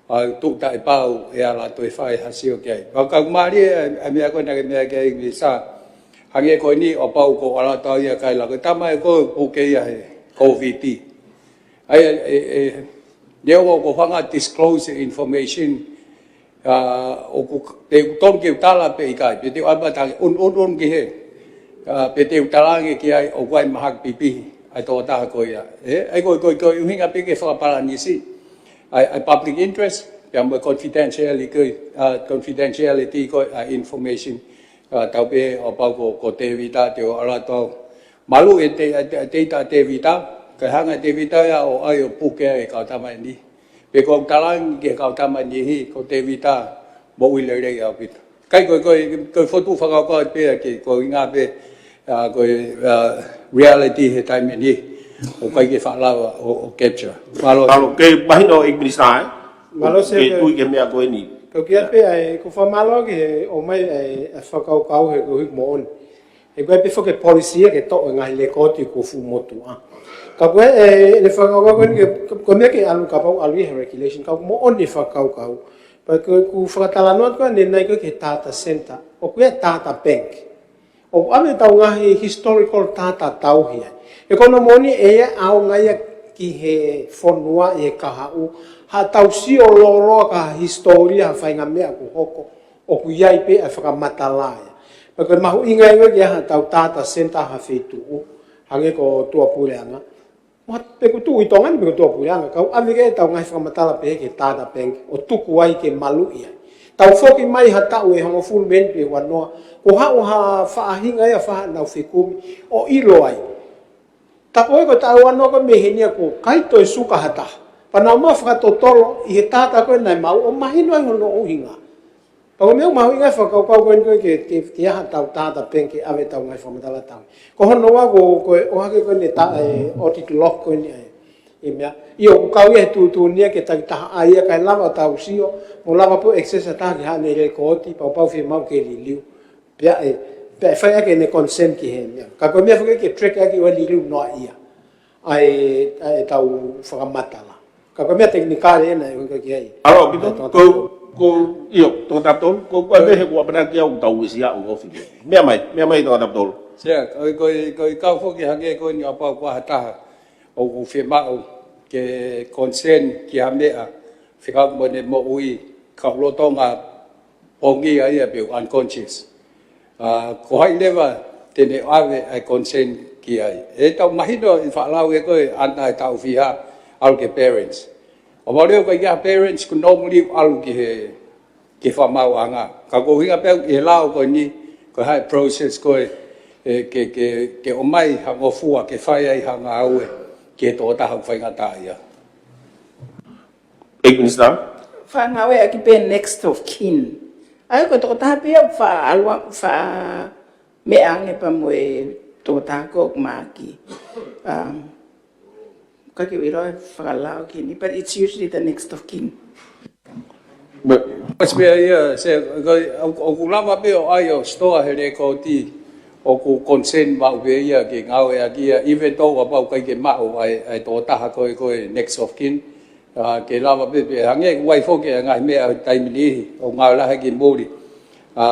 ʻa, tuʻu taʻepau ʻe ala toe fai ha sio ki ai. Ka ʻoku mālie ʻa e, ʻa e meʻa ko ē naʻa ke meʻa ki ai Misa. Hangē ko eni ʻo pau ko ʻAlatau ia kaila ko e tama ē ko ē puke ia he Covid. ʻA ia, ʻe, ʻe, neongo ko e fanga disclose information, ʻa, ʻoku, pe ʻoku tonu ke u tala pe ʻikai, pe te u ʻai pē ha ʻunuʻunu ki hē, ʻa, pe te u talaange ki ai ʻoku ʻi ai mahaki pipihi ʻa e tokotaha ko ia. ʻE, ʻa ia ko e, ko e, ko e ʻuhinga pē ke fakapalanisi ʻa e, ʻa e public interest, pea mo e confidentiality ko ē, ʻa, confidentiality ko ē ʻa e information, ʻa, tau pehē ʻo pau ko, ko Tevita te u ʻalu atu au. Malu e te, e te, e teita Tevita, kae hanga Tevita ia ʻo ʻai ʻo puke e kau tama eni. Pe ko e talaange ki he kau tama niʻihi, ko Tevita moʻui lelei ʻaupito. Ka ko e, ko e, ko e fotu fakakaukau pē ia ke, ko e ʻuhinga pē, ʻa, ko e, ʻa, reality he taimi ni, ʻoku ʻikai ke faʻa lava ʻo, ʻo capture. Mālō. Mālō, ke mahino ʻEiki Minisitā, ē? Mālō, Sea, ke ke tui ki he meʻa ko eni. Ko kia pē ai, ʻoku ou fakamālō ki he ʻomai ʻa e, ʻa e fakakaukau he koeʻuhi moʻoni. He ko e pē foki e policy ia ke toʻo e ngaahi lekooti kuo fuʻu motuʻa. Ka ko e, ʻe, ʻene fakakaukau ko eni ke, ko e meʻa ke ʻalu kapau ʻalu ia he regulation, ka ʻoku moʻoni e fakakaukau. Pea ko ʻeku fakatalanoa atu ko ē ʻanenai ko ē ki he data center, ʻoku ʻi ai e data bank. ʻOku ʻi ai ʻetau ngaahi historical data tauhi ai. He ko hono moʻoni ʻe ʻaonga ia ki he fonua ʻi he kahaʻu, haʻatau sio lōloa ki ha hisitōlia ha faʻahinga meʻa kuo hoko, ʻoku ʻi ai pē ʻa e fakamatala ia. Pea ko e mahuʻinga ia ke ʻi ai haʻatau data center ha feituʻu, hangē ko Tuʻapuleʻanga. Mo ha, pe ko e tuʻu ʻi Tonga ni pe ko Tuʻapuleʻanga, kau ʻave ki ai ʻetau ngaahi fakamatala pē ki he data bank, ʻo tuku ai ke maluʻi ai. Tau foki mai ha taʻu ʻe hongofulu mei heni pe ua noa, kuo haʻu ha faʻahinga ia fai haʻanau fekumi, ʻo ʻilo ai. Tapu ko e taʻu ua noa ko e mei heni ia kuo ʻikai toe suka ha taha. Pea nau ō mai ʻo fakatotolo ʻi he data ko ē naʻe maʻu ʻo mahino ai hono ʻuhinga. Pea ko e meʻa mahuʻinga e fakakaukau ko eni ko ē ke, ke, ke ʻi ai haʻatau data bank ke ʻave ʻetau ngaahi fakamatala tau. Ko hono ua ko, ko e ʻohake ko eni e ta-, e audit log ko eni ʻa e, e meʻa. ʻIo, ʻoku kau ia he tuʻutuʻuni ia ke takitaha ʻa ia kae lava ʻo tau sio, mo lava pē ʻo access ʻa e taha ki haʻane lēkooti, pea kuo pau fiemaʻu ke liliu. Pea ʻe, pea ʻe fai ʻaki ʻene consent ki he meʻa. Ka ko e meʻa foki ke track ʻaki ʻo liliu noa ia ʻa e, ʻa ʻetau fakamatala. Ka ko e meʻa tekinikale ena ʻe ʻuhinga ki ai. ʻAlo, ʻaupito, ʻa e tokataputolu. Ko, ko, ʻio, tokataputolu, ko, ko e meʻa he kuo ʻamanaki au tau ʻi siʻa ʻo ofi. Meʻa mai, meʻa mai tokataputolu. Sea, ko, ko, ko e kau foki hangē ko eni ʻo kapau ko ha taha ʻoku fiemaʻu ke consent ki ha meʻa, fekauʻaki mo ʻene moʻui, ka ʻoku lolotonga pongia ia pe ʻoku unconscious. ʻA, ko hai leva te ne ʻave ʻa e consent ki ai. ʻE tau mahino ʻi he fakalau ē ko ē ʻanai taʻu fiha ʻalu ki he parents. ʻO mau leo ko ia parents ko e normally ʻalu ki he, ki he fakamaauʻanga. Ka ko e ʻuhinga pē ʻi he lao ko eni, ko e hā e process ko ē, ʻe, ke, ke, ke ʻomai ha ngofua, ke fai ai ha ngāue ki he tokotaha ʻoku faingataʻaʻia. ʻEiki Minisitā. Fakangāueʻaki pē next of kin. ʻA ia ko e tokotaha pē ia ʻoku faʻa ʻalu, faʻa meʻa ange pea mo e tokotaha ko ē ʻoku mahaki. Um, ʻikai ke u ʻilo e fakalao ki heni, but it's usually the next of kin. But Mas pē ia, se, ko, ʻo, ʻoku lava pē ʻo ʻai ʻo store he lēkooti ʻoku consent maʻu pē ia ke ngāueʻaki ia, even though kapau ʻikai ke maʻu ʻa e, ʻa e tokotaha ko ē, ko e next of kin. ʻA, ke lava pē, pē hangē ʻoku ʻi ai foki e ngaahi meʻa ʻi he taimi ni, ʻoku ngāue lahi ki muli. ʻA,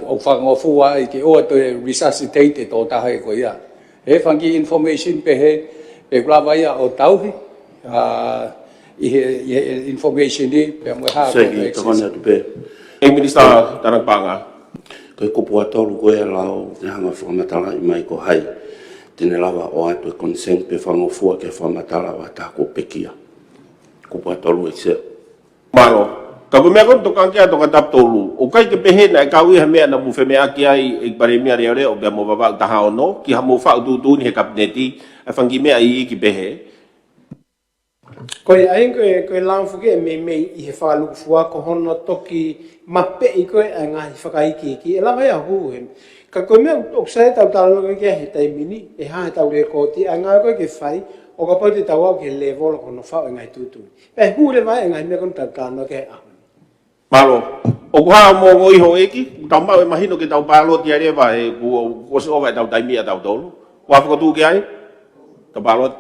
ʻoku fakangofua ai ke ʻoua toe resuscitate e tokotaha ko ia. He fanga kiʻi information pehē, pe ʻoku lava ia ʻo tauhi, ʻa, ʻi he, ʻi he information ni, pea mo e hā ko e access. Seki, tokoni atu pē. ʻEiki Minisitā Tānaki Paʻanga. Ko e kupu ʻe tolu ko ē ʻa e lao, te hanga fakamatalaʻi mai ko hai te ne lava ʻo ʻoatu e consent pe fakangofua ki he fakamatala ʻo ha taha kuo pekia. Kupu ʻe tolu ʻEiki Sea. Mālō. Ka ko e meʻa ko ē tokanga ki ai tokataputolu, ʻoku ʻikai ke pehē naʻe kau ia he meʻa naʻa mou femeʻaʻaki ai ʻEiki Palēmia Leoleo pea mo Vavaʻu taha ono, ki haʻamou faʻu tuʻutuʻuni he Kapineti, ʻa e fanga kiʻi meʻa iiki pehē. Ko ia ai ko e, ko e lao foki ʻe meimei ʻi he fakalūkufua ko hono toki mapeʻi ko ē ʻa e ngaahi fakaikiiki. ʻE lava ia ʻo hū he. Ka ko e meʻa ʻoku sai ʻetau talanoa ki ai he taimi ni, ʻe hā ʻetau lēkooti, ʻa e ngāue ko ē ke fai, ʻo kapau te tau aʻu ki he lēvolo ko hono faʻu e ngaahi tuʻutuʻuni. Pea hū leva e ngaahi meʻa ko eni ʻoku tau talanoa ki ai he ʻaho ni. Mālō. ʻOku hā mo ongo iho ʻEiki, tau maʻu e mahino ke tau pāloti ai leva he kuo, kuo ʻosi ʻova ʻetau taimi ʻatautolu. Kuo fokotuʻu ki ai? Tau pāloti.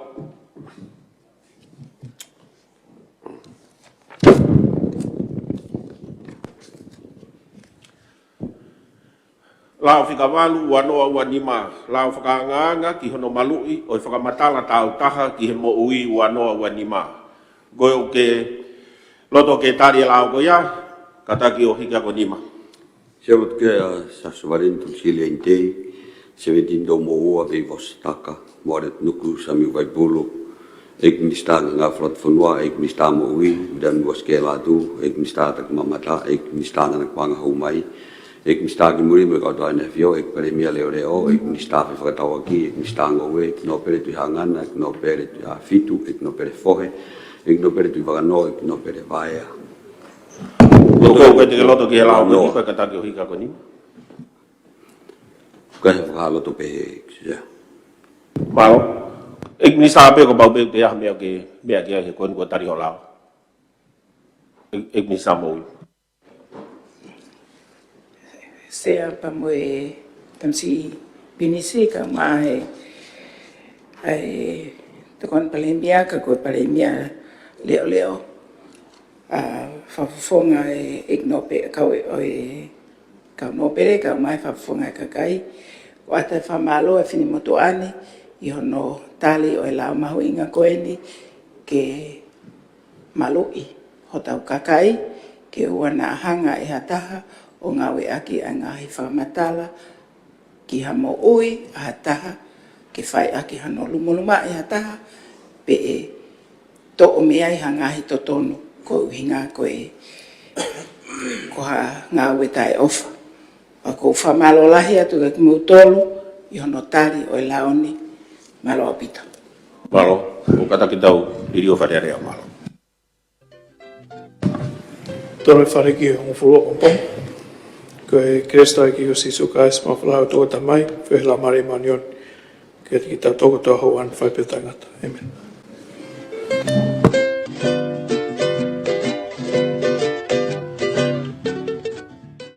Lao fika valu, ua noa ua nima, lao fakaangaanga ki hono maluʻi ʻo e fakamatala taautaha ki he moʻui, ua noa ua nima. Ko e ʻoku ke loto ke tali e lao ko ia, kātaki ʻo hiki hako nima. Sea Lotu Kea, Sasua Valeni Tulusili Ainitei, Seventini Toumoʻua, Veivaosi Taka, Moale Tunuku, Samiu Vaipulu, ʻEiki Minisitā Ngāue Fakalotofonua, ʻEiki Minisitā Moʻui, Viliami Uasikē Lātū, ʻEiki Minisitā Takimamata, ʻEiki Minisitā Tānaki Paʻanga Houmai, ʻEiki Minisitā ki Muli mo e kau tau ʻene ʻAfio, ʻEiki Palēmia Leoleo, ʻEiki Minisitā Fefakatauʻaki, ʻEiki Minisitā Ngoue, ʻEiki Nōpele Tuʻihangana, ʻEiki Nōpele Tuʻihaʻafitu, ʻEiki Nōpele Fohe, ʻEiki Nōpele Tuʻivakanō, ʻEiki Nōpele Vaea. Ko e ʻoku ke loto ki he lao ko eni, ko e kātaki ʻo hiki hako nima. Ko e fakaloto pē, ʻEiki Sea. Mālō. ʻEiki Minisitā pē kapau pē ʻoku ʻi ai ha meʻa ke, meʻa ke ʻai he ko eni kuo tali hoʻo lao. ʻEiki, ʻEiki Minisitā Moʻui. Sea pea mo e tamasiʻi pilinisi kae ʻumaʻā e, ʻa e Tokoni Palēmia ka ko e Palēmia Leoleo. ʻA, fakafofonga e ʻEiki Nōpele, kau e, ʻo e kau nōpele, kae ʻumaʻā e fakafofonga e kakai. ʻOatu e fakamālō e finemotuʻa ni ʻi hono tali ʻo e lao mahuʻinga ko eni, ke maluʻi hotau kakai, ke ʻoua naʻa hanga ʻe ha taha ʻo ngāueʻaki ʻa e ngaahi fakamatala ki ha moʻui ʻa ha taha, ke fai ʻaki hano lumolumaʻi ha taha, pe ʻe toʻo mei ai ha ngaahi totonu, ko e ʻuhinga ko e, ko ha ngāue taʻeʻofa. ʻOku ou fakamālō lahi atu kiate kimoutolu ʻi hono tali ʻo e lao ni. Mālō ʻaupito. Mālō, ʻoku kātaki ʻetau liliu ʻo e Fale Alea, mālō. Tolu e fale ki hongofulu ʻo pongipongi. Ko e kelesi ʻa e ʻEiki ko Sīsū Kalaisi, māfana ʻa e ʻOtua ko e Tamai, feohi ʻa e Laumālie Māʻoniʻoni, ke ʻiate kitautolu kotoa ʻo houʻeiki ʻo taʻengata. ʻĒmeni.